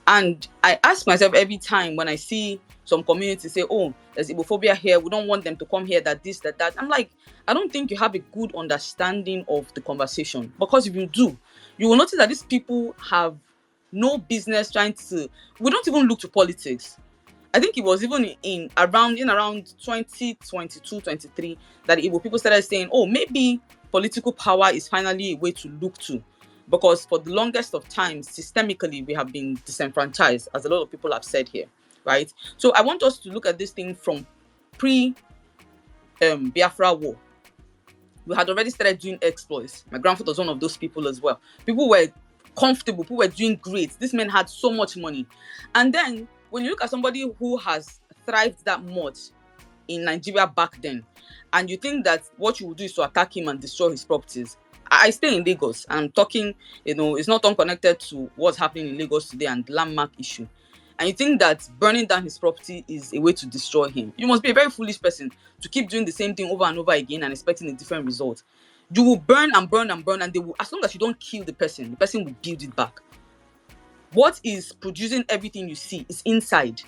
And I ask myself every time when I see some communities say, oh, there's Igbophobia here, we don't want them to come here, that this, that, that. I'm like, I don't think you have a good understanding of the conversation. Because if you do, you will notice that these people have no business trying to, we don't even look to politics. I think it was even in around 2022, 23, that Igbo people started saying, oh, maybe political power is finally a way to look to. Because for the longest of times, systemically, we have been disenfranchised, as a lot of people have said here, right? So I want us to look at this thing from pre-Biafra war. We had already started doing exploits. My grandfather was one of those people as well. People were comfortable, people were doing great. These men had so much money. And then when you look at somebody who has thrived that much in Nigeria back then, and you think that what you will do is to attack him and destroy his properties. I stay in Lagos. I'm talking, you know, it's not unconnected to what's happening in Lagos today and the landmark issue. And you think that burning down his property is a way to destroy him. You must be a very foolish person to keep doing the same thing over and over again and expecting a different result. You will burn and burn and burn, and they will, as long as you don't kill the person will build it back. What is producing everything you see is inside.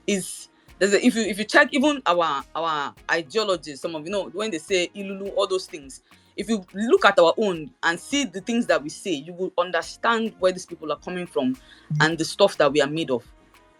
Is there's a, if you check even our ideologies, some of you know when they say Ilulu, all those things. If you look at our own and see the things that we say, you will understand where these people are coming from and the stuff that we are made of.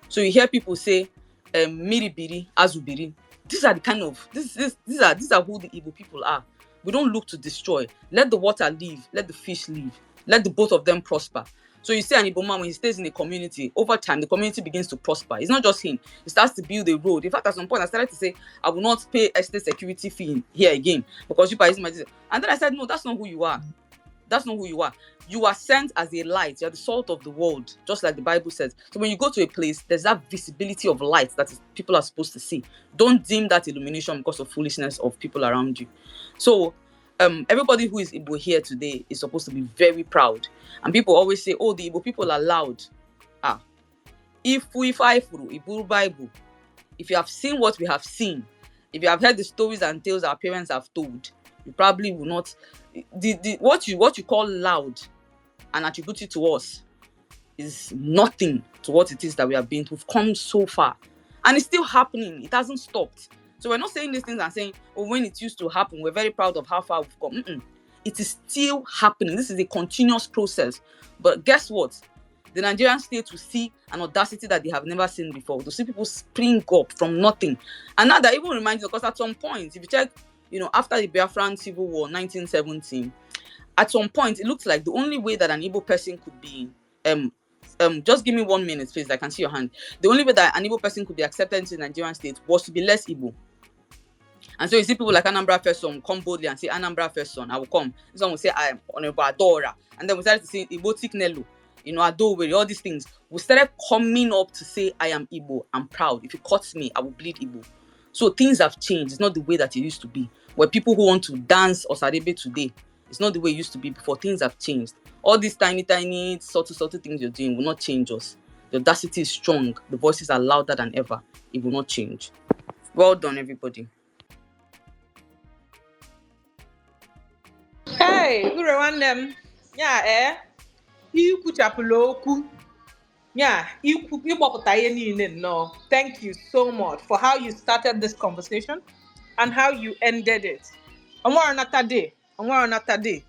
So you hear people say, Miribiri, Azubiri. These are the kind of these are who the Igbo people are. We don't look to destroy. Let the water live, let the fish live, let the both of them prosper. So you see an Igbo man, when he stays in a community, over time, the community begins to prosper. It's not just him. He starts to build a road. In fact, at some point, I started to say, I will not pay estate security fee here again because you buy my. And then I said, no, that's not who you are. That's not who you are. You are sent as a light. You are the salt of the world, just like the Bible says. So when you go to a place, there's that visibility of light that is, people are supposed to see. Don't dim that illumination because of foolishness of people around you. So Everybody who is Igbo here today is supposed to be very proud. And people always say, "Oh, the Igbo people are loud." Ah, if we fight Igbo Bible, if you have seen what we have seen, if you have heard the stories and tales our parents have told, you probably will not the what you call loud and attribute it to us is nothing to what it is that we have been. We've come so far. And it's still happening. It hasn't stopped. So we're not saying these things and saying, oh, when it used to happen, we're very proud of how far we've come. Mm-mm. It is still happening. This is a continuous process. But guess what? The Nigerian state will see an audacity that they have never seen before. To see people spring up from nothing. And now that even reminds you, because at some point, if you check, after the Biafran Civil War, 1917, at some point, it looked like the only way that an Igbo person could be, just give me 1 minute, please. I can see your hand. The only way that an Igbo person could be accepted into the Nigerian state was to be less Igbo. And so you see people like Anambra First Son come boldly and say, "Anambra First Son, I will come." This one will say, "I am Honorable Adora." And then we started to see Igbo Tiknelu, Adowere, all these things. We started coming up to say, "I am Igbo, I'm proud. If you cut me, I will bleed Igbo." So things have changed. It's not the way that it used to be. Where people who want to dance Osadebe today, it's not the way it used to be before. Things have changed. All these tiny, tiny, subtle things you're doing will not change us. The audacity is strong. The voices are louder than ever. It will not change. Well done, everybody. Hey, ure nwanne m. Ya ee, ikwuchapụla okwu. Ya, ikwu ịgbọpụta ihe niile nnọọ. Thank you so much for how you started this conversation and how you ended it. Onwere nata day, onwere nata day.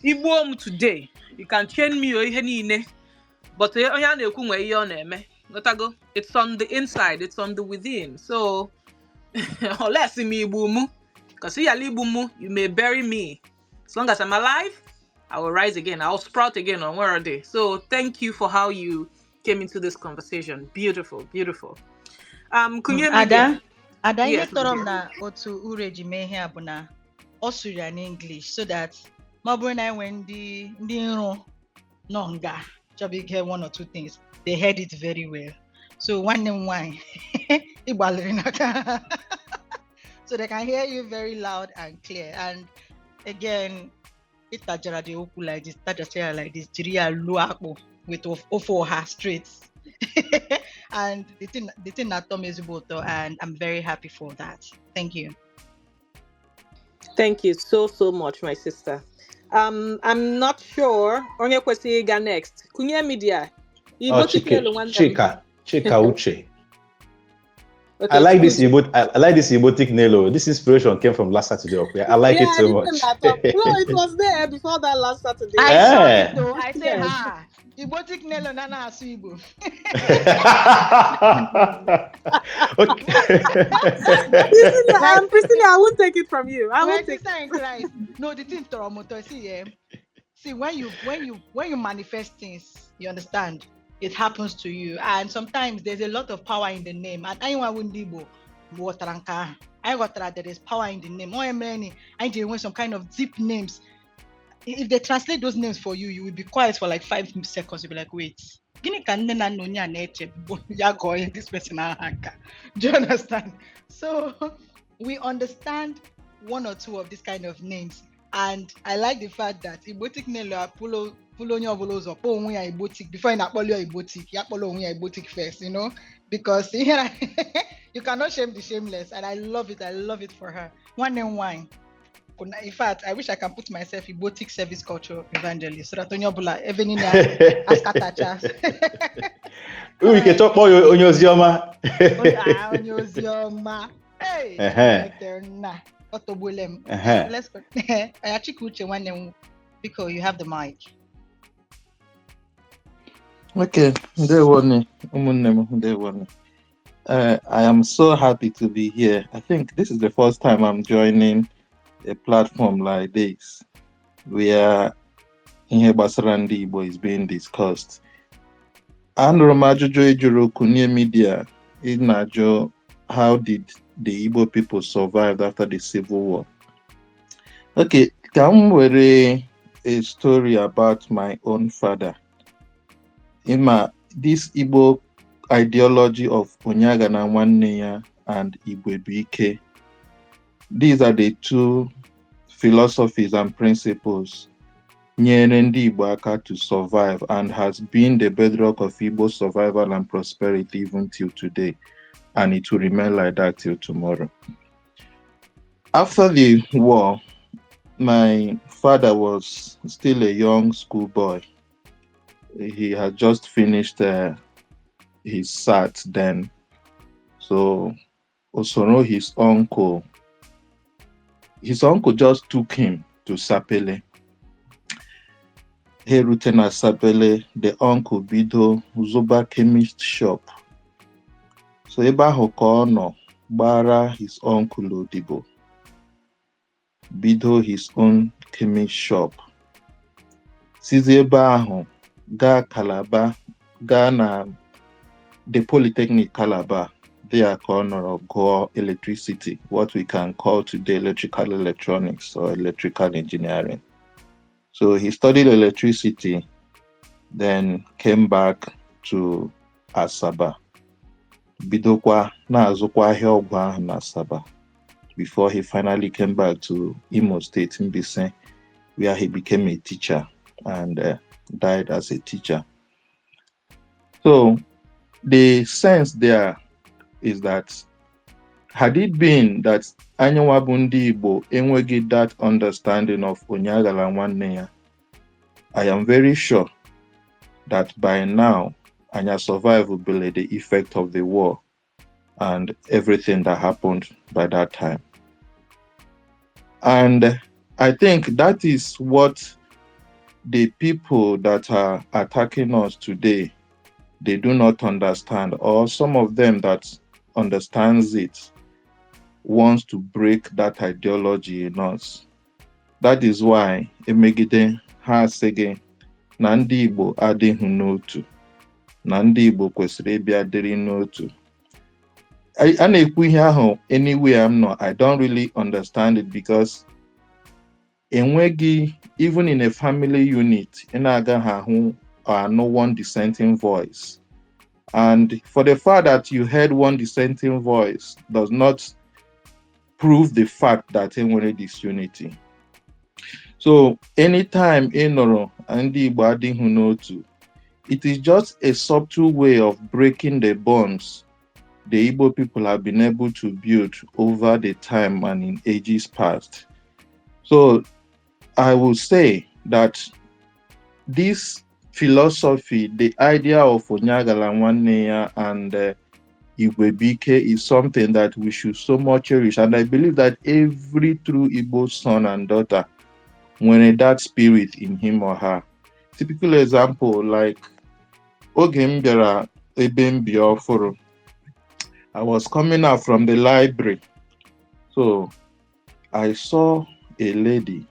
Igbuo m today, you can chain me o ihe niile. But onye a na-ekwu nwee ihe ọ na-eme. Ghọtago? It's on the inside, it's on the within. So, unless m igbu mụ, because iyala igbu mụ, you may bury me. As long as I'm alive, I will rise again. I will sprout again on where day. So thank you for how you came into this conversation. Beautiful, beautiful. Kunye Ada, Media. Ada, ihe Yes, my tọrọ m dear. Na otu ure ji mee ihe a bụ na ọ sụrụ ya n'English so that ma ọ bụrụ na enwe ndị nrụ nọ nga chọbụ ige one or two things, they heard it very well. So nwanne m nwanyị, ị gbalịrị n'aka so they can hear you very loud and clear. And again, ịtajara the okwu like this, tajasịa ya like this, jiri ya lụọ akpụ with ofe ọha straight. And the thing na-atọ m ezigbo ụtọ, and I'm very happy for that. Thank you. Thank you so, so much, my sister. I'm not sure. Onye kwesịrị ịga next. Kunye Media. Oh, Igbo Chike, Chikelu nwanne m. Chika, Chika Uche. I Okay, like this Chika. Igbo. I like this Igbotic Nelo. This inspiration came from last Saturday. Okay, I like it Yeah, so the thing much. that no, it was there before that last Saturday. I saw it Eh. though. I say, Yes. ha, Igbotic Nelo na na asụ Igbo. Okay. Priscilla, My Priscilla, I won't take it from you. I my won't take sister in Christ. No, the thing tọrọ m ụtọ. See, yeah. See, when you manifest things, you understand, it happens to you. And sometimes there's a lot of power in the name. And anyị nwa wụ ndị Igbo ghọtara nke ahụ. Anyị ghọtara there is power in the name. Onye mere ni anyị ji enwe some kind of deep names. If they translate those names for you, you will be quiet for like 5 seconds. You'll be like, "Wait, gịnị ka nne na nna onye a na-eche bụ ya gụọ ya this person aha nka?" Do you understand? So we understand one or two of these kind of names. And I like the fact that Igbotic Nelo apụlo pụlo onye ọbụla ụzọ kpọọ onwe ya Igbotic before ị na-akpọli ya Igbotic, ya kpọrọ onwe ya Igbotic first, because ihe you cannot shame the shameless, and I love it. I love it for her. Nwanne m nwanyị. In fact, I wish I can put myself Igbotic service culture evangelist so that onye ọbụla ebe niile askatacha. Unu ike chọkpọ ya onye ozi ọma. Onye ozi ọma. Hey, Ehe. Chineke nna, ọ tọgbuola m. Ehe. Let's go. Oya Chika Uche nwanne m, biko, you have the mic. Okay, ndewonu, ụmụnne m, ndewonu. I am so happy to be here. I think this is the first time I'm joining a platform like this where ihe gbasara ndị Igbo is being discussed. Anụrụ m ajụjụ ị jụrụ Kunye Media, ị na-ajụ, how did the Igbo people survive after the Civil War? Okay, ka m were a story about my own father. Ịma this Igbo ideology of Onye aghana nwanne ya and Igwe bụ ike. These are the two philosophies and principles nyere ndị Igbo aka to survive and has been the bedrock of Igbo survival and prosperity even till today, and it will remain like that till tomorrow. After the war, my father was still a young schoolboy. He had just finished his SAT then. So Osoro, his uncle just took him to Sapele. Ha erute na Sapele, the uncle bido zụba chemist shop. So ebe ahụ ka ọ nọ gbara his uncle odibo, bido his own chemist shop. Sizi ebe ahụ gaa Calabar, gaa na the Polytechnic Calabar. There ka ọ nọrọ gụọ electricity, what we can call today electrical electronics or electrical engineering. So he studied electricity, then came back to Asaba. Bidokwa na-azụkwa ahịa ọgwụ ahụ na Asaba before he finally came back to Imo State, Mbaise, where he became a teacher and died as a teacher. So the sense there is that had it been that anyịnwa bụ ndị Igbo enweghị that understanding of onye aghala nwanne ya, I am very sure that by now anyị survive the effect of the war and everything that happened by that time. And I think that is what the people that are attacking us today, they do not understand, or some of them that understands it wants to break that ideology in us. That is why emegide ha asị gị na ndị Igbo adịghị n'otu, na ndị Igbo kwesịrị ịbịa dịrị n'otu. A na-ekwu ihe ahụ anywhere m nọ, I don't really understand it because enweghị, even in a family unit, ị na-agaghị ahụ or anụ one dissenting voice. And for the fact that you heard one dissenting voice does not prove the fact that enwere disunity. So anytime ị nụrụ ndị Igbo adịghị n'otu, it is just a subtle way of breaking the bonds the Igbo people have been able to build over the time and in ages past. So I will say that this philosophy, the idea of Onye aghala nwanne ya and Igwebuike is something that we should so much cherish. And I believe that every true Igbo son and daughter, when that spirit in him or her. Typical example, like oge m bịara ebe m bi ọfụrụ, I was coming out from the library. So I saw a lady.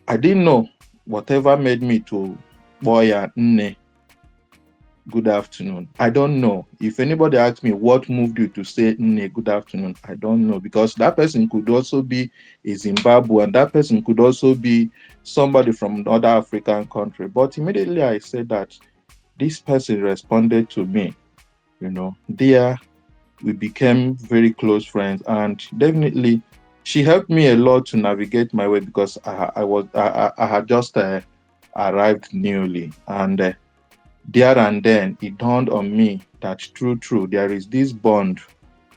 I didn't know whatever made me to kpọọ ya nne. Good afternoon. I don't know. If anybody asks me what moved you to say nne, good afternoon, I don't know, because that person could also be a Zimbabwean, that person could also be somebody from another African country. But immediately I said that, this person responded to me. There we became very close friends, and definitely she helped me a lot to navigate my way because I was I had just arrived newly, and there and then it dawned on me that true, true, there is this bond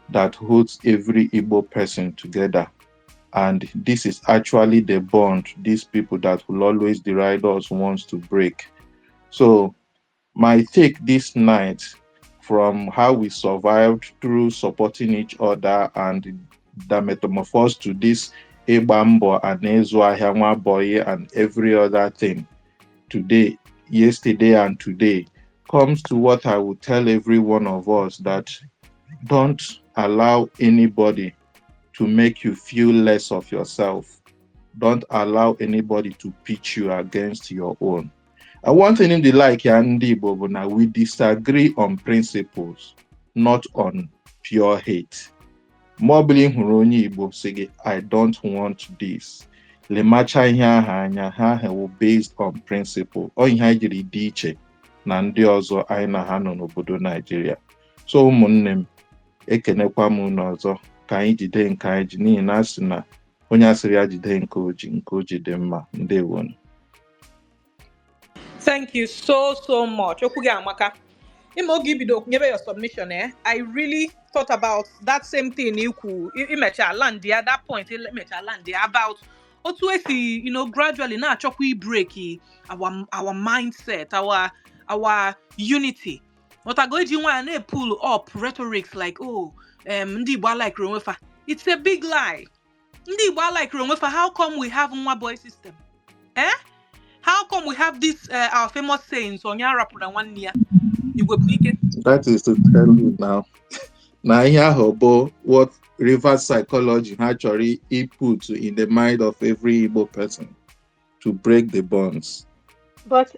that holds every Igbo person together. And this is actually the bond these people that will always deride us wants to break. So my take this night, from how we survived through supporting each other and the metamorphosed to this ịgba mbọ and ịzụ ahịa nwa boy and every other thing today, yesterday and today, comes to what I will tell every one of us, that don't allow anybody to make you feel less of yourself. Don't allow anybody to pitch you against your own. And one thing in the like ya ndị Igbo bụ na we disagree on principles, not on pure hate. Ma ọ bụla ị hụrụ onye Igbo sị gị, "I don't want this," lemacha ihe ahụ anya, ha ahụ wụ based on principle. Ọ ihe anyị jiri dị iche na ndị ọzọ anyị na ha nọ n'obodo Naijiria. So ụmụnne m, ekenekwa m unu ọzọ. Ka anyị jide nke anyị ji, n'ihi na a sị na Onye asịrị ya jide nke o ji, nke o ji dị mma. Ndewonu. Thank you so, so much. Okwu gị amaka. Ime oge ibido nyebe your submission, eh? I really thought about that same thing ikwu imecha land ya, that point imecha land ya about otu esi, gradually na-achọkwa i-break our mindset, our unity. Ọtago iji nwaanyị na-pull up rhetorics like, oh, ndị Igbo alike onwe fa. It's a big lie. Ndị Igbo alike onwe fa. How come we have nwa boy system? Eh? How come we have this our famous sayings, onye arapụrụ na nwanne ya? Igwe bụ ike. That is to tell you now. Na ihe ahụ bụ what reverse psychology ha chọrọ i-put in the mind of every Igbo person to break the bonds. But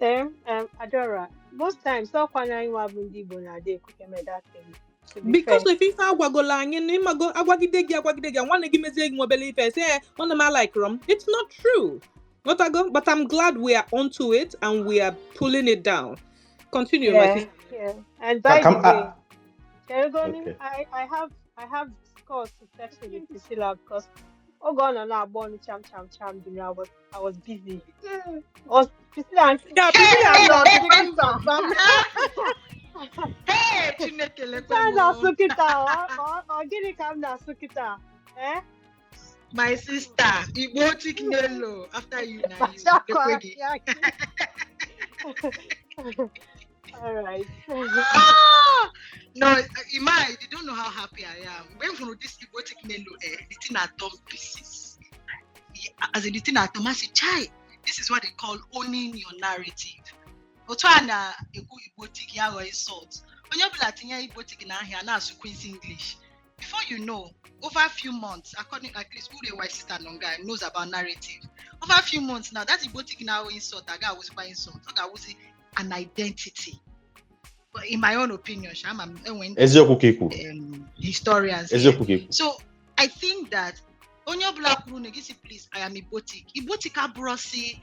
Adora, most times ọkwa na anyị nwa bụ ndị Igbo na-adị ekwukeme that thing. To be Because fair. If ife agwagola anyị na ịmago agwagide gị nwanne gị mezie gị nwebele ife sị, "Eh, nwanne m alikerụ m." It's not true. Ghọtago? But I'm glad we are onto it and we are pulling it down. Continue, my sister. Yeah. And by Come, the way, Cherigoni, okay. I have scores to settle with Priscilla because oge ọ nọ na-agba ọnụ cham cham cham dị, I was busy. Was Priscilla and Yeah, Priscilla nọ bam bam. Hey, Chineke lekwe Nke a m o. na-asụ kịta, ọ gịnị ka m na-asụ kịta? Eh? My sister, Igbo Chinelo, after you na you. Kpachakwa Lekwe gị. anya gị. All right. Ah! No, Ima, you don't know how happy I am. When from this Igbo Chinelo, eh, the thing at tom pieces. As in the thing at Tom, I say, chai, this is what they call owning your narrative. Otu a na-ekwu Igbotic ya ghọọ insult. Onye ọbụla tinye Igbotic n'ahịa na-asụ Queen's English. Before you know, over a few months, according at least Ure, my sister Nonga knows about narrative. Over a few months now, that Igbotic now insult, aga awụzikwa insult. Ọ ga-awụzi an identity. But in my own opinion, sha, ama m enwe Eziokwu ka i kwuru. Historians here. Eziokwu ka i kwuru. So I think that onye ọbụla kwuru na gị si, "Please, I am Igbotic." Igbotic abụrọ si,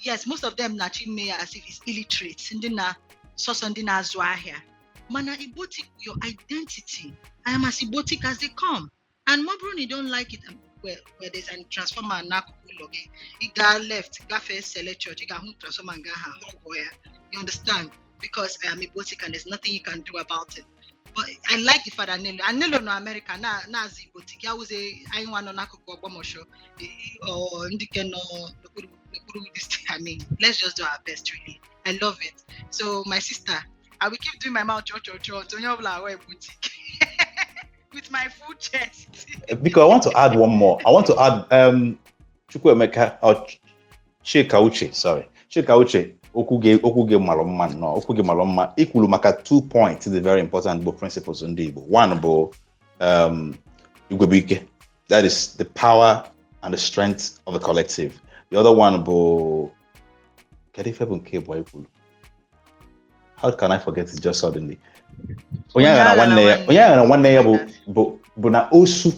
yes, most of them na-achọ ime ya as if it's illiterate, ndị na sọsọ ndị na-azụ ahịa. Mana Igbotic, your identity. I am as Igbotic as they come. And ma ọ bụrụ na you don't like it, well, there's an transformer n'akụkụ ụlọ gị. Ị gaa left, gafee Sele Church, ị ga-ahụ transformer nga ahụ, ọgwụ ya. You understand? Because I am Igbotic and there's nothing you can do about it. But I like the fact that Nelo, and Nelo no America na na-azụ Igbotic, ya wụzie anyị nwa nọ n'akụkụ Ogbomosho or ndị ke nọ n'okpuru this thing. I mean, let's just do our best, really. I love it. So my sister, I will keep doing my mouth cho cho cho until onye ọbụla aghọ Igbotic with my full chest. Because I want to add one more. I want to add Chukwuemeka or Chika Uche, sorry. Chika Uche, okwu gị mara mma nnọọ, okwu gị mara mma. Ikwuru maka two points dị very important bụ principles ndị Igbo. One bụ Igwebuike. That is the power and the strength of the collective. The other one bụ, kedu ife bụ nke bụ ikwuru? How can I forget it just suddenly? Onye agha na nwanne ya, onye agha na nwanne ya bụ na osu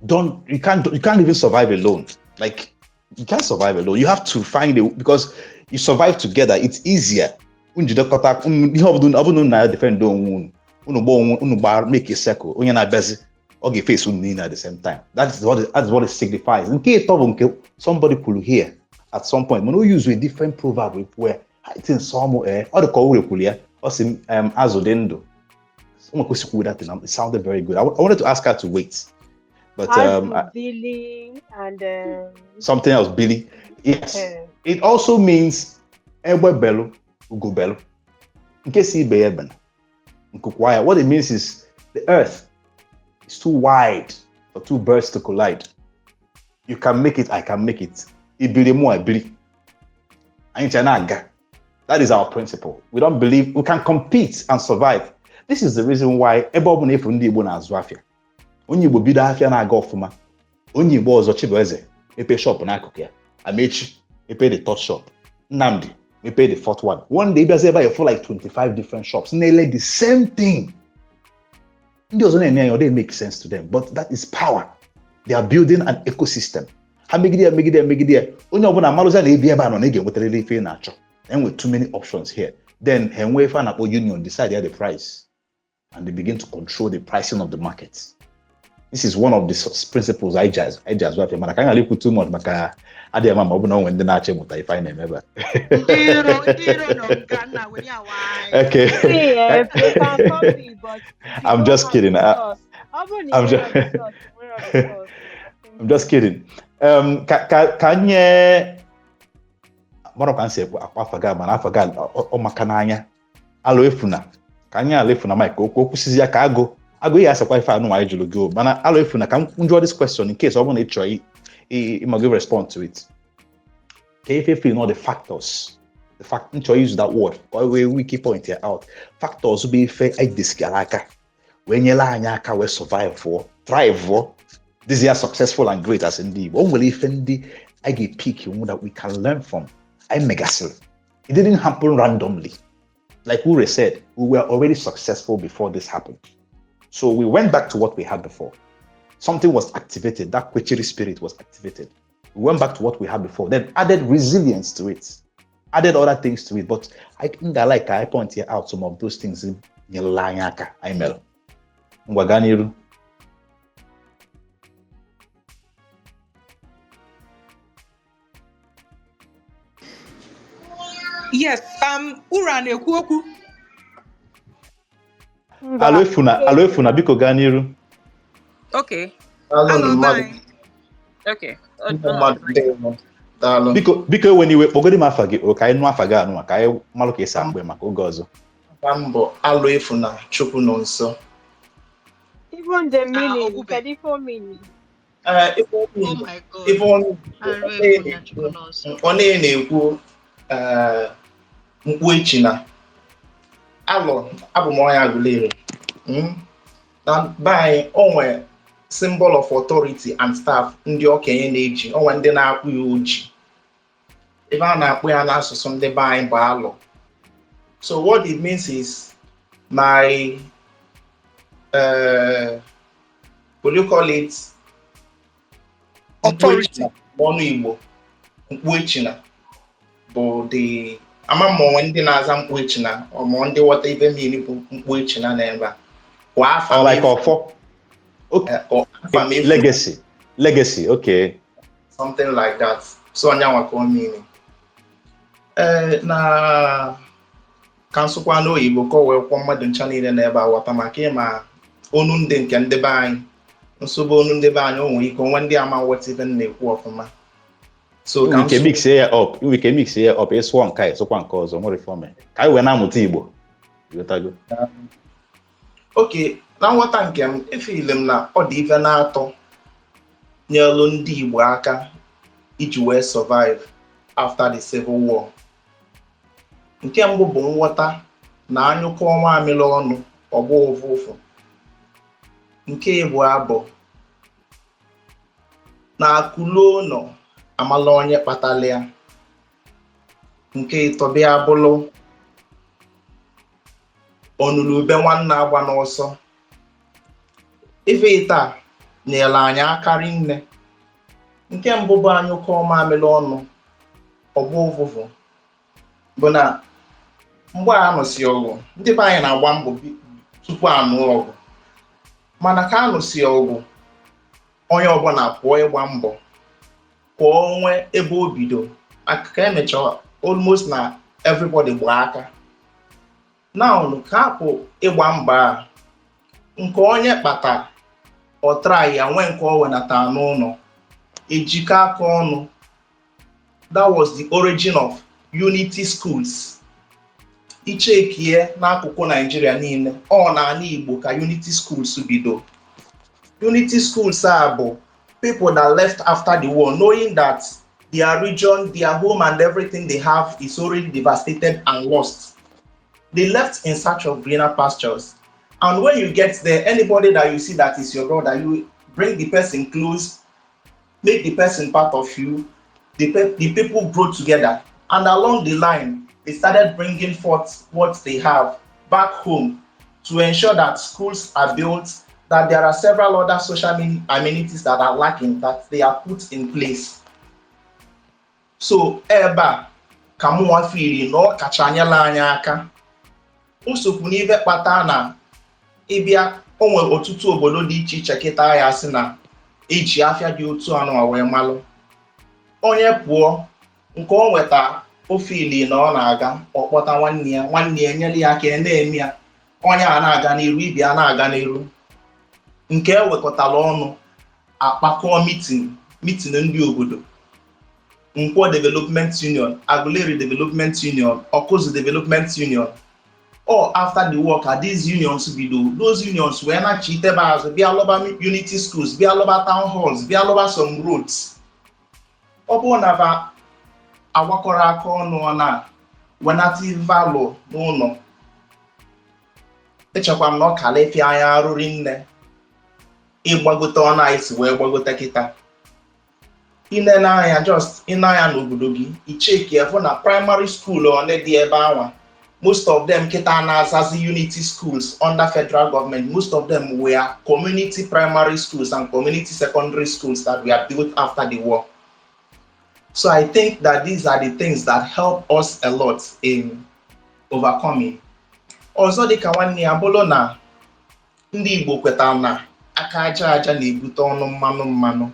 don't you can't even survive alone. Like, you can't survive alone. You have to find a, because you survive together, it's easier. Unu jidekọta ihe ọbụla ọbụla unu na-defend onwe unu, unu gbaa onwe unu gbaa, make a circle, onye na-abịazi ọ ga-efesi unu niile at the same time. That is what it signifies. Nke ịtọ bụ nke somebody kwuru here at some point, mana o use a different proverb where I think some ọ dị ka o kwuru ya, ọ sị azụ dị ndụ. Someone kwesịrị that thing. It sounded very good. I wanted to ask her to wait, but Azụ Billy and something else, Billy. Yes. It also means egbe belu, ugo belu. Nke si ibe ya ebena. Nkukwa ya. What it means is the earth is too wide for two birds to collide. You can make it, I can make it. Ibili mụ ebili. Anyị ncha na-aga. That is our principle. We don't believe we can compete and survive. This is the reason why ebe ọ bụla efu ndị Igbo na-azụ afịa. Onye Igbo bido afịa na-aga ọfụma. Onye Igbo ọzọ, Chibueze, mepee shop n'akụkụ ya. Amechi mepee the third shop. Nnamdi mepee the fourth one. One day ịbịazi ebe a, you feel like 25 different shops na-ele the same thing. Ndị ọzọ na-enye ya, ọ didn't make sense to them, but that is power. They are building an ecosystem. Ha megide ya, megide ya, megide ya. Onye ọbụla amalụzi na ebi ebe a nọ na ị ga-enwetarịrị ife ị na-achọ. Enwe too many options here. Then ha enwee ife a na-akpọ union, decide ya the price, and they begin to control the pricing of the market. This is one of the principles I just azụ, mana ka anyị ghara ikwu too much maka adịghị ama ma ọ bụ na o nwere ndị na-achọ ịmụta ife anyị na-eme ebe a. Ndị iro nọ nga nna were ya nwayọ. Okay. See, they can copy, but if you I'm don't just have kidding. the source, ọ bụrụ na I'm ị just nwere the source, ị nwere the source. I'm just kidding. Ka nye mara ka m si ekwu akwa afa ga, mana afa ga ọ maka n'anya alụ efuna ka anyị alụ efuna Mike okwu okwusizi ya ka agụ agụ ihe asakwa ife anụ anyị jụrụ gị o, mana alụ efuna ka m jụọ this question in case ọ bụrụ na ị chọrọ ịma gị respond to it. Ka ife feel not the factors, the fact m chọrọ use that word ka ọ wee wiki point ya out, factors bụ ife anyị desigara aka wee nyere anyị aka wee survive for thrive for this year, successful and great as ndị Igbo. O nwere ife ndị anyị ga-epick nwu that we can learn from anyị megasịrị. It didn't happen randomly. Like Ure said, we were already successful before this happened. So we went back to what we had before. Something was activated. That Kwechiri spirit was activated. We went back to what we had before, then added resilience to it, added other things to it. But I think I like I point here out some of those things. Nyere anyị aka anyị mere. Ngwa, gaa n'iru. Yes, Ura na-ekwu okwu. Mba, Alụ efuna, biko gaa n'iru. Okay. Daalụ Alụ mmadụ. bye. Okay. Ndị mmadụ, ndewo. Daalụ. Biko, biko, ewe n'iwe, kpọgodi m afa gị o, ka anyị nụ afa gị anụ ka anyị malụ ka esi akpọ ya maka oge ọzọ. Afa m bụ Alụ Efuna Chukwu nọ nso. Even the Ah, meaning, Ogube. kedu ife o meaning? Ee, ife ọ Oh my God. ife ọ Alụ ọ efuna Chukwu nọ nso. ọ na-ekwu mkpu echina alụ abụ m onye Aguleri. Na be anyị, o nwee symbol of authority and staff ndị okenye na-eji, o nwee ndị na-akpụ ya oji. Ebe a na-akpụ ya n'asụsụ ndị be anyị bụ alụ. So what it means is my will you call it mkpu Authority. echina n'ọnụ Igbo? Mkpu echina bụ the ama m onwe ndị na-aza mkpu echina ọmụ ndị ghọta ibe mmiri bụ mkpu echina n'ebe a kwa afa Or m like efu. ọfọ. Okay. Afa m efu. Legacy. Legacy, okay. Something like that. So anyanwa ka o mmiri ee na ka nsụkwa n'oyibo ka o wee kwụọ mmadụ ncha niile n'ebe a ghọta maka ịma onu ndị nke ndị be anyị nsogbu onu ndị be anyị o nwere ike onwe ndị ama nghọta ibe m na-ekwu ọfụma, so ka Inwe ike nsụ mix ya up, inwe ike mix ya up, ịsụọ nke a, ịsụkwa nke ọzọ, nwere ife ome. Ka anyị wee na-amụta Igbo. Ịghọtago? Oke na nghọta nke m, efile m na ọ dị ife na-atọ nyelu ndị Igbo aka iji wee survive after the civil war. Nke mbụ bụ nghọta na anyụkọ mamịrị ọnụ ọgbọ ụfụfụ. Nke ịbụọ bụ na akụluo ụlọ amala onye kpatara ya. Nke ịtọ bịa bụrụ onulu ube nwanne agba n'ọsọ. Ife taa nyere anyị aka rinne. Nke mbụ bụ anyụkọ mamịrị ọnụ ọgbọ ụfụfụ bụ na mgbe a nụsị ọgụ, ndị be anyị na-agba mbọ tupu anụ ọgụ, mana ka anụsị ọgụ, onye ọbụla pụọ ịgba mbọ ka o nwee ebe o bido maka ka emechaa almost na everybody gbaa aka. Now ka hapụ ịgba mbọ a, nke onye kpata ọ try ya nwee nke o wenata n'ụlọ ejikọ aka ọnụ. That was the origin of unity schools. Ichekie n'akụkụ Naijiria niile, ọ n'ala Igbo ka unity schools bido. Unity schools a bụ people that left after the war, knowing that their region, their home and everything they have is already devastated and lost. They left in search of greener pastures, and when you get there, anybody that you see that is your brother, you bring the person close, make the person part of you. The people grow together, and along the line they started bringing forth what they have back home to ensure that schools are built, that there are several other social amenities that are lacking, that they are put in place. So ebe a ka mụnwa firi na ọ kacha anyela anyị aka nsogbu n'ife kpata na ịbịa O nwere ọtụtụ obodo dị iche iche kịta ya sị na eji afịa dị otu anụwa wee malụ. Onye pụọ nke o nweta ofe ili na ọ na-aga, ọkpọta nwanne ya, nwanne ya enyere ya aka, ya na-eme ya, onye a na-aga n'iru, ibe ya na-aga n'iru. Nke e wekọtara ọnụ akpakọ meeting ndị obodo, Nkwo Development Union, Aguleri Development Union, Okuzu Development Union. All after the war ka these unions bido. Those unions wee nachitebe azụ, bịa lụba unity schools, bịa lụba town halls, bịa lụba some roads. Ọ bụrụ na ba agbakọrọ aka ọnụ, ọ na wenata valụ n'ụlọ, echekwa m na ọ kala efi anya arụrị nne ịgbagote ọnụ anyị si wee gbagote kịta. Inene anya, just ịne anya n'obodo gị, icheki efụ na primary school one dị ebe anwa, most of them kịta na-azazi unity schools under federal government. Most of them were community primary schools and community secondary schools that were built after the war. So I think that these are the things that help us a lot in overcoming. Ọzọ dịka nwanne ya bụrụ na ndị Igbo kwetara na aka aja aja na-ebute ọnụ mmanụ mmanụ.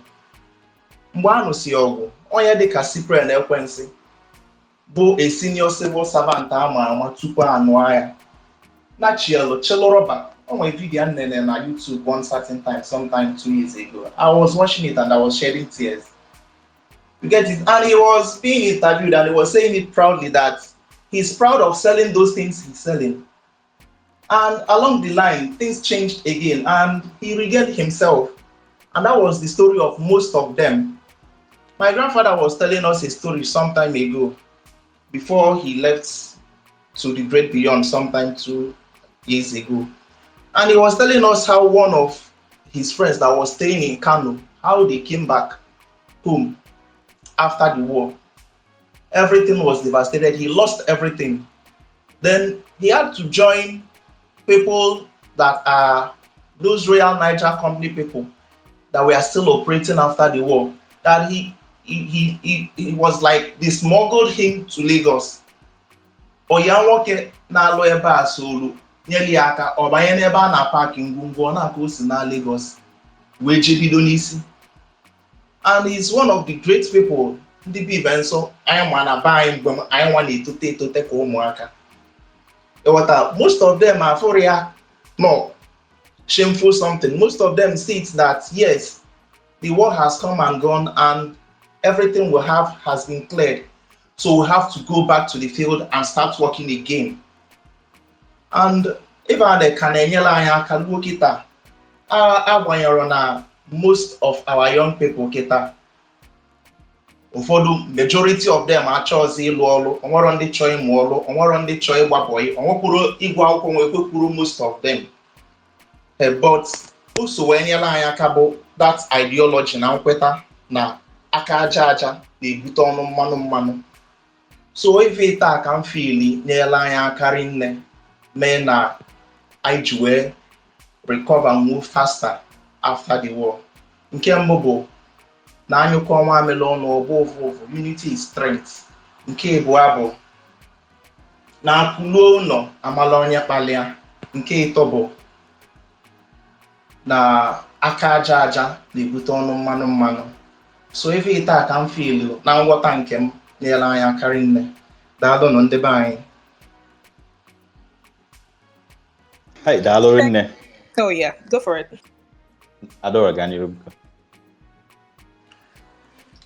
Mgbe a nụsi ọgụ, onye dịka Cyprian Ekwensi bụ a senior civil servant ama ama tupu anụ agha nachielu chịlụ rọba. O nwere video m nene na YouTube one certain time, sometime 2 years ago. I was watching it and I was shedding tears. You get it? And he was being interviewed and he was saying it proudly that he's proud of selling those things he's selling. And along the line, things changed again and he regained himself. And that was the story of most of them. My grandfather was telling us a story some time ago before he left to the great beyond sometime 2 years ago. And he was telling us how one of his friends that was staying in Kano, how they came back home after the war. Everything was devastated. He lost everything. Then he had to join people that are those Royal Niger Company people that were still operating after the war. That he was like, they smuggled him to Lagos. Oya nwoke na-alụ ebe a solu nyere ya aka, ọ banye n'ebe a na-apaki ngwongwo, ọ na-aka o si na Lagos wee jee bido n'isi. And he's one of the great people ndị bi ibe nsọ anyị ma na be anyị mgbe anyị nwa na-etote etote ka ụmụaka. Ịghọta, most of them afụrụ ya no shameful something. Most of them see it that yes, the war has come and gone and everything we have has been cleared, so we have to go back to the field and start working again. And ebe a ka na-enyere anyị aka ruo kịta, agbanyere na most of our young people kịta, ụfọdụ, majority of them achọghịzi ịlụ ọrụ. Onwero ndị chọọ ịmụ ọrụ, onwero ndị chọọ ịgba bọyị, onwekwuru ịgụ akwụkwọ nwe ekwekwuru most of them. But o so wee nyere anyị aka bụ that ideology na nkweta na aka aja aja na-ebute ọnụ mmanụ mmanụ. So ife taa ka m fili nyere anyị aka rinne mee na anyị ji wee recover, move faster after the war. Nke mbụ bụ na anyụkọ mamịrị ọnụ, ọgbọ ụfụ ụfụ, unity is strength. Nke abụọ bụ na akụluo ụlọ amala onye kpalịa. Nke ịtọ bụ na aka aja aja na-ebute ọnụ mmanụ mmanụ. So ife taa ka m filu na nghọta nke m nyere anyị aka rinne. Daalụnụ, ndị be anyị. Hi, daalụ rinne. Oh yeah, go for it. Adora, gaa n'iru biko.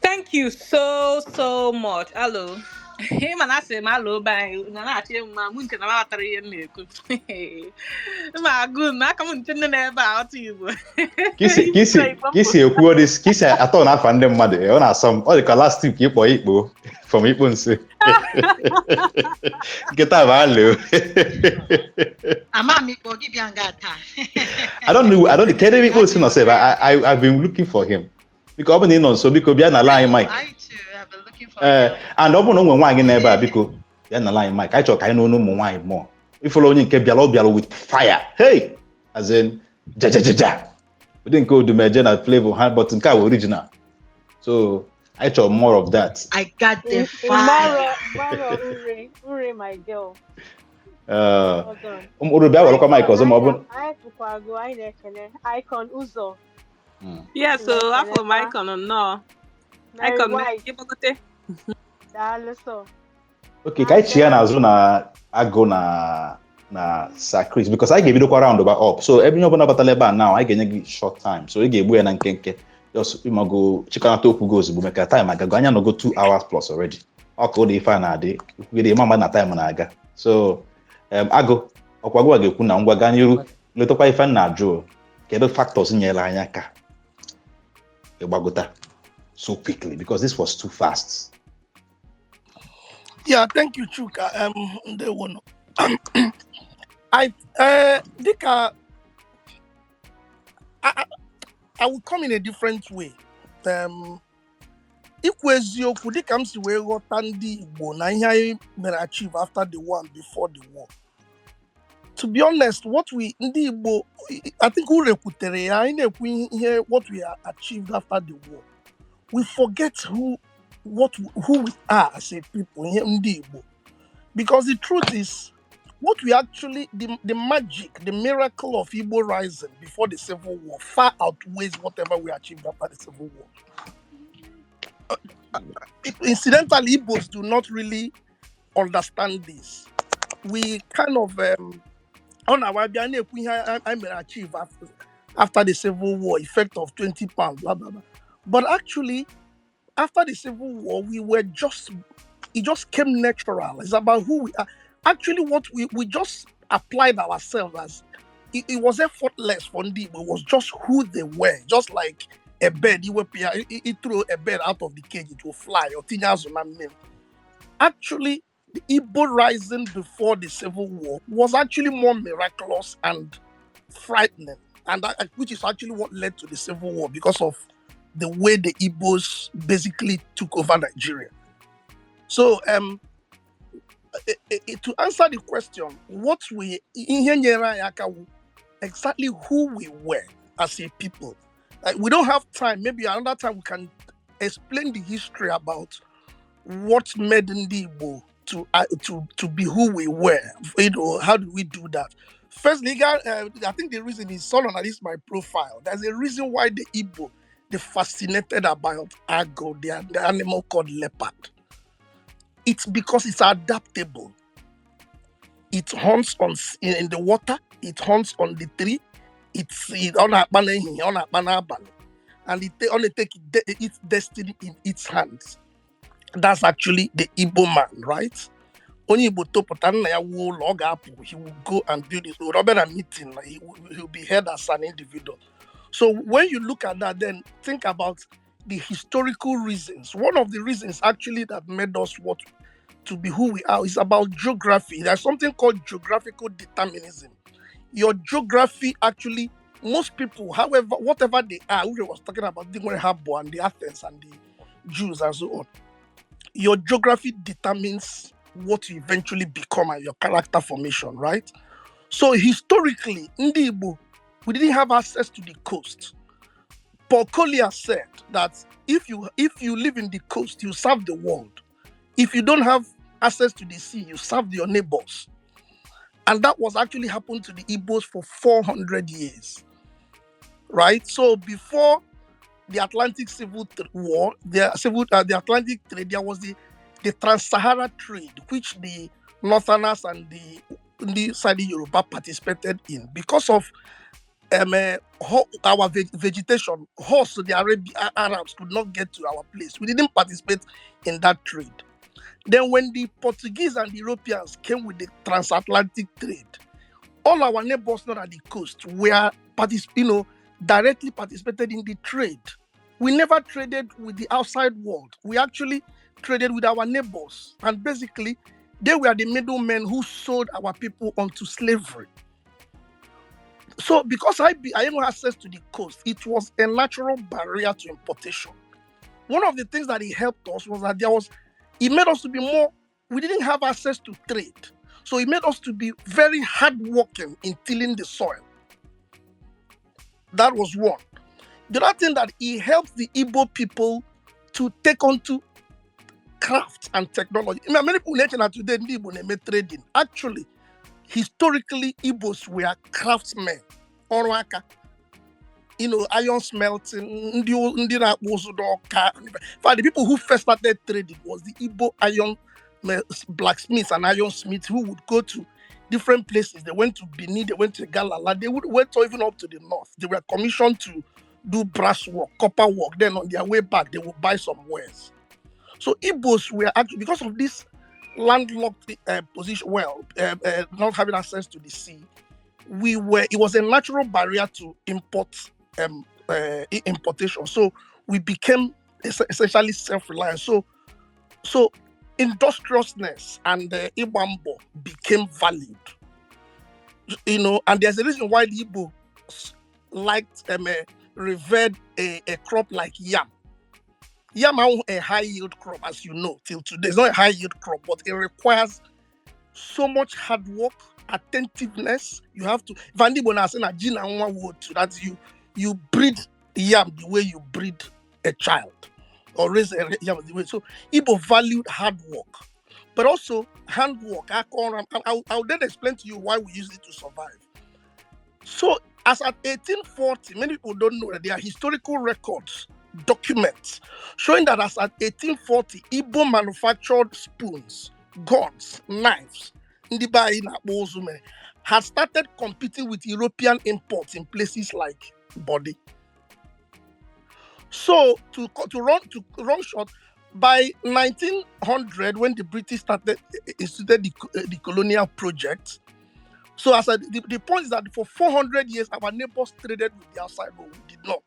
Thank you so so much. Hello. Ịma na asị m alụ be anyị na na-achị mma mụ nke na m aghọtara ihe m na-ekwu ma agụ na aka m nche nne na ebe a ọtụ Igbo. Ka isi ekwu ọ dị ka isi atọ n'afa ndị mmadụ, ọ na-asọ m. Ọ dị ka last week ịkpọ ikpo from ikpo nso nkịta bụ alụ. Ama m ikpo gị bịa nga taa. I don't know, I don't kedu ebe ikpo si nọ sef. I've been looking for him. Biko, ọ bụ na ị nọ nso, biko bịa n'ala anyị mic. I too have been looking for Ee, him. And ọ bụrụ na ụmụ nwaanyị nọ ebe a, biko bịa n'ala anyị mic. Anyị chọrọ ka anyị n'onu ụmụ nwaanyị mụọ ifụlụ onye nke bịara, ọ bịara with fire, hey, as in jajajaja, ụdị nke Odumeje na Flavor ha, but nke a wụ original, so anyị chọrọ more of that. I got the fire. Maro, Maro, Ure, Ure, my girl. Well done. Mkpụrụ bịa werekwa mic Icon, ọzọ ma ọ bụ anyị fụkwago, anyị na-ekele. Icon Ụzọ. Yeah, so afọ m Na-ekelekwa. Icon nnọọ. Mary Icon White, ịgbagote. daalụ sọ. Okay, ka anyị chịa n'azụ na agụ na Sir Chris, because anyị ga-ebidokwa round ba up. So ebe onye ọbụla batala ebe a now, anyị ga-enye gị short time. So ị ga-egbu ya na nkenke. Just ịmago chịkọnata okwu gị ozugbo maka time agago. Anyị anọgo 2 hours plus already. Ọ ka ụdị ife a na-adị. Ikwugide ịma mma na time na-aga. So agụ ọkwa gụwa ga-ekwu na ngwa gaa n'iru letakwa ife m na-ajụ, kedu factors nyere anyị aka ịgbagota so quickly, because this was too fast. Yeah, thank you, Chuka. Ndewo. I dịka I will come in a different way. Ikwu eziokwu, dịka m si wee ghọta ndị Igbo na ihe anyị mere achieve after the war and before the war. To be honest, what we ndị Igbo, I think uru ekwutere ya, anyị na-ekwu ihe what we achieved after the war. We forget who we are as a people, ihe ndị Igbo. Because the truth is, what we actually, the magic, the miracle of Igbo rising before the Civil War far outweighs whatever we achieved after the Civil War. Incidentally, Igbos do not really understand this. We kind of, on our bịa na-ekwu ihe I mere achieve after the Civil War, effect of £20, blah, blah, blah. But actually, after the Civil War, we were just, it just came natural. It's about who we are. Actually, what we just applied ourselves as, it was effortless for Ndi Igbo. It was just who they were. Just like a bird, you throw a bird out of the cage, it will fly. Or tinye azụ na mmiri. Actually, the Igbo rising before the Civil War was actually more miraculous and frightening, and that, which is actually what led to the Civil War, because of the way the Igbos basically took over Nigeria. So, to answer the question, what we ihe nyere anyị aka wụ exactly who we were as a people. Like, we don't have time. Maybe another time we can explain the history about what made Ndi Igbo to be who we were. How do we do that? First, legal. I think the reason is Solon, at least my profile. There's a reason why the Igbo they fascinated about agụ, the animal called leopard. It's because it's adaptable. It hunts in the water. It hunts on the tree. It's it, ọ na-akpa n'ehihie, ọ na-akpa n'abalị, and it only take its destiny in its hands. That's actually the Igbo man, right? Onye Igbo topụta nna ya wuo ụlọ, ọ ga-apụ, he will go and build his own. Ọ bịa na meeting, he will be heard as an individual. So when you look at that, then think about the historical reasons. One of the reasons actually that made us what to be who we are is about geography. There's something called geographical determinism. Your geography actually, most people, however, whatever they are, we was talking about the Habo and the Athens and the Jews and so on. Your geography determines what you eventually become and your character formation, right? So historically, Ndi Igbo, we didn't have access to the coast. Paul Collier said that if you live in the coast, you serve the world. If you don't have access to the sea, you serve your neighbors. And that was actually happened to the Igbos for 400 years, right? So before the Atlantic Civil War, the Atlantic trade, there was the Trans-Sahara trade, which the Northerners and the Saudi Yoruba participated in because of our vegetation. Horse, the Arabs could not get to our place. We didn't participate in that trade. Then when the Portuguese and the Europeans came with the transatlantic trade, all our neighbors not at the coast were directly participated in the trade. We never traded with the outside world. We actually traded with our neighbors. And basically, they were the middlemen who sold our people onto slavery. So because I have access to the coast, it was a natural barrier to importation. One of the things that it helped us was that it made us to be more, we didn't have access to trade. So it made us to be very hardworking in tilling the soil. That was one. The other thing that it helped the Igbo people to take onto craft and technology. I mean, many people mention that today ndị Igbo na-eme trading. Actually, Historically, Igbos were craftsmen. Ọrụ aka. Iron smelting, ndị na-akpụ ụzụ n'Ọka. In fact, the people who first started trading was the Igbo iron blacksmiths and ironsmiths who would go to different places. They went to Benin, they went to Galala, they would went to even up to the north. They were commissioned to do brass work, copper work. Then on their way back, they would buy some wares. So Igbos were actually, because of this landlocked position, well, not having access to the sea, it was a natural barrier to import importation. So we became essentially self-reliant. So industriousness and ịgba mbọ became valued. And there's a reason why the Igbo liked revered a crop like yam. Yam ahụ a high yield crop, as you know, till today. It's not a high yield crop, but it requires so much hard work, attentiveness. You have to. Ndị Igbo na-asị na ji na nwa wụ otu, that you breed yam the way you breed a child, or raise a yam the way. So Igbo valued hard work, but also handwork. Aka ọrụ. I'll then explain to you why we use it to survive. So as at 1840, many people don't know that there are historical records, documents showing that as at 1840, Igbo manufactured spoons, guns, knives, ndị be anyị na-akpọ ụzụ mere, had started competing with European imports in places like Bonny. So to run short, by 1900, when the British started instituted the colonial project, so as I, the point is that for 400 years, our neighbors traded with the outside world. We did not.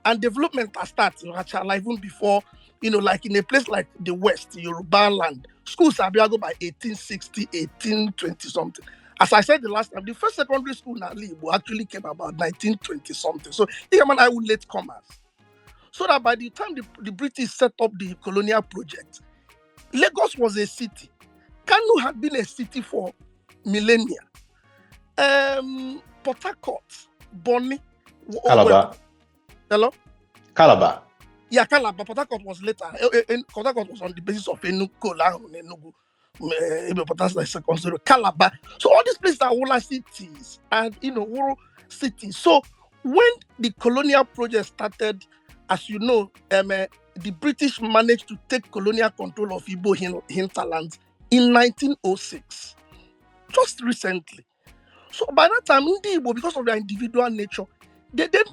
And development has started in Achala even before, like in a place like the West, Yoruba land, schools abịago by 1860, 1820 something. As I said the last time, the first secondary school in Ali Igbo actually came about 1920 something. So Iyaman I would late comers. So that by the time the British set up the colonial project, Lagos was a city. Kano had been a city for millennia. Port Harcourt, Bonny, Calabar. Hello? Calabar. Yeah, Calabar. Port Harcourt was later. Port Harcourt was on the basis of Enugu, ahụ Enugu. Ebe Port Harcourt is second zero. Calabar. So all these places are all cities and rural cities. So when the colonial project started, as you know, the British managed to take colonial control of Igbo hinterlands in 1906, just recently. So by that time, ndị Igbo, because of their individual nature, they then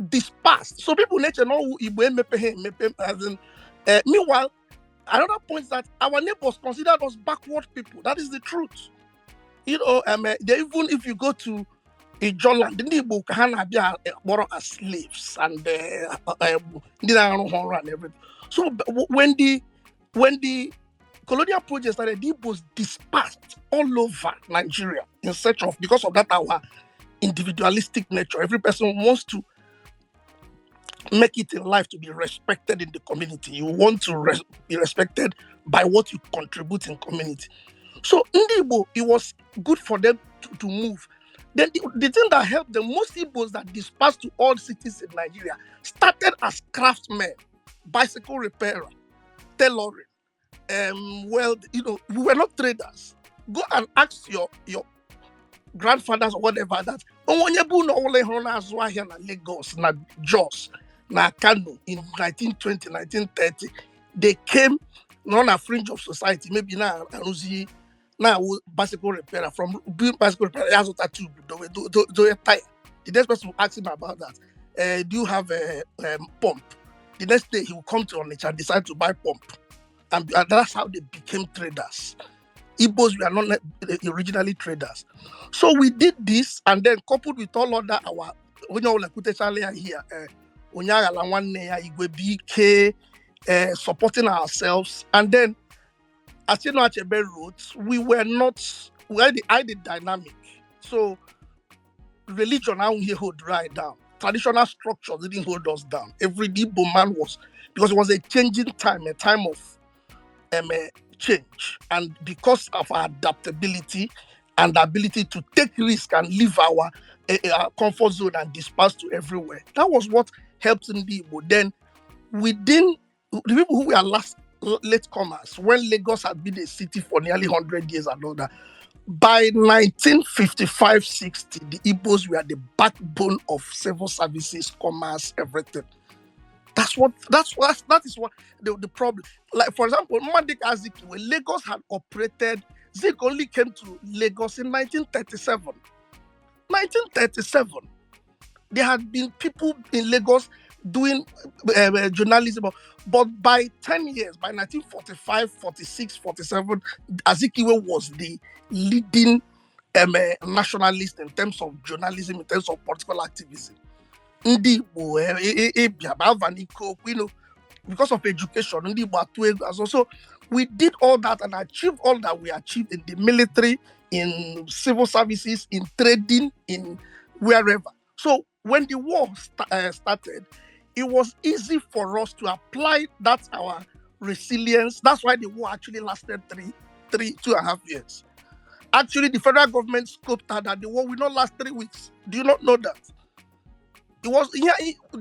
dispersed. So people nature know Igbo emepe emepe as in. Meanwhile, another point is that our neighbors considered us backward people. That is the truth. They even if you go to Ijoland, ndị Igbo ka ha na-abịa kpọrọ as slaves and ndị na-arụ ha ọrụ and everything. So when the colonial project started, the Igbos dispersed all over Nigeria in search of, because of that our individualistic nature. Every person wants to make it in life to be respected in the community. You want to be respected by what you contribute in community. So ndị Igbo, it was good for them to move. Then the thing that helped them, most Igbos that dispersed to all cities in Nigeria started as craftsmen, bicycle repairer, tailoring. Well, we were not traders. Go and ask your grandfathers or whatever that onye bụ na ọbụla hụrụ na-azụ ahịa na Lagos, na Jos, na Kano in 1920, 1930, they came nọ na fringe of society, maybe na arụzi na awụ bicycle repairer. From being bicycle repairer, ya zụta tube dowe dowe tire. The next person will ask him about that, do you have a pump? The next day he will come to Onitsha and decide to buy pump, and that's how they became traders. Igbos were not originally traders. So we did this, and then coupled with all other our onye ọbụla kwutechala ya here, onye aghala nwanne ya, igwe bụ ike, supporting ourselves. And then, as you know, Achebe wrote, we were not, we had the dynamic. So religion now here hold right down. Traditional structures didn't hold us down. Every Igbo man was, because it was a changing time, a time of change. And because of our adaptability and ability to take risk and leave our comfort zone and disperse to everywhere, that was what helped Ndi Igbo. Then within the people who were last latecomers, when Lagos had been a city for nearly 100 years and all that, By 1955-60, the Igbos were the backbone of civil services, commerce, everything. That is what the problem. Like, for example, Madik Azikiwe, Lagos had operated. Zik only came to Lagos in 1937. 1937. There had been people in Lagos doing journalism, but by 10 years, by 1945, 46, 47, Azikiwe was the leading nationalist in terms of journalism, in terms of political activism. Ndị Igbo ịbịa ma ava n'ike okwu, because of education, ndị Igbo atụ ego azụ. So we did all that and achieved all that we achieved in the military, in civil services, in trading, in wherever. So when the war started, it was easy for us to apply that our resilience. That's why the war actually lasted 2.5 years. Actually, the federal government scoped out that the war will not last 3 weeks. Do you not know that? It was here,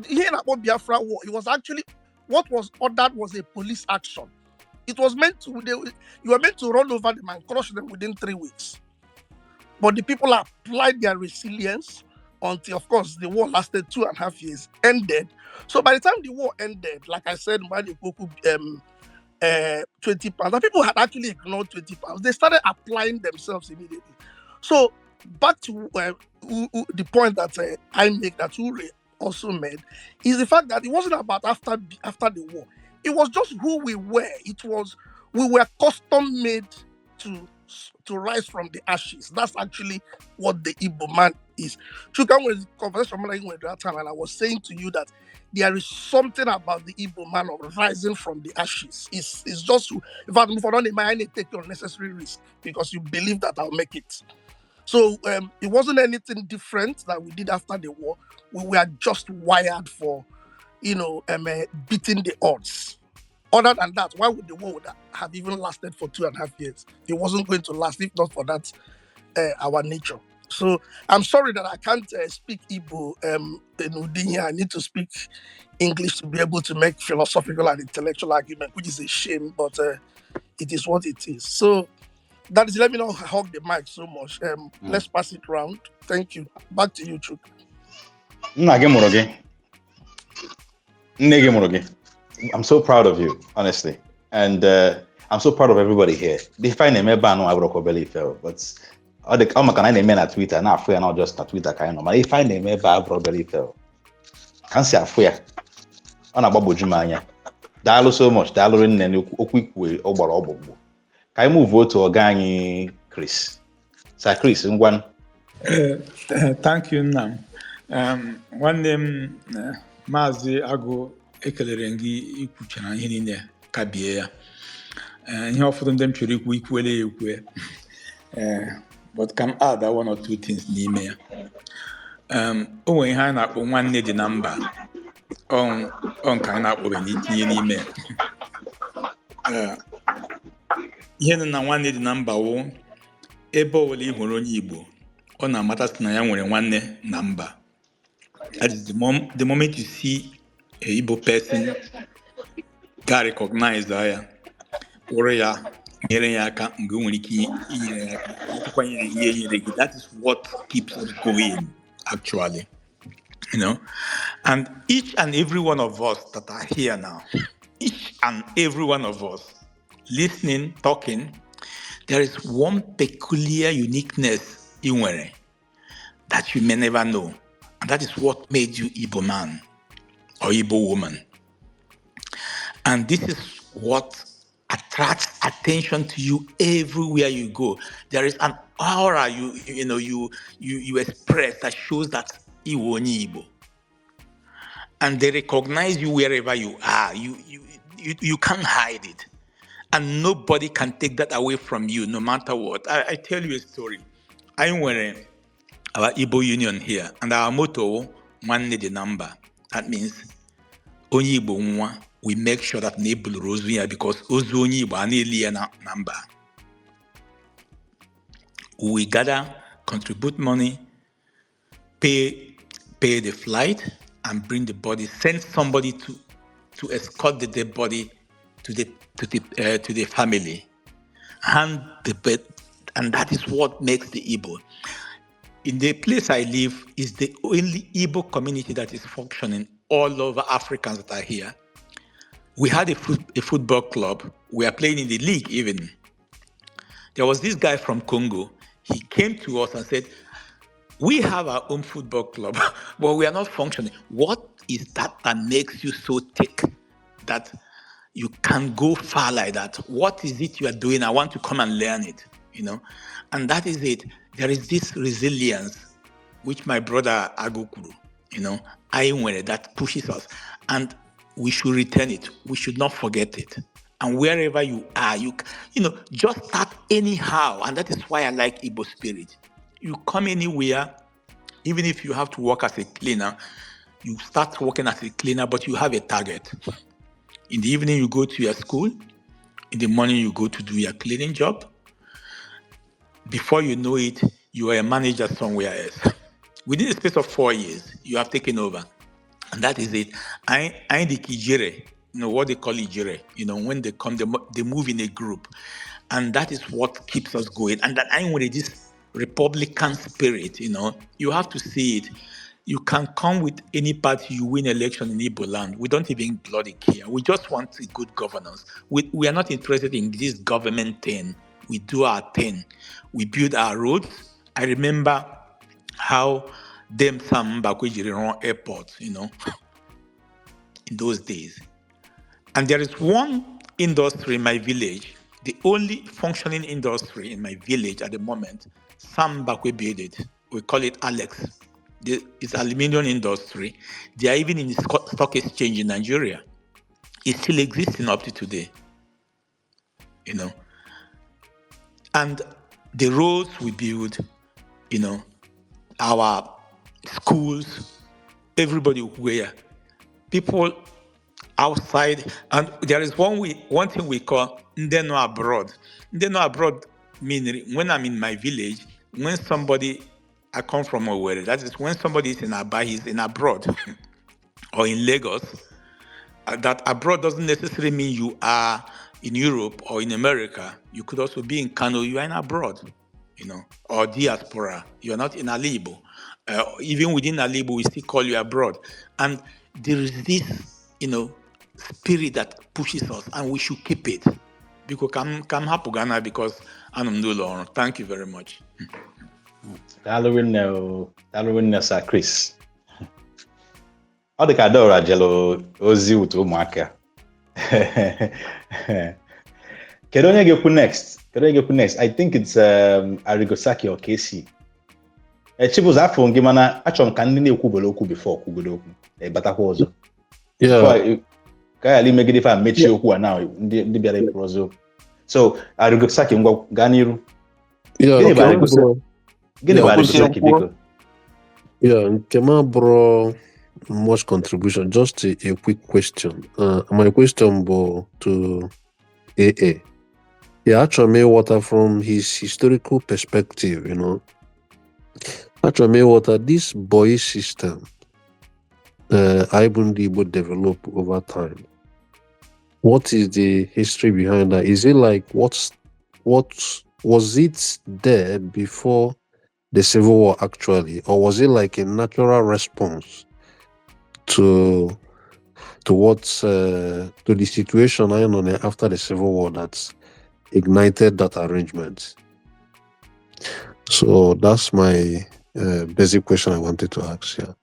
here about Biafra war. It was actually what was ordered was a police action. It was meant to you were meant to run over them and crush them within 3 weeks. But the people applied their resilience until, of course, the war lasted 2.5 years, ended. So by the time the war ended, like I said, Madi Koku, 20 pounds, and people had actually ignored 20 pounds. They started applying themselves immediately. So back to the point that I make, that Ure also made, is the fact that it wasn't about after the war. It was just who we were. It was we were custom made to rise from the ashes. That's actually what the Igbo man is. Chuka, was conversation with that time, and I was saying to you that there is something about the Igbo man of rising from the ashes. It's just, in fact, for not I take unnecessary risk because you believe that I'll make it. So it wasn't anything different that we did after the war. We were just wired for beating the odds. Other than that, why would the war would have even lasted for 2.5 years? It wasn't going to last if not for that our nature. So I'm sorry that I can't speak Igbo in Udinya. I need to speak English to be able to make philosophical and intellectual argument, which is a shame, but it is what it is. So that is, let me not hog the mic so much. Let's pass it round. Thank you. Back to you, Chuk. Nna gị mụrụ gị, nne gị mụrụ gị. I'm so proud of you, honestly. And I'm so proud of everybody here. The ife anyị na-eme ebe a nụ abụrụkwa obere ife o, but ọ dị ọ maka na anyị na-eme na Twitter na-afụ ya, not just na Twitter ka anyị nọ, mana ife anyị na-eme ebe a abụrụ obere ife o. Ka m si afụ ya, ọ na-agbagwoju m anya. Daalụ so much, daalụ rinne na okwu ikwu ọ gbara ọgbụgbụ. Ka anyị move otu ọga anyị Chris. Sir Chris, ngwanụ. Thank you, nna m. Nwanne m, Maazị Agụ, ekelere m gị ikwuchara ihe niile kabie ya. Ihe ụfọdụ ndị m chọrọ ikwu ikwuele ya ekwue. But ka m add one or two things n'ime ya. O nwere ihe a na-akpọ nwanne dị na mba. Ọ nke anyị na-akpọbe na itinye n'ime ya. Ihe nọ na nwanne dị na mba wụ ebe ọbụla ị hụrụ onye Igbo, ọ na-amata sị na ya nwere nwanne na mba. That is the moment you see a Igbo person, ga recognize ya, kwụrụ ya, nyere ya aka mgbe o nwere ike inyere ya aka, ịkwanyere ihe nyere gị. That is what keeps us going, actually. And each and every one of us that are here now, each and every one of us listening, talking, there is one peculiar uniqueness in nwere that you may never know. And that is what made you Igbo man or Igbo woman. And this is what attracts attention to you everywhere you go. There is an aura you you know you you you express that shows that you onye Igbo. And they recognize you wherever you are. You can't hide it. And nobody can take that away from you, no matter what. I tell you a story. I went our Igbo Union here, and our motto, nwanne dị na mba. That means onye Igbo nwa, we make sure that na ebuluru ozu ya because ozu onye Igbo a na-eli ya na mba. We gather, contribute money, pay the flight, and bring the body. Send somebody to escort the dead body to the family. Hand the bed, And that is what makes the Igbo. In the place I live is the only Igbo community that is functioning all over Africans that are here. We had a football club. We are playing in the league even. There was this guy from Congo. He came to us and said, "We have our own football club, but we are not functioning. What is that that makes you so thick that you can go far like that? What is it you are doing? I want to come and learn it." And that is it. There is this resilience, which my brother Agukuru, I that pushes us. And we should return it. We should not forget it. And wherever you are, you just start anyhow. And that is why I like Igbo spirit. You come anywhere, even if you have to work as a cleaner, you start working as a cleaner, but you have a target. In the evening, you go to your school. In the morning, you go to do your cleaning job. Before you know it, you are a manager somewhere else. Within the space of 4 years, you have taken over. And that is it. I the Ijere, what they call Ijere, when they come, they move in a group. And that is what keeps us going. And that I with this Republican spirit, you have to see it. You can come with any party, you win election in Igbo land. We don't even bloody care. We just want a good governance. We are not interested in this government thing. We do our thing. We build our roads. I remember how them Sam Mbakwe jiri run airport, in those days. And there is one industry in my village, the only functioning industry in my village at the moment, Sam Mbakwe built it. We call it Alex. It's aluminium industry. They are even in the stock exchange in Nigeria. It's still existing up to today. And the roads we build, our schools, everybody where people outside, and there is one thing we call ndị nọ abroad. Ndị nọ abroad meaning when I'm in my village, when somebody, I come from Owerri, that is when somebody is in Aba, he's in abroad or in Lagos. That abroad doesn't necessarily mean you are in Europe or in America. You could also be in Kano, you are in abroad, or diaspora. You are not in Alaigbo. Even within Alaigbo, we still call you abroad. And there is this spirit that pushes us, and we should keep it. Because come hapụ Ghana because anọ m n'ụlọ ọrụ. Thank you very much. Daalụ rinne o. Daalụ rinne, Sir Chris. Ọ dị ka Adaora jelu ozi ụtọ ụmụaka. Kedu onye ga-ekwu next? Kedu onye ga-ekwu next? I think it's Arigosaki or KC. Chibuzo, afọ gị, mana achọrọ m ka ndị na-ekwubere okwu before kwugodo okwu ịbatakwa ọzọ. Yeah. Ka ghara imegide ife a mechie okwu a now ndị bịara ikwu ọzọ. So Arigosaki, ngwa, gaa n'iru. Yeah, Gịnị bụ nke m Arigosaki? bụrụ Gịnị bụ Yeah, Arigosaki, biko? Yeah, nke m abụrụ much contribution, just a quick question. My question bụ to AA. Yeah, achọrọ m ịghọta from his historical perspective. Achọrọ m ịghọta this boy system anyị bụ ndị Igbo develop over time. What is the history behind that? Is it like what was it there before the Civil War actually, or was it like a natural response to what to the situation I know after the Civil War that ignited that arrangement? So that's my basic question I wanted to ask. Yeah.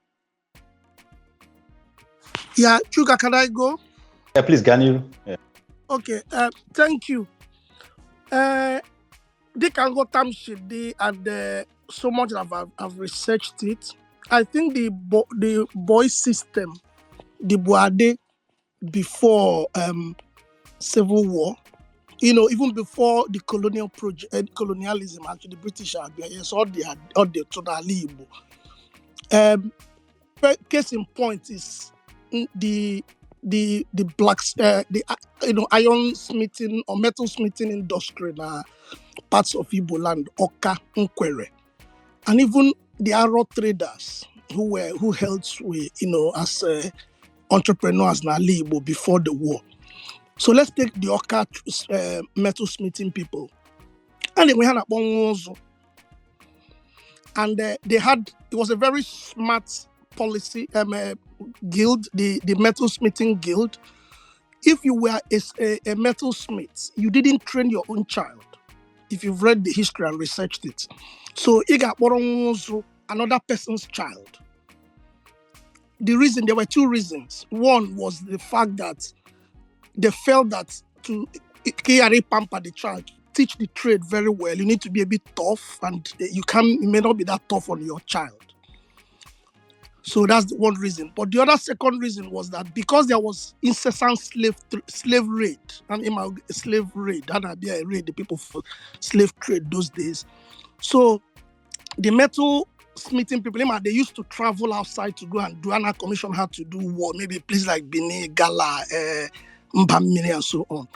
Yeah, Chuka, can I go? Yeah, please, gaa n'iru. Yeah. Okay, thank you. Dịka nghọta m si dị and so much that I've researched it, I think the boy system, the Buade before Civil War, even before the colonial project, colonialism, actually, the British are there, yes, all the to n'ala Igbo. Case in point is the blacks, the iron smithing or metal smithing industry na parts of Igbo land, Awka, Nkwere, and even the Aro traders who held sway, as entrepreneurs na ala Igbo before the war. So let's take the Awka metal smithing people. A na-enwe ha na-akpọ nwa ụzụ. And they had, it was a very smart policy guild, the metalsmithing guild. If you were a metalsmith, you didn't train your own child. If you've read the history and researched it. So ị ga-akpọrọ nwa ụzụ, another person's child. The reason, there were two reasons. One was the fact that they felt that to carry pamper the child, teach the trade very well, you need to be a bit tough, and you may not be that tough on your child. So that's the one reason. But the other second reason was that because there was incessant slave raid, and in my slave raid, that idea raid the people for slave trade those days. So the metal smithing people, they used to travel outside to go and do, and commission had to do war, maybe places like Benin, Gala, Mbamiri, and so on.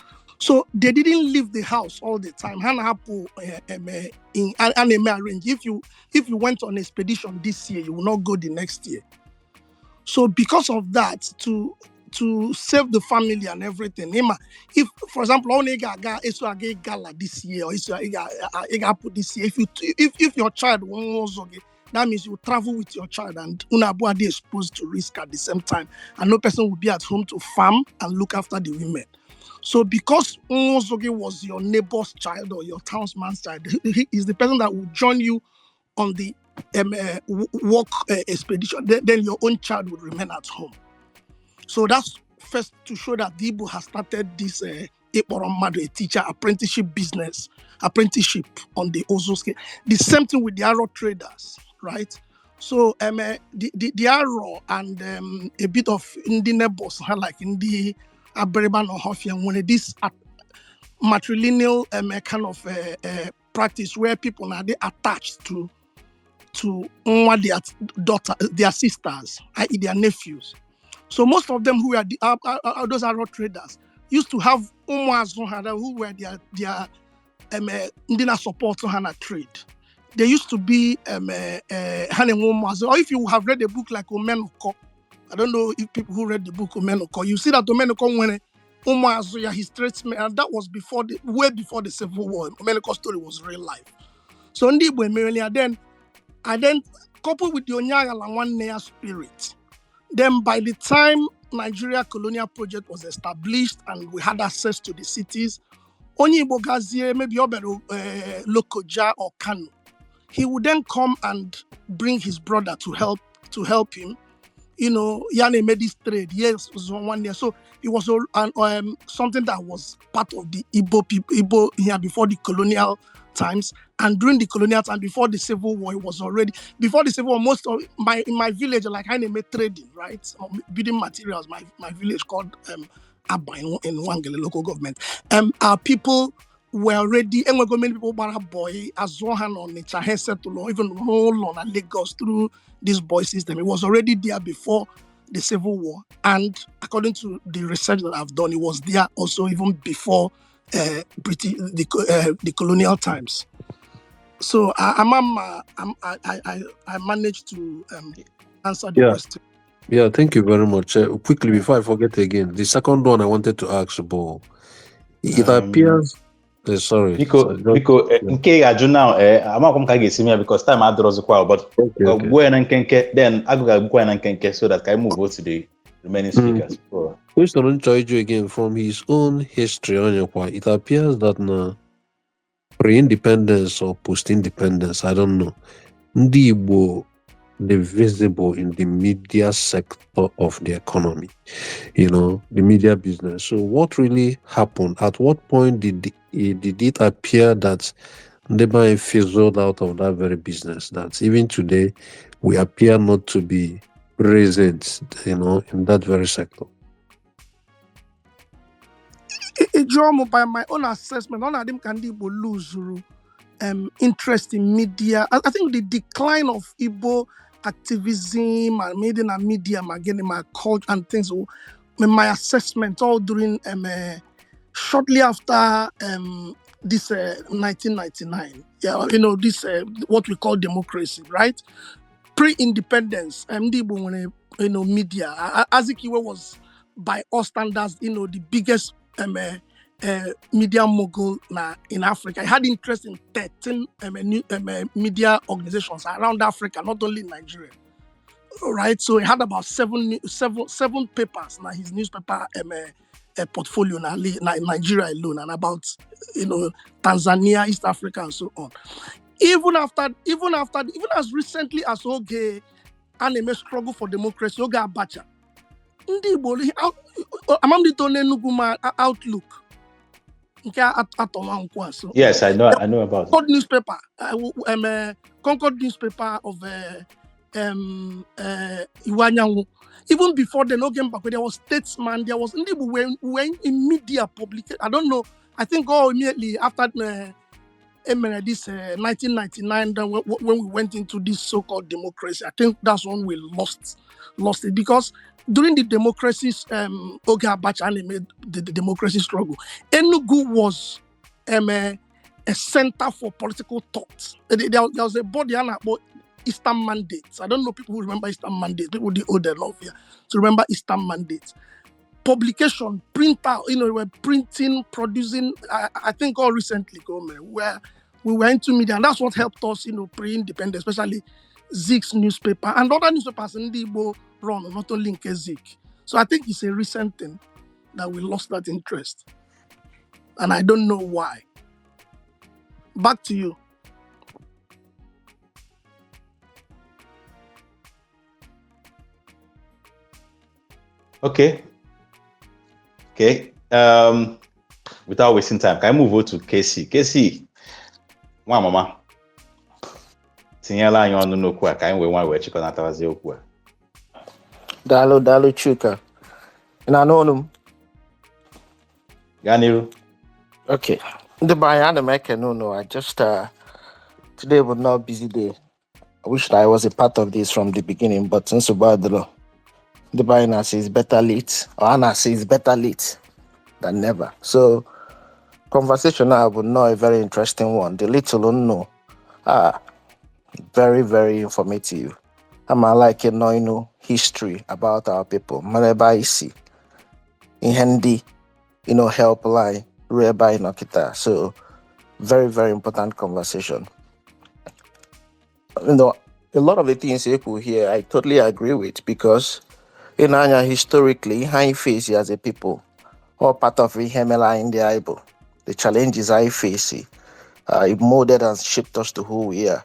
So they didn't leave the house all the time. Ha na-apụ in and arrange. If you went on expedition this year, you will not go the next year. So because of that, to save the family and everything, ịma, if for example, only ga eso aga gala this year or eso ị ga-apụ this year, if you if your child wants gị, that means you travel with your child and unu abụọ dị exposed to risk at the same time, and no person will be at home to farm and look after the women. So because Nwozoge was your neighbor's child or your townsman's child, he is the person that will join you on the work expedition. Then your own child would remain at home. So that's first to show that the Igbo has started this ịkpọrọ mmadụ, a teacher apprenticeship business, apprenticeship on the Ozo scale. The same thing with the Aro traders, right? So the Aro and a bit of ndị neighbors, ha like ndị Abiriba na Ohafia, when this matrilineal kind of practice where people are they attached to nwa their daughter, their sisters, i.e. their nephews. So most of them who are those Aro traders used to have ụmụazụ ha who were their ndị na support ha na trade. They used to be ha na-enwe ụmụazụ. Or if you have read a book like Omenuko, I don't know if people who read the book Omenuko, you see that Omenuko nwere ụmụazụ ya, his tradesmen, and that was before the way before the Civil War. Omenuko story was real life. So ndị Igbo emerela ya then, and then coupled with the onye aghala nwanne ya spirit. Then by the time Nigeria colonial project was established and we had access to the cities, onye Igbo gazie, maybe ọ bịara Lokoja or Kano, he would then come and bring his brother to help him. Ya na-eme this trade. Yes, was 1 year. So it was something that was part of the Igbo people, Igbo here before the colonial times. And during the colonial time, before the Civil War, it was already before the Civil War. Most of my in my village, like I name trading, right? Building materials. My village called Abba in Nwangele local government. Our people were already, and we many people gbara boy azụọ ha n'Ọnịcha, ha settle even n'ụlọ na Lagos through this boy system. It was already there before the Civil War, and according to the research that I've done, it was there also even before British the colonial times. So I, I'm, I'm, I managed to answer the question. Yeah, thank you very much. Quickly, before I forget again, the second one I wanted to ask about, it appears, sorry. Biko, sorry, just- biko, nke ị ga-ajụ now, amakwa m ka a ga-esi mee ya because time adịrọzikwa, but Okay. gbuo ya na nkenke, then agụ ga-agbukwa ya na nkenke so that ka anyị move on to the remaining speakers. So, Question m chọrọ ịjụ again from his own history, Onyekwa, it appears that na pre-independence or post-independence, I don't know, ndị Igbo dị visible in the media sector of the economy, the media business. So what really happened? At what point did it appear that ndị be anyị fizzled out of that very business? That even today, we appear not to be present in that very sector. Ị jụọ m, by my own assessment, ọ na-adị m ka ndị Igbo luzuru interest in media. I think the decline of Igbo activism and media and media, my getting my culture and things, in my assessment, all during shortly after this 1999, yeah, this what we call democracy, right? Pre-independence, ndị Igbo nwere media. Azikiwe was, by all standards, the biggest media mogul na in Africa. He had interest in 13 new, media organizations around Africa, not only in Nigeria. All right, so he had about seven papers now, his newspaper portfolio now, in Nigeria alone, and about Tanzania, East Africa, and so on. Even as recently as oge a na-eme struggle for democracy, oge Abacha, ndị Igbo amamdito n'Enugu ma Outlook nke Atọ Nwankwo a, so Yes, I know about it. Concord newspaper, Concord newspaper of Iwuanyanwu. Even before then, oge Mbakwe, there was Statesman, there was ndị Igbo were in media public. I don't know. I think all immediately after emere this 1999, then when we went into this so-called democracy, I think that's when we lost it, because during the democracy, oge Abacha made the democracy struggle, Enugu was a center for political thought. There was a body a na-akpọ Eastern Mandate. I don't know people who remember Eastern Mandate, people the old enough here to remember Eastern Mandate publication, printer, we were printing, producing. I think all recently, go, man, where we were into media, and that's what helped us, pre-independence, especially Zik's newspaper and other newspapers in the Igbo run, not only nke Zik. So I think it's a recent thing that we lost that interest, and I don't know why. Back to you. Okay. Without wasting time, can I move on to KC? KC, nwa mama, tinyela anyị ọnụ n'okwu a ka anyị wee nwa wee chịkọnatawazie okwu a. Daalụ, daalụ, Chuka. Ị na-anụ olu m? Gaa n'iru. Okay. Ndị be anyị, ana m ekene unu. I just today was not a busy day. I wish I was a part of this from the beginning, but nsogbu adịrọ. Ndị be anyị na-asị it's better late, or a na-asị it's better late than never. So conversation now bụ nnọọ a very interesting one. The little know, ah, very, very informative. I'm like knowing history about our people. Mara ebe anyị si, ihe ndị help anyị ruo ebe anyị nọ kịta. So very, very important conversation. A lot of the things ekwu here, I totally agree with, because in anya historically, ihe anyị face as a people, all part of ihe mere anyị ndị anyị bụ, the challenges anyị face, it molded and shaped us to who we are.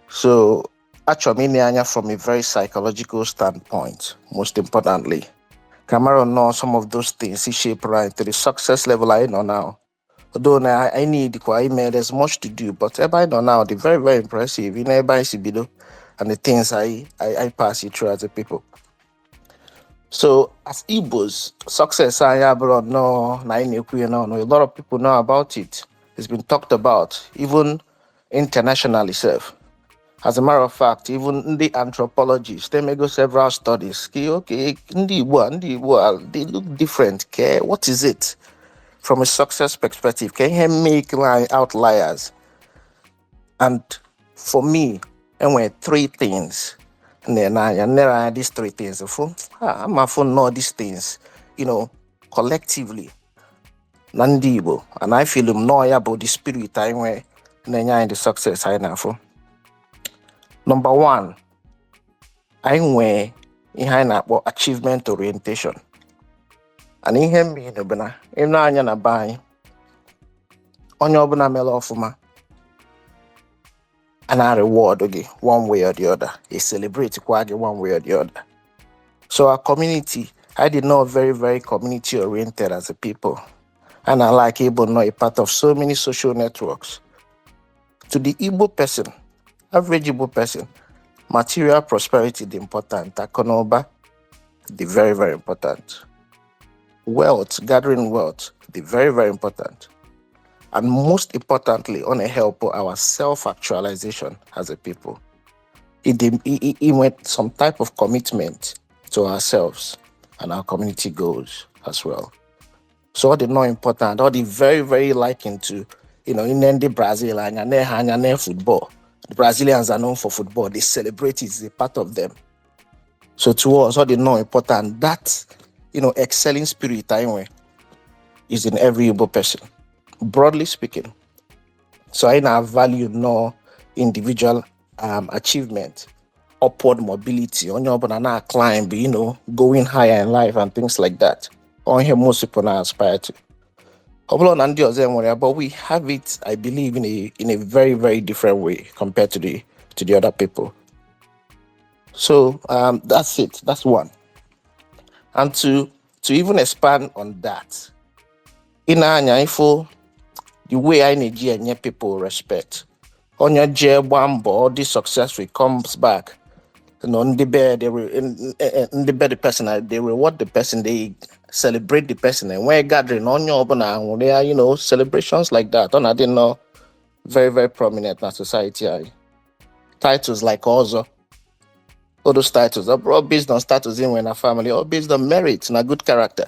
So achọrọ m ine anya from a very psychological standpoint, most importantly. Ka mara know some of those things shape right to the success level anyị nọ now. Although na I need kwa ime, there's much to do, but ebe anyị nọ now, dị very, very impressive. Ebe anyị si bido and the things I pass it through as a people. So as Igbos, success anyị abụrụ nnọọ na anyị na-ekwu ya n'ọnụ. A lot of people know about it. It's been talked about, even internationally sef. As a matter of fact, even the anthropologists, they may go several studies. Okay, ndị Igbo a, they look different. Okay, what is it? From a success perspective, can you make like outliers? And for me, enwere three things. And there are these three things. I'm a phone know these things, collectively. Na ndị Igbo, and I feel m nọọ ya bụ the spirit anyị nwere na-enye anyị the success anyị na-afụ. Number one, anyị nwee ihe anyị na-akpọ achievement orientation. And ihe m mean bụ na ịnụ anya na be anyị, onye ọbụla mere ọfụma, a na-reward gị one way or the other, e celebrate kwa gị one way or the other. So our community, I did not very, very community oriented as a people. And I like Igbo not a part of so many social networks. To the Igbo person, average Igbo person, material prosperity dị important, akụnụba dị very, very important. Wealth, gathering wealth, dị very, very important. And most importantly, on a help our self-actualization as a people. It went some type of commitment to ourselves and our community goals as well. So all the not important, all the very, very liking to, in the Brazil and football. The Brazilians are known for football. They celebrate it, it's a part of them. So to us, all the not important, that excelling spirit anyway. is in every Igbo person, broadly speaking. So I now value no individual achievement, upward mobility, onye ọbụla na climb, going higher in life and things like that. On here, most people now aspire to. Ọ bụrụ na ndị ọzọ enwere ya, but we have it, I believe, in a very, very different way compared to the other people. So that's it. That's one. And to even expand on that, in anya ifo the way I na-eji enye people respect. Onye jee gbaa mbọ, ọ dị successful, comes back. Ndị be they ndị be the person, they reward the person, they celebrate the person. And when gathering, onye ọbụla aṅụrịa, celebrations like that. Ọ na-adị nnọọ very, very prominent na society anyị. Titles like Ọzọ, all those titles are all based on status in a family, all based on merit and a good character.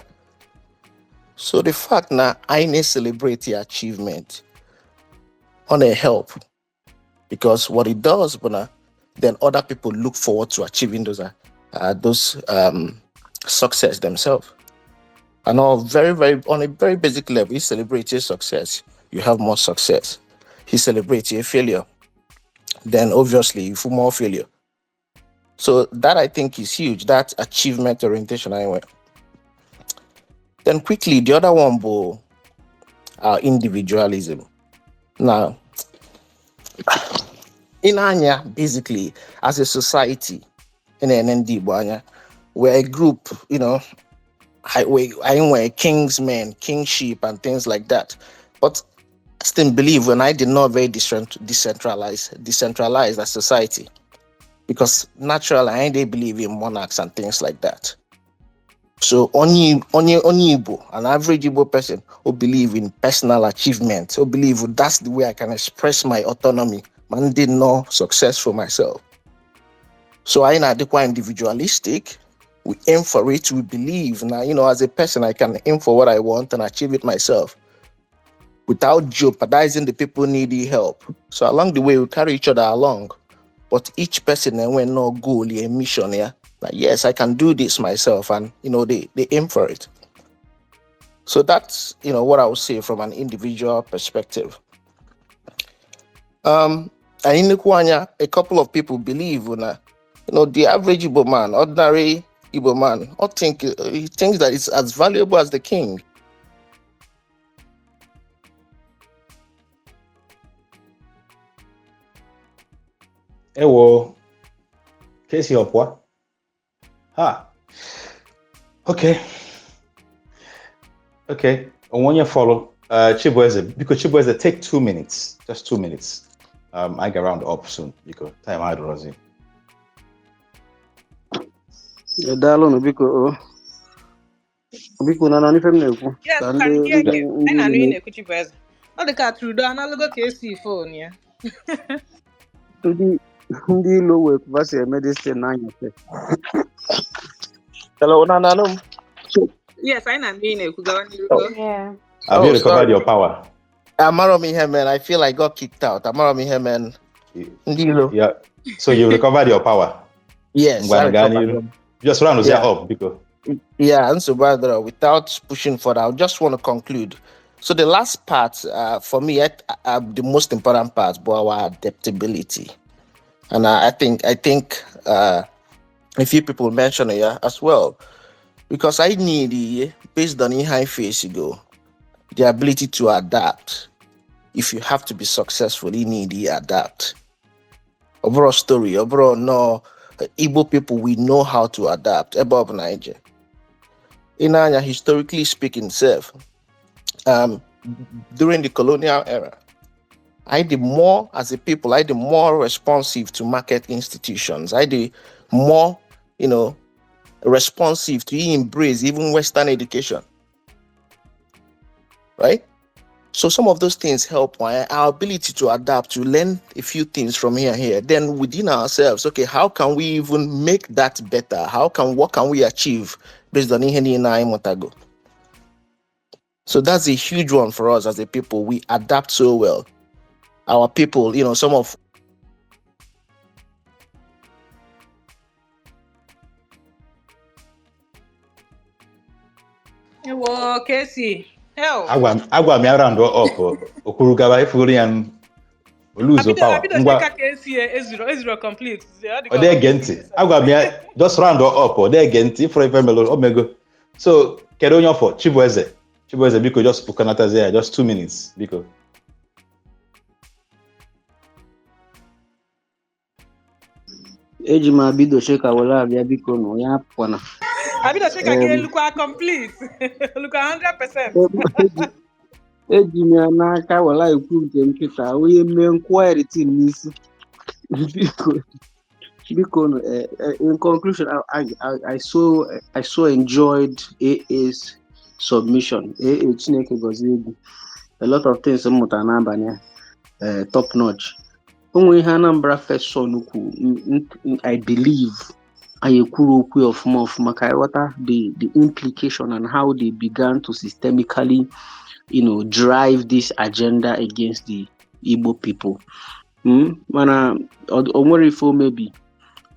So the fact now I need celebrate the achievement on a help, because what it does, but now, then other people look forward to achieving those success themselves. And all very, very on a very basic level, he celebrates your success, you have more success. He celebrates your failure, then obviously you feel more failure. So that, I think, is huge. That achievement orientation anyway. Then quickly, the other one, bo, our individualism. Now, in anya, basically, as a society, in NND, anya, we're a group, I we're king's men, kingship, and things like that. But I still believe when I did not very decentralized as society, because naturally I they believe in monarchs and things like that. So only Igbo, an average Igbo person who believe in personal achievement, who believe that's the way I can express my autonomy, man did not success for myself. So I not quite individualistic. We aim for it. We believe now, as a person, I can aim for what I want and achieve it myself without jeopardizing the people needing help. So along the way, we carry each other along. But each person then went no goal, a mission, yeah. Like, yes, I can do this myself. And they aim for it. So that's what I would say from an individual perspective. And in anya, a couple of people believe when the average Igbo man, ordinary Igbo man, or think he thinks that it's as valuable as the king. Ewo, Casey ọpụa. Ha. Okay. Okay. Onwe onye follow. Chibueze, biko Chibueze, take 2 minutes. Just 2 minutes. I get round up soon because time adịrọzi. Daalụnụ, biko o. Biko, na ife m na-ekwu Yes, ka we can ndị hear ndị you. Anyị na-anụ ndị ị na-ekwu, Chibueze. Ọ dị ka Trudeau analụgo ka esi phone ya. Ndị ilo wee ka si eme this thing n'anyasị. Hello, no, no, no. Yes, anyị na-anụ ị na-ekwu, gawa n'iru. Oh, Yeah. Have you oh, recovered sorry. your power? Amaro m ihe man. I feel I got kicked out. Amaro m ihe man. Ndị ilo. Yeah. So you recovered your power. Yes, I Ngwanụ gaa recovered. n'iru. Just round up, biko. Yeah, and so brother, without pushing further, I just want to conclude. So the last part, for me, the most important part, but our adaptability, and I think a few people mentioned it, yeah, as well, because I need based on high face you go, the ability to adapt. If you have to be successful, you need to adapt. Overall story, overall no, Igbo people, we know how to adapt. Above Niger. In anya, historically speaking, self, during the colonial era, I did more as a people, I did more responsive to market institutions. I did more, responsive to embrace even Western education. Right? So some of those things help our ability to adapt, to learn a few things from here and here. Then within ourselves, okay, how can we even make that better? How can what can we achieve based on ihe niile anyị mụtago? So that's a huge one for us as a people. We adapt so well. Our people, some of Ewo, Casey. Hell. Agwa m ya round up, okwuru gaba ifuru ya m oluzo Abido power. abido Ngwa cheka ka esi ezuro ezuro complete. Ọ dị ọ ka dị ọ ege ntị. Agwa m ya just round up, ọ dị ege ntị ifuru ife melụ omego. So kedu onye ọfọ? Chibueze. Chibueze, biko, just pụkanatazie ya just 2 minutes, biko. Eji m abido cheka were abịa, biko, na onye apụkwana. Abido cheka ka elukwa complete. Elukwa 100%. Eji m ya n'aka were ekwu nke m kịta onye mee nkwari tin n'isi, biko, biko nụ, in conclusion, I so enjoyed AA's submission. AA, Chineke gọzie gị. A lot of things m mụtara n'abalị a, top notch. O nwere ihe Anambra First Son kwu, I believe anyị ekwuru okwu ya ọfụma ọfụma ka anyị ghọta the implication and how they began to systemically drive this agenda against the Igbo people. Mana o nwere ife omebi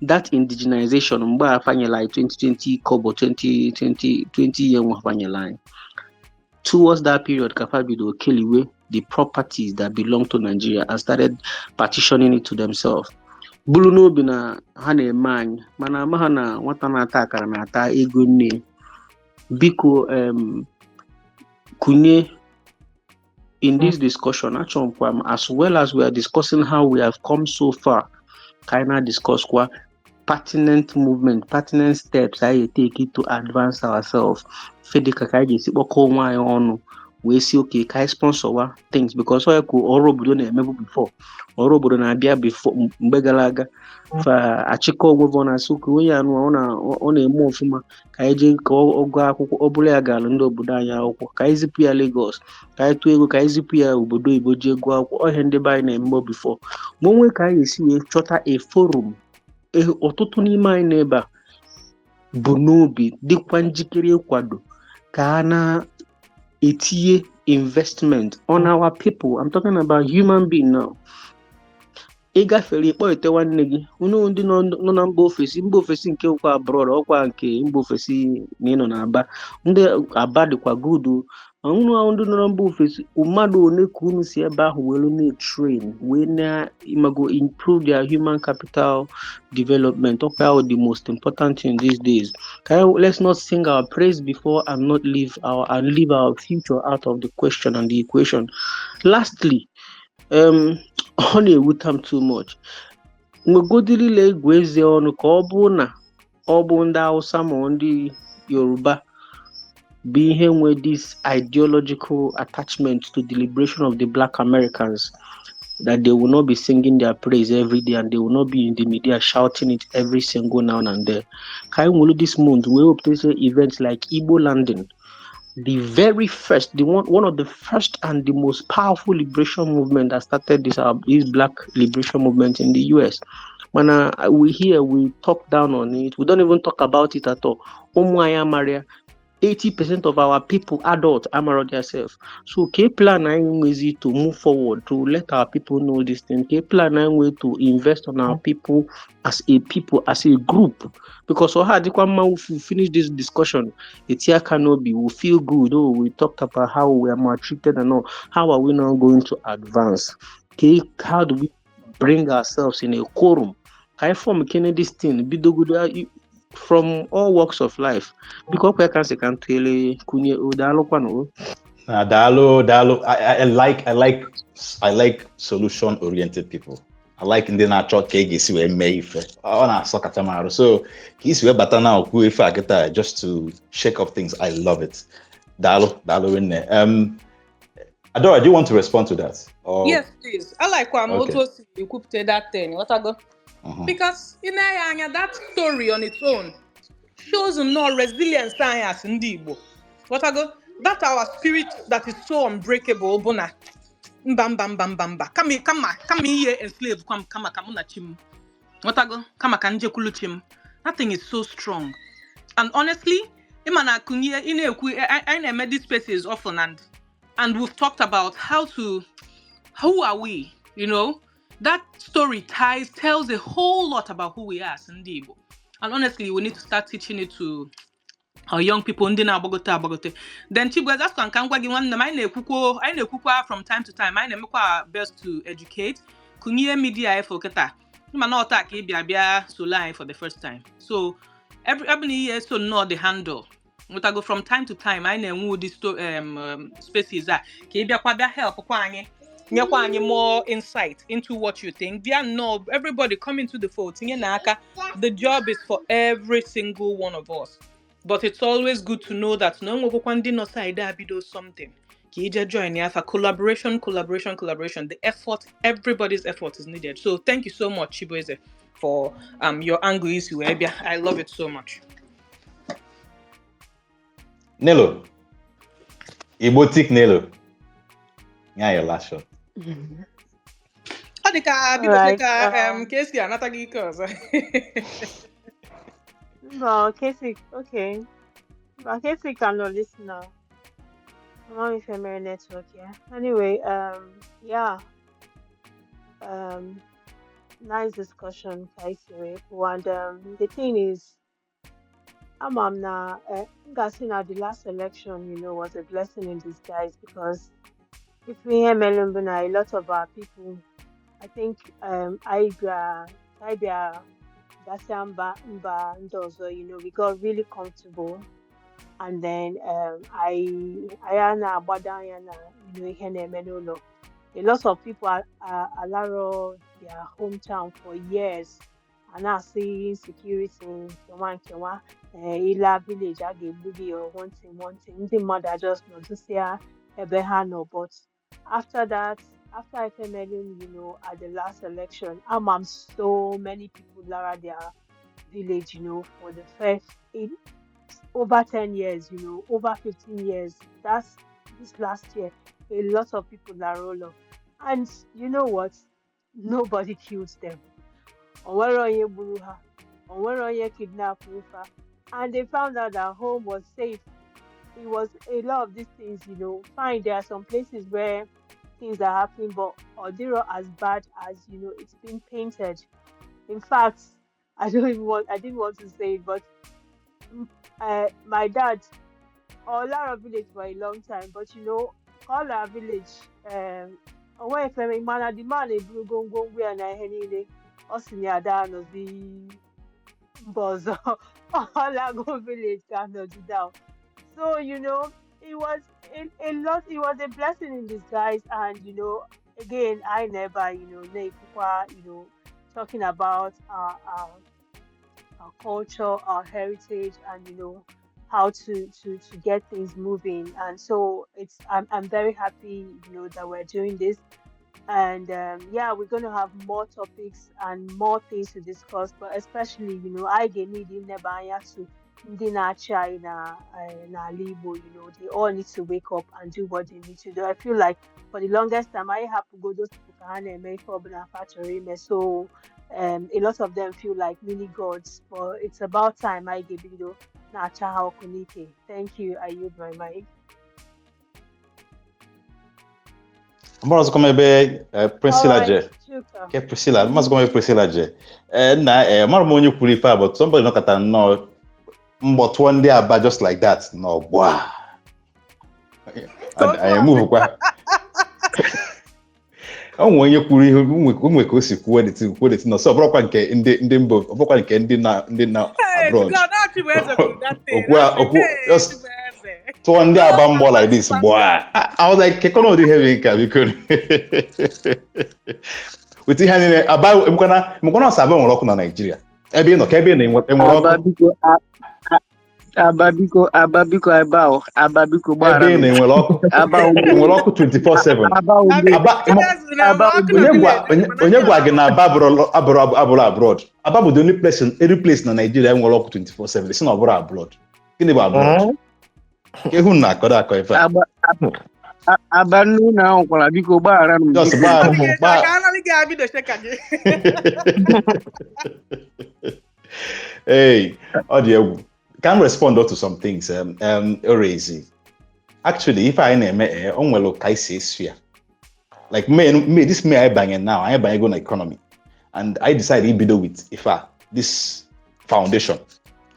that indigenization mgbe a fanyela anyị 2020 kobo 2020 20 year nwa fanyela anyị towards that period ka fa bido keliwe the properties that belong to Nigeria and started partitioning it to themselves, bụrụ n'obi na ha na-eme anyị, mana ama ha na nwata na-ata akara na-ata ego nne. Biko, kunye in this discussion, achọrọkwa m, as well as we are discussing how we have come so far, ka anyị na-discuss kwa pertinent movement, pertinent steps anyị take to advance ourselves, fedịka ka anyị ga-esi kpọkọ onwe anyị ọnụ wee si oke ka anyị sponsorwa things, because ọ ya ka ọrụ obodo na-emebu before. Ọrụ obodo na-abịa before, mgbe gara aga, fa achịkọ onwe ọ na-asị ka onye anụ ọ na-eme ọfụma, ka anyị jee ka ọ gụọ akwụkwọ, ọ bụrụ ya gara ndị obodo anyị akwụkwọ, ka anyị zipụ ya Lagos, ka anyị tụọ ego ka anyị zipụ ya obodo oyibo jee gụọ akwụkwọ. Ọhịa ndị be anyị na-eme before, ma onwe ka anyị ga-esi wee chọta a forum. Ọtụtụ n'ime anyị n'ebe a bụ n'obi dịkwa njikere ịkwado ka a na-etinye investment on our people. I'm talking about human being now. Ị gafere ịkpọ ite nwanne gị, unu ndị nọ na mba ofesi, mba ofesi nke ụkwa abroad, ọkwa nke mba ofesi na ịnọ na Aba, ndị Aba dịkwa good o. Ma unu ahụ ndị nọ na mba ofesi, mmadụ one ka unu si ebe ahụ were na-train wee na-imago improve their human capital development? Ọkwa ahụ the most important thing these days. Ka let's not sing our praise before and not leave our and leave our future out of the question and the equation. Lastly, ọ na-ewute m too much nwegodilile egwu eze ọnụ ka ọ bụ na ọ bụ ndị Hausa ma ndị Yoruba bụ ihe nwe this ideological attachment to the liberation of the Black Americans, that they will not be singing their praise every day and they will not be in the media shouting it every single now and then. Ka anyị nwere this month wee wepụta events like Igbo Landing, the very first, the one, one of the first and the most powerful liberation movement that started this Black liberation movement in the US. When we here, we talk down on it. We don't even talk about it at all. Ụmụ anyị amara 80% of our people, adults, amara themselves. So K plan anyị nwezi to move forward, to let our people know this thing. K plan anyị nwe to invest on our people as a people, as a group. Because ọha adịkwa mma, if we finish this discussion, etie aka n'obi, we feel good. Oh, we talked about how we are maltreated and all. How are we now going to advance? Okay, how do we bring ourselves in a quorum? Ka anyị form kene this thing bidogodo from all walks of life. Biko, ọkwa ya ka nsị ka m tụele kunye o. Daalụkwanụ o. Daalụ, daalụ. I like solution oriented people. I like ndị na-achọ ka e ga-esi wee mee ife. Ọ na-asọ kacha m arụ. So ka isi wee bata na okwu ife a kịta just to shake up things. I love it. Daalụ, daalụ rinne. Adora, do you want to respond to that? Or... Yes, please. I like kwa Okay. otu o si ekwupụta that thing. Ghọtago? Because ị na-enye anya, that story on its own shows nnọọ resilience anyị as ndị Igbo. Ghọtago? That our spirit that is so unbreakable bụ na mba, mba, mba, mba, mba, kama kama kama ihe enslave kwa m, kama ka mụ na chi m. Ghọtago? Kama ka njekwulu chi m. That thing is so strong. And honestly, ịma na akụnye ị na-ekwu, anyị na-eme these spaces often, and we've talked about how to who are we, you know? That story ties tells a whole lot about who we are as ndị Igbo. And honestly, we need to start teaching it to Our young people ndị na-agbagote agbagote. Then Chibueze, asịkwa nka ngwa gị, nwanne m, anyị na-ekwukwa from time to time, anyị na-emekwa our best to educate. Kụnye media efo kịta mana ọta ka ị bịa bịa solo anyị for the first time, so every ebe na ihe so nnọọ the handle nwetago. From time to time anyị na-enwe ụdị spaces a ka ị bịakwa bịa help kwa anyị, nyekwa anyị more insight into what you think. Bịa nnọọ, everybody come into the fold, tinye n'aka. The job is for every single one of us, but it's always good to know that na onwegokwa ndị nọ side a bido something ka ije join ya for collaboration, collaboration, collaboration. The effort, everybody's effort is needed. So thank you so much, Chibueze, for your angle isi wee bịa. I love it so much. Nelo. Igbo tik Nelo. Yeah, your last shot. Ọ dị ka biko Alright. ka ka esi anata gị ike ọzọ. Well, Casey, okay. Well, Casey cannot listen now. I'm on family network, yeah. Anyway, yeah. Nice discussion, Casey. And the thing is, I'm now, na the last election, was a blessing in disguise because if we hear Melumbuna, a lot of our people, I think, I gasịa mba mba ndị ọzọ, we got really comfortable and then anyị na-agbado anya na ihe na-eme n'ụlọ. A lot of people are alarọ their hometown for years a na-asị insecurity, nkewa nkewa, ịla village a ga-egbu gị or one thing one thing. Ndị mmadụ a just nọdụsịa ebe ha nọ. But after that, after FMLN, at the last election, among so many people lara their village, for the first in over 10 years, over 15 years. That's this last year. A lot of people lara ụlọ. And you know what? Nobody killed them. Onwere onye gburu ha. Onwere onye kidnapụrụ fa. And they found out that home was safe. It was a lot of these things. Fine, there are some places where things are happening, but ọ dịrọ as bad as it's been painted. In fact, I didn't want to say it, but my dad, ọ lara village for a long time, but all our village, onwe efere mana the man eburugo ngwongwo ya na ihe niile, ọ sị na ya ada anọzi mba ọzọ, ọ lago village ka nọdụ down. So it was a lot. It was a blessing in disguise, and again, I never, na-ekwukwa, talking about our culture, our heritage, and how to get things moving. And so it's I'm very happy, that we're doing this. And yeah, we're going to have more topics and more things to discuss. But especially, I need ineba anya to ndị na-achị anyị na n'ala Igbo, they all need to wake up and do what they need to do. I feel like for the longest time, I hapụgo those people ka ha na-eme ife ọbụla fa chọrọ ime. So a lot of them feel like mini gods, but it's about time anyị ga-ebido na-acha ha ọkụ n'ike. Thank you. I yield my mic. Mara ọzọkwa m ebe Priscilla All je. right, Chuka. Ke Priscilla, mmasịkwa m ebe Priscilla je. Nna mara m onye kwuru ife a, but somebody nọkọta nnọọ mgbọ tụọ ndị Aba just like that n'ọgbọ a. Anyị emuvukwa. O nwere onye kwuru ihe onwe ka o si kwuo the thing ọsọ, ọ bụrụkwa nke ndị mba, ọ bụrụkwa nke ndị na Hey, abroad. God, now Chibueze kwuru that thing. Okwu okwu Hey, just Chibueze. tụọ ndị Aba mgbọ like this gbọ a. I was like, kekọ na ụdị ihe bụ nke a, biko. With ihe niile Aba emekwana ọsọ Aba nwere ọkụ na Naịjirịa. Ebe ị nọ ka ebe ị nọ enwere Aba ọkụ. biko Aba biko, Aba biko, ebe ahụ, Aba biko Ebe gbaghara ị m. nọ enwere ọkụ. Aba Enwere ọkụ 24/7. Aba ugbo Aba Chibueze na Aba ọkụ ugbo na onye gwa village onye mana onye ndị gwa Aba gị na Aba abụrụ abroad. Aba bụ the only place in every place na Nigeria nwere ọkụ 24/7. Si na ọ bụrụ abroad. Gịnị bụ abroad? Ka ihu na akọrọ akọ ife a. Aba Aba nnu na ahụ kwara, biko gbaghara m. Just Biko. gbaa Ọ dị gbaa ka anaghị gị abido sheka gị. Hey, ọ dị egwu. Can respond to some things Orezi. Actually, ife anyị na-eme o nwere ka anyị si esu ya. Like May, this May anyị banye now, anyị banyego na economy. And I decided ibido with ife a, this foundation.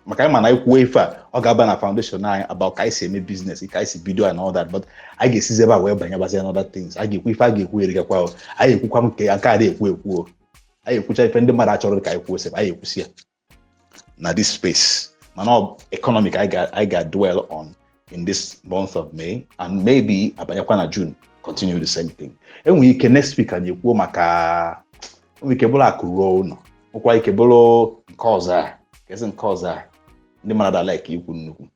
Maka anyị ma na ikwuo ife a, ọ ga-aba na foundation anyị about ka anyị si eme business, ka anyị si bido and all that, but anyị ga-esizi ebe a wee banyebazi another things. A ga-ekwu ife a ga-ekwu erigakwa o. Anyị ekwukwa nke a na-ekwu ekwu o. Anyị ekwucha ife ndị mmadụ achọrọ ka anyị kwuo sef, anyị ekwusi ya na this space. Mana ọ economic anyị ga dwell on in this month of May, and maybe abanyekwa na June, continue the same thing. Enwere ike next week anyị ekwuo maka, enwere ike bụrụ akụ ruo ụlọ, nwekwa ike bụrụ nke ọzọ a, kezi nke ọzọ a ndị mmadụ like ikwu nnukwu,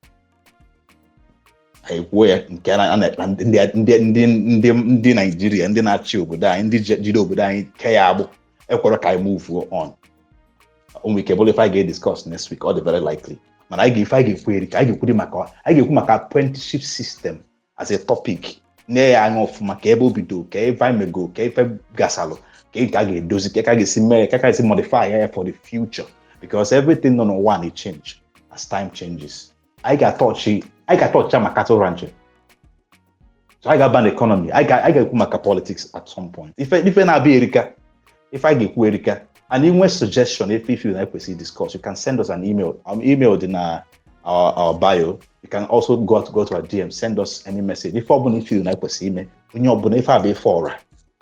anyị kwuo ya. Nke a ndị Naijiria, ndị na-achị obodo anyị, ndị jide obodo anyị ke ya agbụ ekwere ka anyị move on. O nwere ike bụrụ ife anyị ga-ediscuss next week, ọ dị very likely. Mana anyị ga-ife anyị ga-ekwu eri ka anyị ga-ekwu maka, anyị ga-ekwu maka apprenticeship system as a topic, nye ya anya ọfụma, ka ebe o bido, ka ebe anyị mego, ka ife gasalụ, ka nke a ga-edozi, ka a ga-esi mee, ka a ga-esi modify ya for the future, because everything nọ n'ụwa na-change as time changes. Anyị ga-atọchị maka cattle ranching, so anyị ga-aba na economy, anyị ga-ekwu maka politics at some point. Ife na-abịa erika, ife anyị ga-ekwu erika. And inwe suggestion, if you na ekwesịrị discuss, you can send us an email. Email dị na our bio. You can also go to our DM, send us any message, ife ọbụla ife na ekwesịrị ime. Onye ọbụla, ife abụ ife ọra,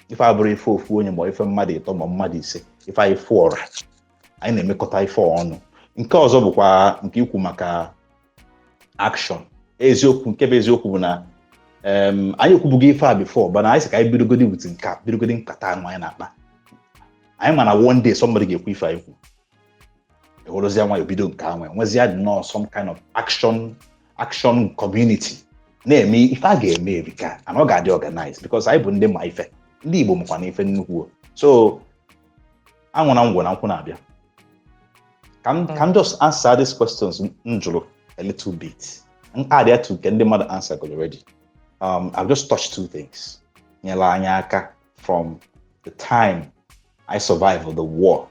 ife abụrụ ife ofu onye ma ife mmadụ ịtọ ma mmadụ ise, ife anyị ife ọra, anyị na-emekọta ife ọnụ. Nke ọzọ bụkwa nke ikwu maka action. Eziokwu, nke bụ eziokwu bụ na anyị ekwubugo ife a before, mana anyị sị ka anyị bidogodi with nke a, bidogodi nkata anụ anyị na-akpa. Anyị ma na one day somebody ga-ekwu ife anyị kwu, ewere nwayọ bido nke ahụ, nwezie nnọọ some kind of action community na-eme ife a ga-eme erika, and ọ ga-adị organized, because anyị bụ ndị ma ife, ndị Igbo makwa na ife nnukwu. So anwụ na ngwụ na nkwụ na-abịa. Ka m just answer these questions m jụrụ a little bit, m add ya to nke ndị mmadụ answer already. I've just touched two things nyere anyị aka from the time I survived the war,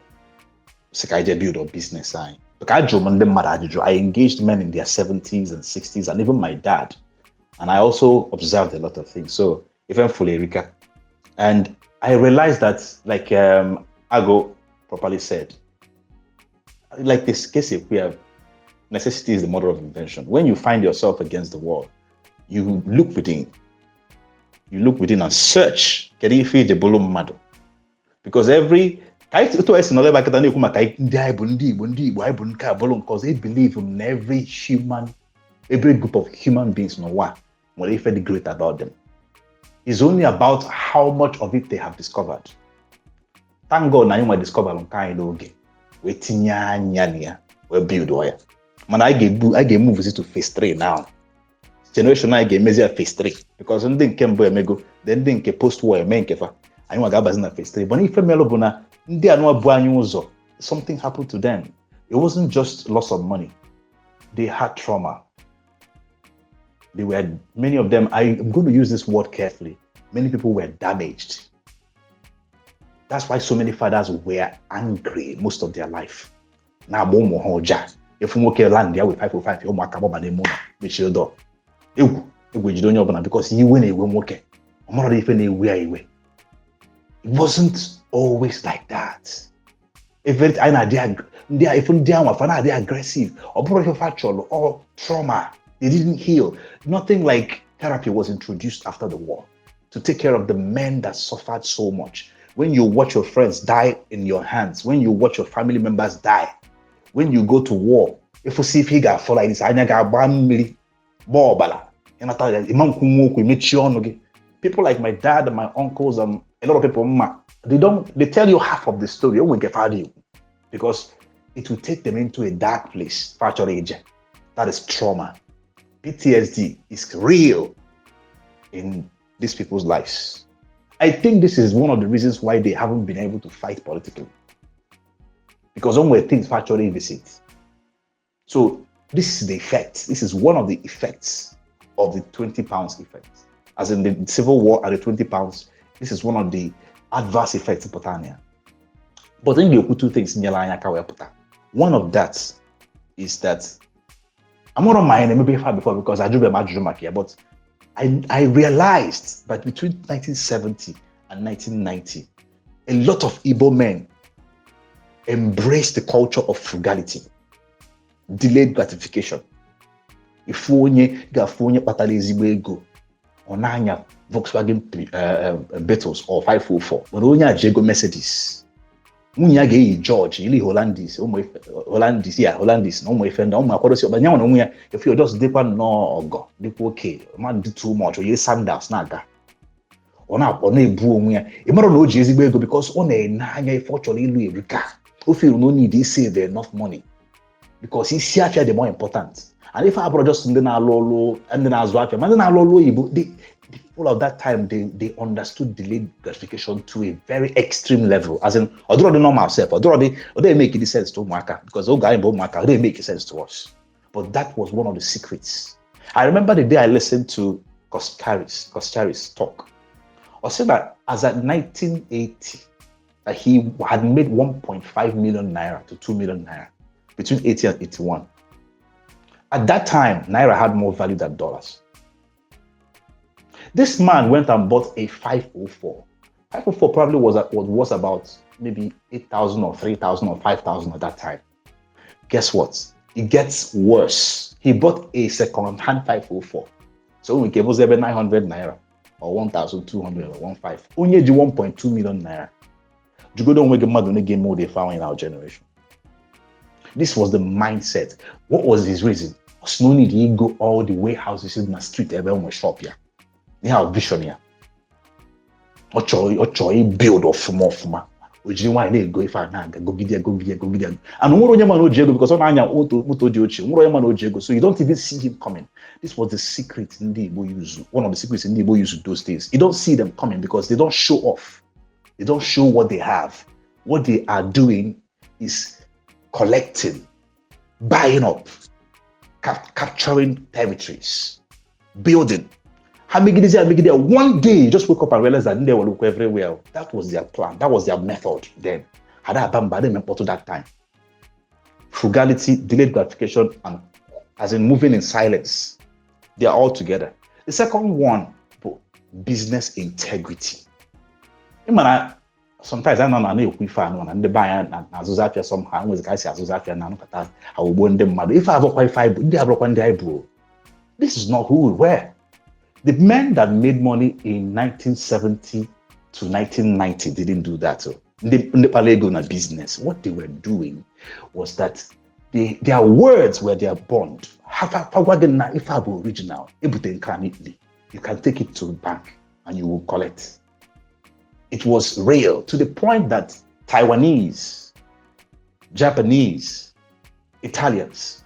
sị ka anyị jee build up business anyị. Because ajụrụ m ndị mmadụ ajụjụ. I engaged men in their 70s and 60s and even my dad, and I also observed a lot of things. So even Fulerika, and I realized that, like Ago properly said, like this case, if we have necessity is the mother of invention. When you find yourself against the wall, you look within. You look within and search. Kedu ife iji bụrụ mmadụ? Because every ka anyị otu anyị si nọrọ ebe a kịta na-ekwu maka ndị anyị bụ ndị Igbo, ndị Igbo anyị bụ nke a bụrụ nke ọzọ, I believe in every human, every group of human beings n'ụwa nwere ife dị great about them. It's only about how much of it they have discovered. Thank God na anyị nwe discover nke anyị n'oge, wee tinye anya na ya, wee build ya. Mana anyị ga-ebu, anyị ga-emove to phase 3 now. Generation anyị ga-emezi ya phase 3, because ndị nke mbụ emego, then ndị nke post war eme nke fa, anyị nwa ga-abazi na phase 3. But ife melụ bụ na ndị anụwa bụ anyị ụzọ, something happened to them. It wasn't just loss of money. They had trauma. They were, many of them, I'm going to use this word carefully, many people were damaged. That's why so many fathers were angry most of their life. Na-agba ụmụ ha ụja. Efu nwoke land ya with 505, ụmụaka gbaba n'ime ụlọ, mechie door. Egwu egwu ejide onye ọbụla, because iwe na-ewe nwoke. Ọ mara ife na-ewe ya iwe. It wasn't always like that. Ife anyị na-adị ndị ife ndị anwa fa na-adị aggressive. Ọ bụrụ ife fa chọrọ, all trauma. They didn't heal. Nothing like therapy was introduced after the war to take care of the men that suffered so much. When you watch your friends die in your hands, when you watch your family members die, when you go to war, if you see if he ga-afọ like this, anya ga-agba mmiri, gbaa ọbara, ịnata ya, ịma nkwu nwa okwu, emechie ọnụ gị. People like my dad and my uncles and a lot of people, ma, they don't, they tell you half of the story, o nwere nke fa adịghị ekwu, because it will take them into a dark place. Fa chọrọ ije. That is trauma. PTSD is real in these people's lives. I think this is one of the reasons why they haven't been able to fight politically. Because when things factually visit. So this is the effect. This is one of the effects of the £20 effect. As in the civil war and the £20, this is one of the adverse effects in Botania. But then you put two things in your line. One of that is that I'm not on my maybe before, because I drew a here, but I realized that between 1970 and 1990, a lot of Igbo men embraced the culture of frugality. Delayed gratification. Ifu onye ga-afụ onye kpatara ezigbo ego, ọ na-anya Volkswagen Beetles or 504, mana onye a ji ego Mercedes. Nwunye ya ga-eyi George ili Hollandis, ụmụ Hollandis ya, Hollandis na ụmụ ife ndị ụmụ akwadosi ọkpa nyanwa na onwe ya efu ya just dịkwa nnọọ ọgọ, dịkwa oke mmadụ, dị too much, onye sandals na-aga, ọ na-akpọ na-ebu onwe ya. Ị mara na o ji ezigbo ego because ọ na-ene anya ife ọ chọrọ ịlụ erika. O feel no need save enough money because isi afịa dị more important. And ife abụrụ just ndị na-alụ ọlụ, ndị na-azụ afịa, ma ndị na-alụ ọlụ oyibo. The people of that time, they understood delayed gratification to a very extreme level, as in ọ dịrọ dị normal self, ọ dịrọ dị, ọ dịghị make any sense to ụmụaka, because oge anyị bụ ụmụaka, ọ dịghị make sense to us. But that was one of the secrets. I remember the day I listened to Coscharis talk. Ọ sị that as at 1980, that he had made 1.5 million naira to 2 million naira between 80 and 81. At that time, naira had more value than dollars. This man went and bought a 504. 504 probably was about maybe 8,000 or 3,000 or 5,000 at that time. Guess what? It gets worse. He bought a second-hand 504. So we gave us every 900 naira or 1,200 or 1.5. Onye ji 1.2 million naira. Jugodo onwe gị, mmadụ na-ga eme ụdị ife ahụ in our generation. This was the mindset. What was his reason? Was no need to go all the warehouses in the street ebe nwe shop ya. Ihe a vision ya. Ọ chọrọ i-build ọfụma ọfụma. O jiri nwaanyị na-ego ife a na-aga, gogide, gogide, gogide. And nwere onye ma na o ji ego because ọ na-anya moto dị ochie. Nwere onye ma na o ji ego. So you don't even see him coming. This was the secret ndị Igbo use. One of the secrets ndị Igbo use those days. You don't see them coming because they don't show off. They don't show what they have. What they are doing is collecting, buying up, capturing territories, building. Ha megidezi ya megide, one day you just wake up and realize that they will look everywhere. That was their plan. That was their method then. Had aba mba, they to that time. Frugality, delayed gratification, and as in moving in silence. They are all together. The second one, business integrity. Ị ma na sometimes I nọ na na-ekwu ife anụ na ndị be anyị na-azụzụ afịa somehow, nwezi ka anyị si azụzụ afịa na anụkọta aghọgbuo ndị mmadụ. Ife abụkwa ife anyị bụ, ndị abụrụkwa ndị anyị bụ. This is not who we were. The men that made money in 1970 to 1990 didn't do that. Oh. Ndị kpara ego na business, what they were doing was that their words were their bond. Ha gwa gị na ife a bụ original, ebute nke a n'Italy. You can take it to the bank and you will collect. It was real to the point that Taiwanese, Japanese, Italians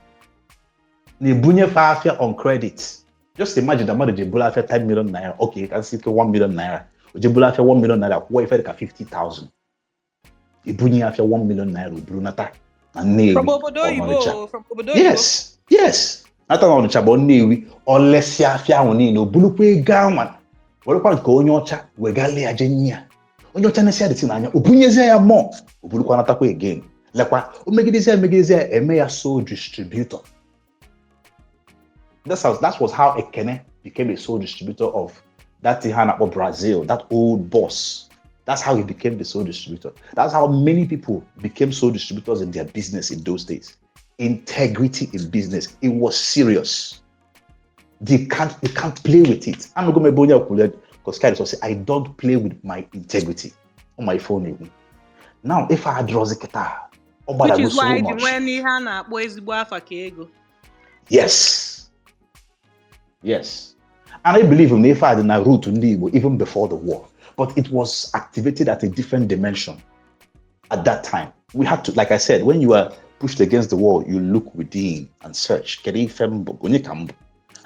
na-ebunyefe afịa on credit. Just imagine na mmadụ ji ebulu afịa 10 million naira. Okay, you can see 1 million naira. O ji bulu afịa 1 million naira, kwụọ ife dịka 50,000. Ebunye afịa 1 million naira, o buru nata na Nnewi From obodo or oyibo. Ọnịcha. From obodo oyibo. Yes. Nata na Ọnịcha bụ Nnewi, ọ lesịa afịa ahụ niile, o bulukwa ego anwa, werekwa nke onye ọcha wegalie ya je nye ya. Onye ọcha na-esi adịtị n'anya, o bunyezie ya mmụọ, o bulukwa natakwa again. Lekwa, o megidezie ya megidezie ya, eme ya sole distributor. That was how Ekene became a sole distributor of that thing ha na-akpọ Brazil, that old boss. That's how he became the sole distributor. That's how many people became sole distributors in their business in those days. Integrity in business. It was serious. They can't play with it. I'm not going to because Kai say, "I don't play with my integrity" on my phone. Now, if I draw the Which is so why much. When ihe a na-akpọ ezigbo afa ka ego. Yes. And I believe in ife a na root ndị Igbo even before the war. But it was activated at a different dimension at that time. We had to, like I said, when you are pushed against the wall, you look within and search. Kedu ife m bụ? Onye ka m bụ?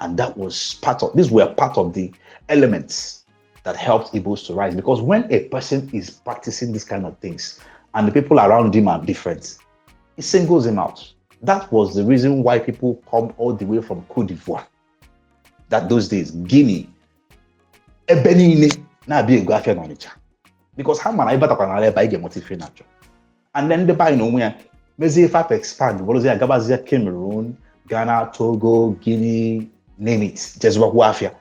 And that was part of, these were part of the elements that helped Igbos to rise. Because when a person is practicing these kind of things and the people around him are different, it singles him out. That was the reason why people come all the way from Cote d'Ivoire. That those days, Guinea, ebe niile na-abịa ego afịa n'Ọnịcha. Because ha mara ịbatakwa n'ala ebe anyị ga-enweta ife na-achọ. And then ndị be anyị n'onwe ya mezie ife afọ expand, bụrụzie ya gabazie Cameroon, Ghana, Togo, Guinea, name it, jezibakwa afịa.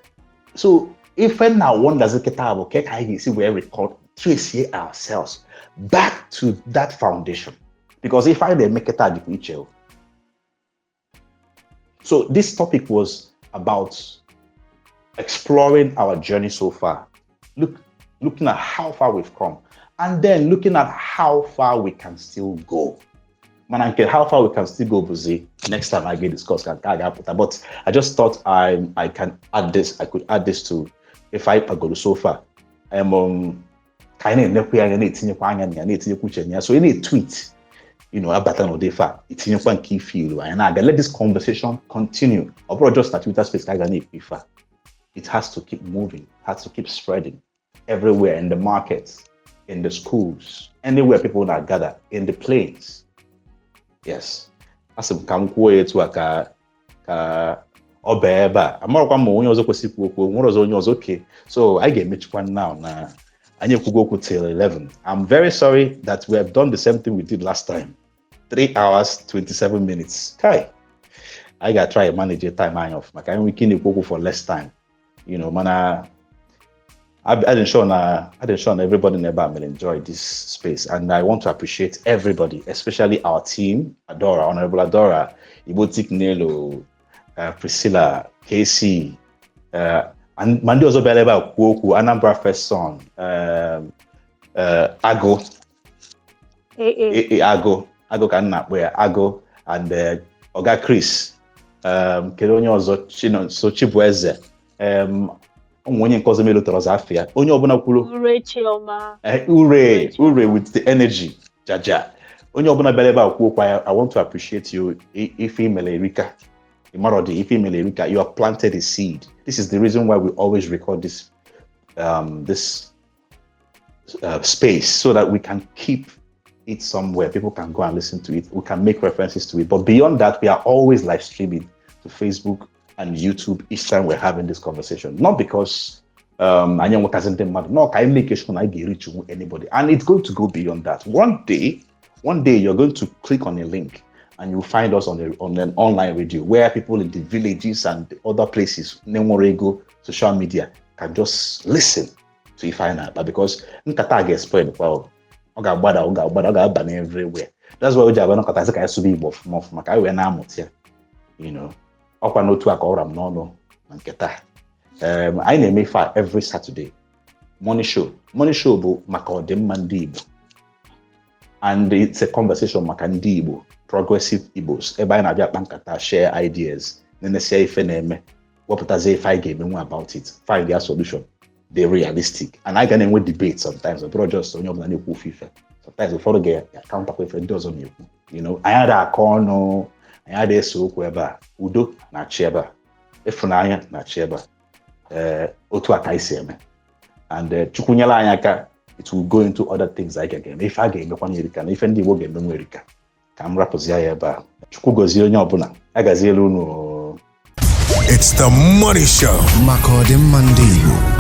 So ife na wonders kịta bụ ka anyị ga-esi wee record, trace ourselves back to that foundation. Because ife anyị na-eme kịta dịkwa iche o. So this topic was about exploring our journey so far, looking at how far we've come, and then looking at how far we can still go. Mana nke how far we can still go bụzi next time I get discuss ka nke a ga-apụta. But I just thought I can add this, I could add this to if I kpagoro so far. Ka anyị na-enekwa ya anya, na-etinyekwa anya na ya, na-etinyekwa uche na ya. So ị na-etweet, abata n'ụdị ife a, itinyekwa nke ife ilu anyị na-aga. Let this conversation continue. Ọ bụrụ just na Twitter space ka a ga na-ekwu ife a. It has to keep moving, has to keep spreading everywhere, in the markets, in the schools, anywhere people na gather, in the planes. Yes. Asị m ka m kwuo ya etu a ka ọ bee ebe a. Amarakwa m ma onye ọzọ kwesịrị ikwu okwu, nwere ọzọ onye ọzọ. Okay. So anyị ga-emechikwa now na anyị ekwugo okwu till 11. I'm very sorry that we have done the same thing we did last time. 3 hours 27 minutes. Kai. I ga try manage time anyị ọfụma ka anyị nwee ike na-ekwu okwu for less time. Mana I didn't sure na everybody in ebe a will enjoy this space, and I want to appreciate everybody, especially our team, Adora, Honorable Adora, Ibotik Nelo, Priscilla, KC, and ma ndị ọzọ bịara ebe a kwuo okwu, Anambra First Son, Agụ, AA. Agụ, Agụ ka m na-akpọ ya, Agụ, and Oga Chris, kedu onye ọzọ, Chinonso Chibueze, ụmụ onye nke ọzọ melụtara ọzọ afọ ya, onye ọbụla kwuru. Ure Chioma. Ure, Ure with the energy, jaja. Onye ọbụla bịara ebe a kwuo okwu, I want to appreciate you. Ife imele erika. Imarodi, ife imele erika, you have planted a seed. This is the reason why we always record this space, so that we can keep it somewhere. People can go and listen to it. We can make references to it. But beyond that, we are always live streaming to Facebook and YouTube each time we're having this conversation. Not because anyị enwetazi ndị mmadụ, no, ka anyị make sure na anyị ga-reach anybody. And it's going to go beyond that. One day you're going to click on a link and you'll find us on an online radio where people in the villages and the other places, na-enwere ego, social media, can just listen to ife anyị na-akpa, because nkata a ga-spread kwa, ọ ga-agbada, ọ ga-agbada, ọ ga-aba everywhere. That's why o ji agba nkata sị ka anyị sụba Igbo ọfụma ọfụma ka anyị wee na-amụta ya. Ọkwa n'otu a ka ọ ra m n'ọnụ na nke taa. Anyị na-eme ife a every Saturday. Money Show. Money Show bụ maka ọdịmma ndị Igbo. And it's a conversation maka ndị Igbo, progressive Igbos, ebe anyị na-abịa akpa nkata, share ideas, na-enesia ife na-eme, wepụtazie ife anyị ga-emenwu about it, find their solution, dị realistic. And anyị ga na-enwe debate sometimes, ọ bụrụ just onye ọbụla na-ekwu ofu ife. Sometimes ụfọdụ ga-akaụntakwa ife ndị ọzọ na-ekwu. Anyị adịghị akọ ọnụ, anyị adịghị ese okwu ebe a. Udo na-achị ebe a. Ịfụnanya na-achị ebe a. Ee, otu a ka anyị si eme. And Chukwu nyere anyị aka, it will go into other things anyị ga-eme. Ife a ga-emekwa n'erika na ife ndị Igbo ga-emenwu erika. Ka m rapụzie ya ebe a. Chukwu gozie onye ọbụla. A gaziela unu. It's the Money Show. Maka ọdịmma ndị Igbo.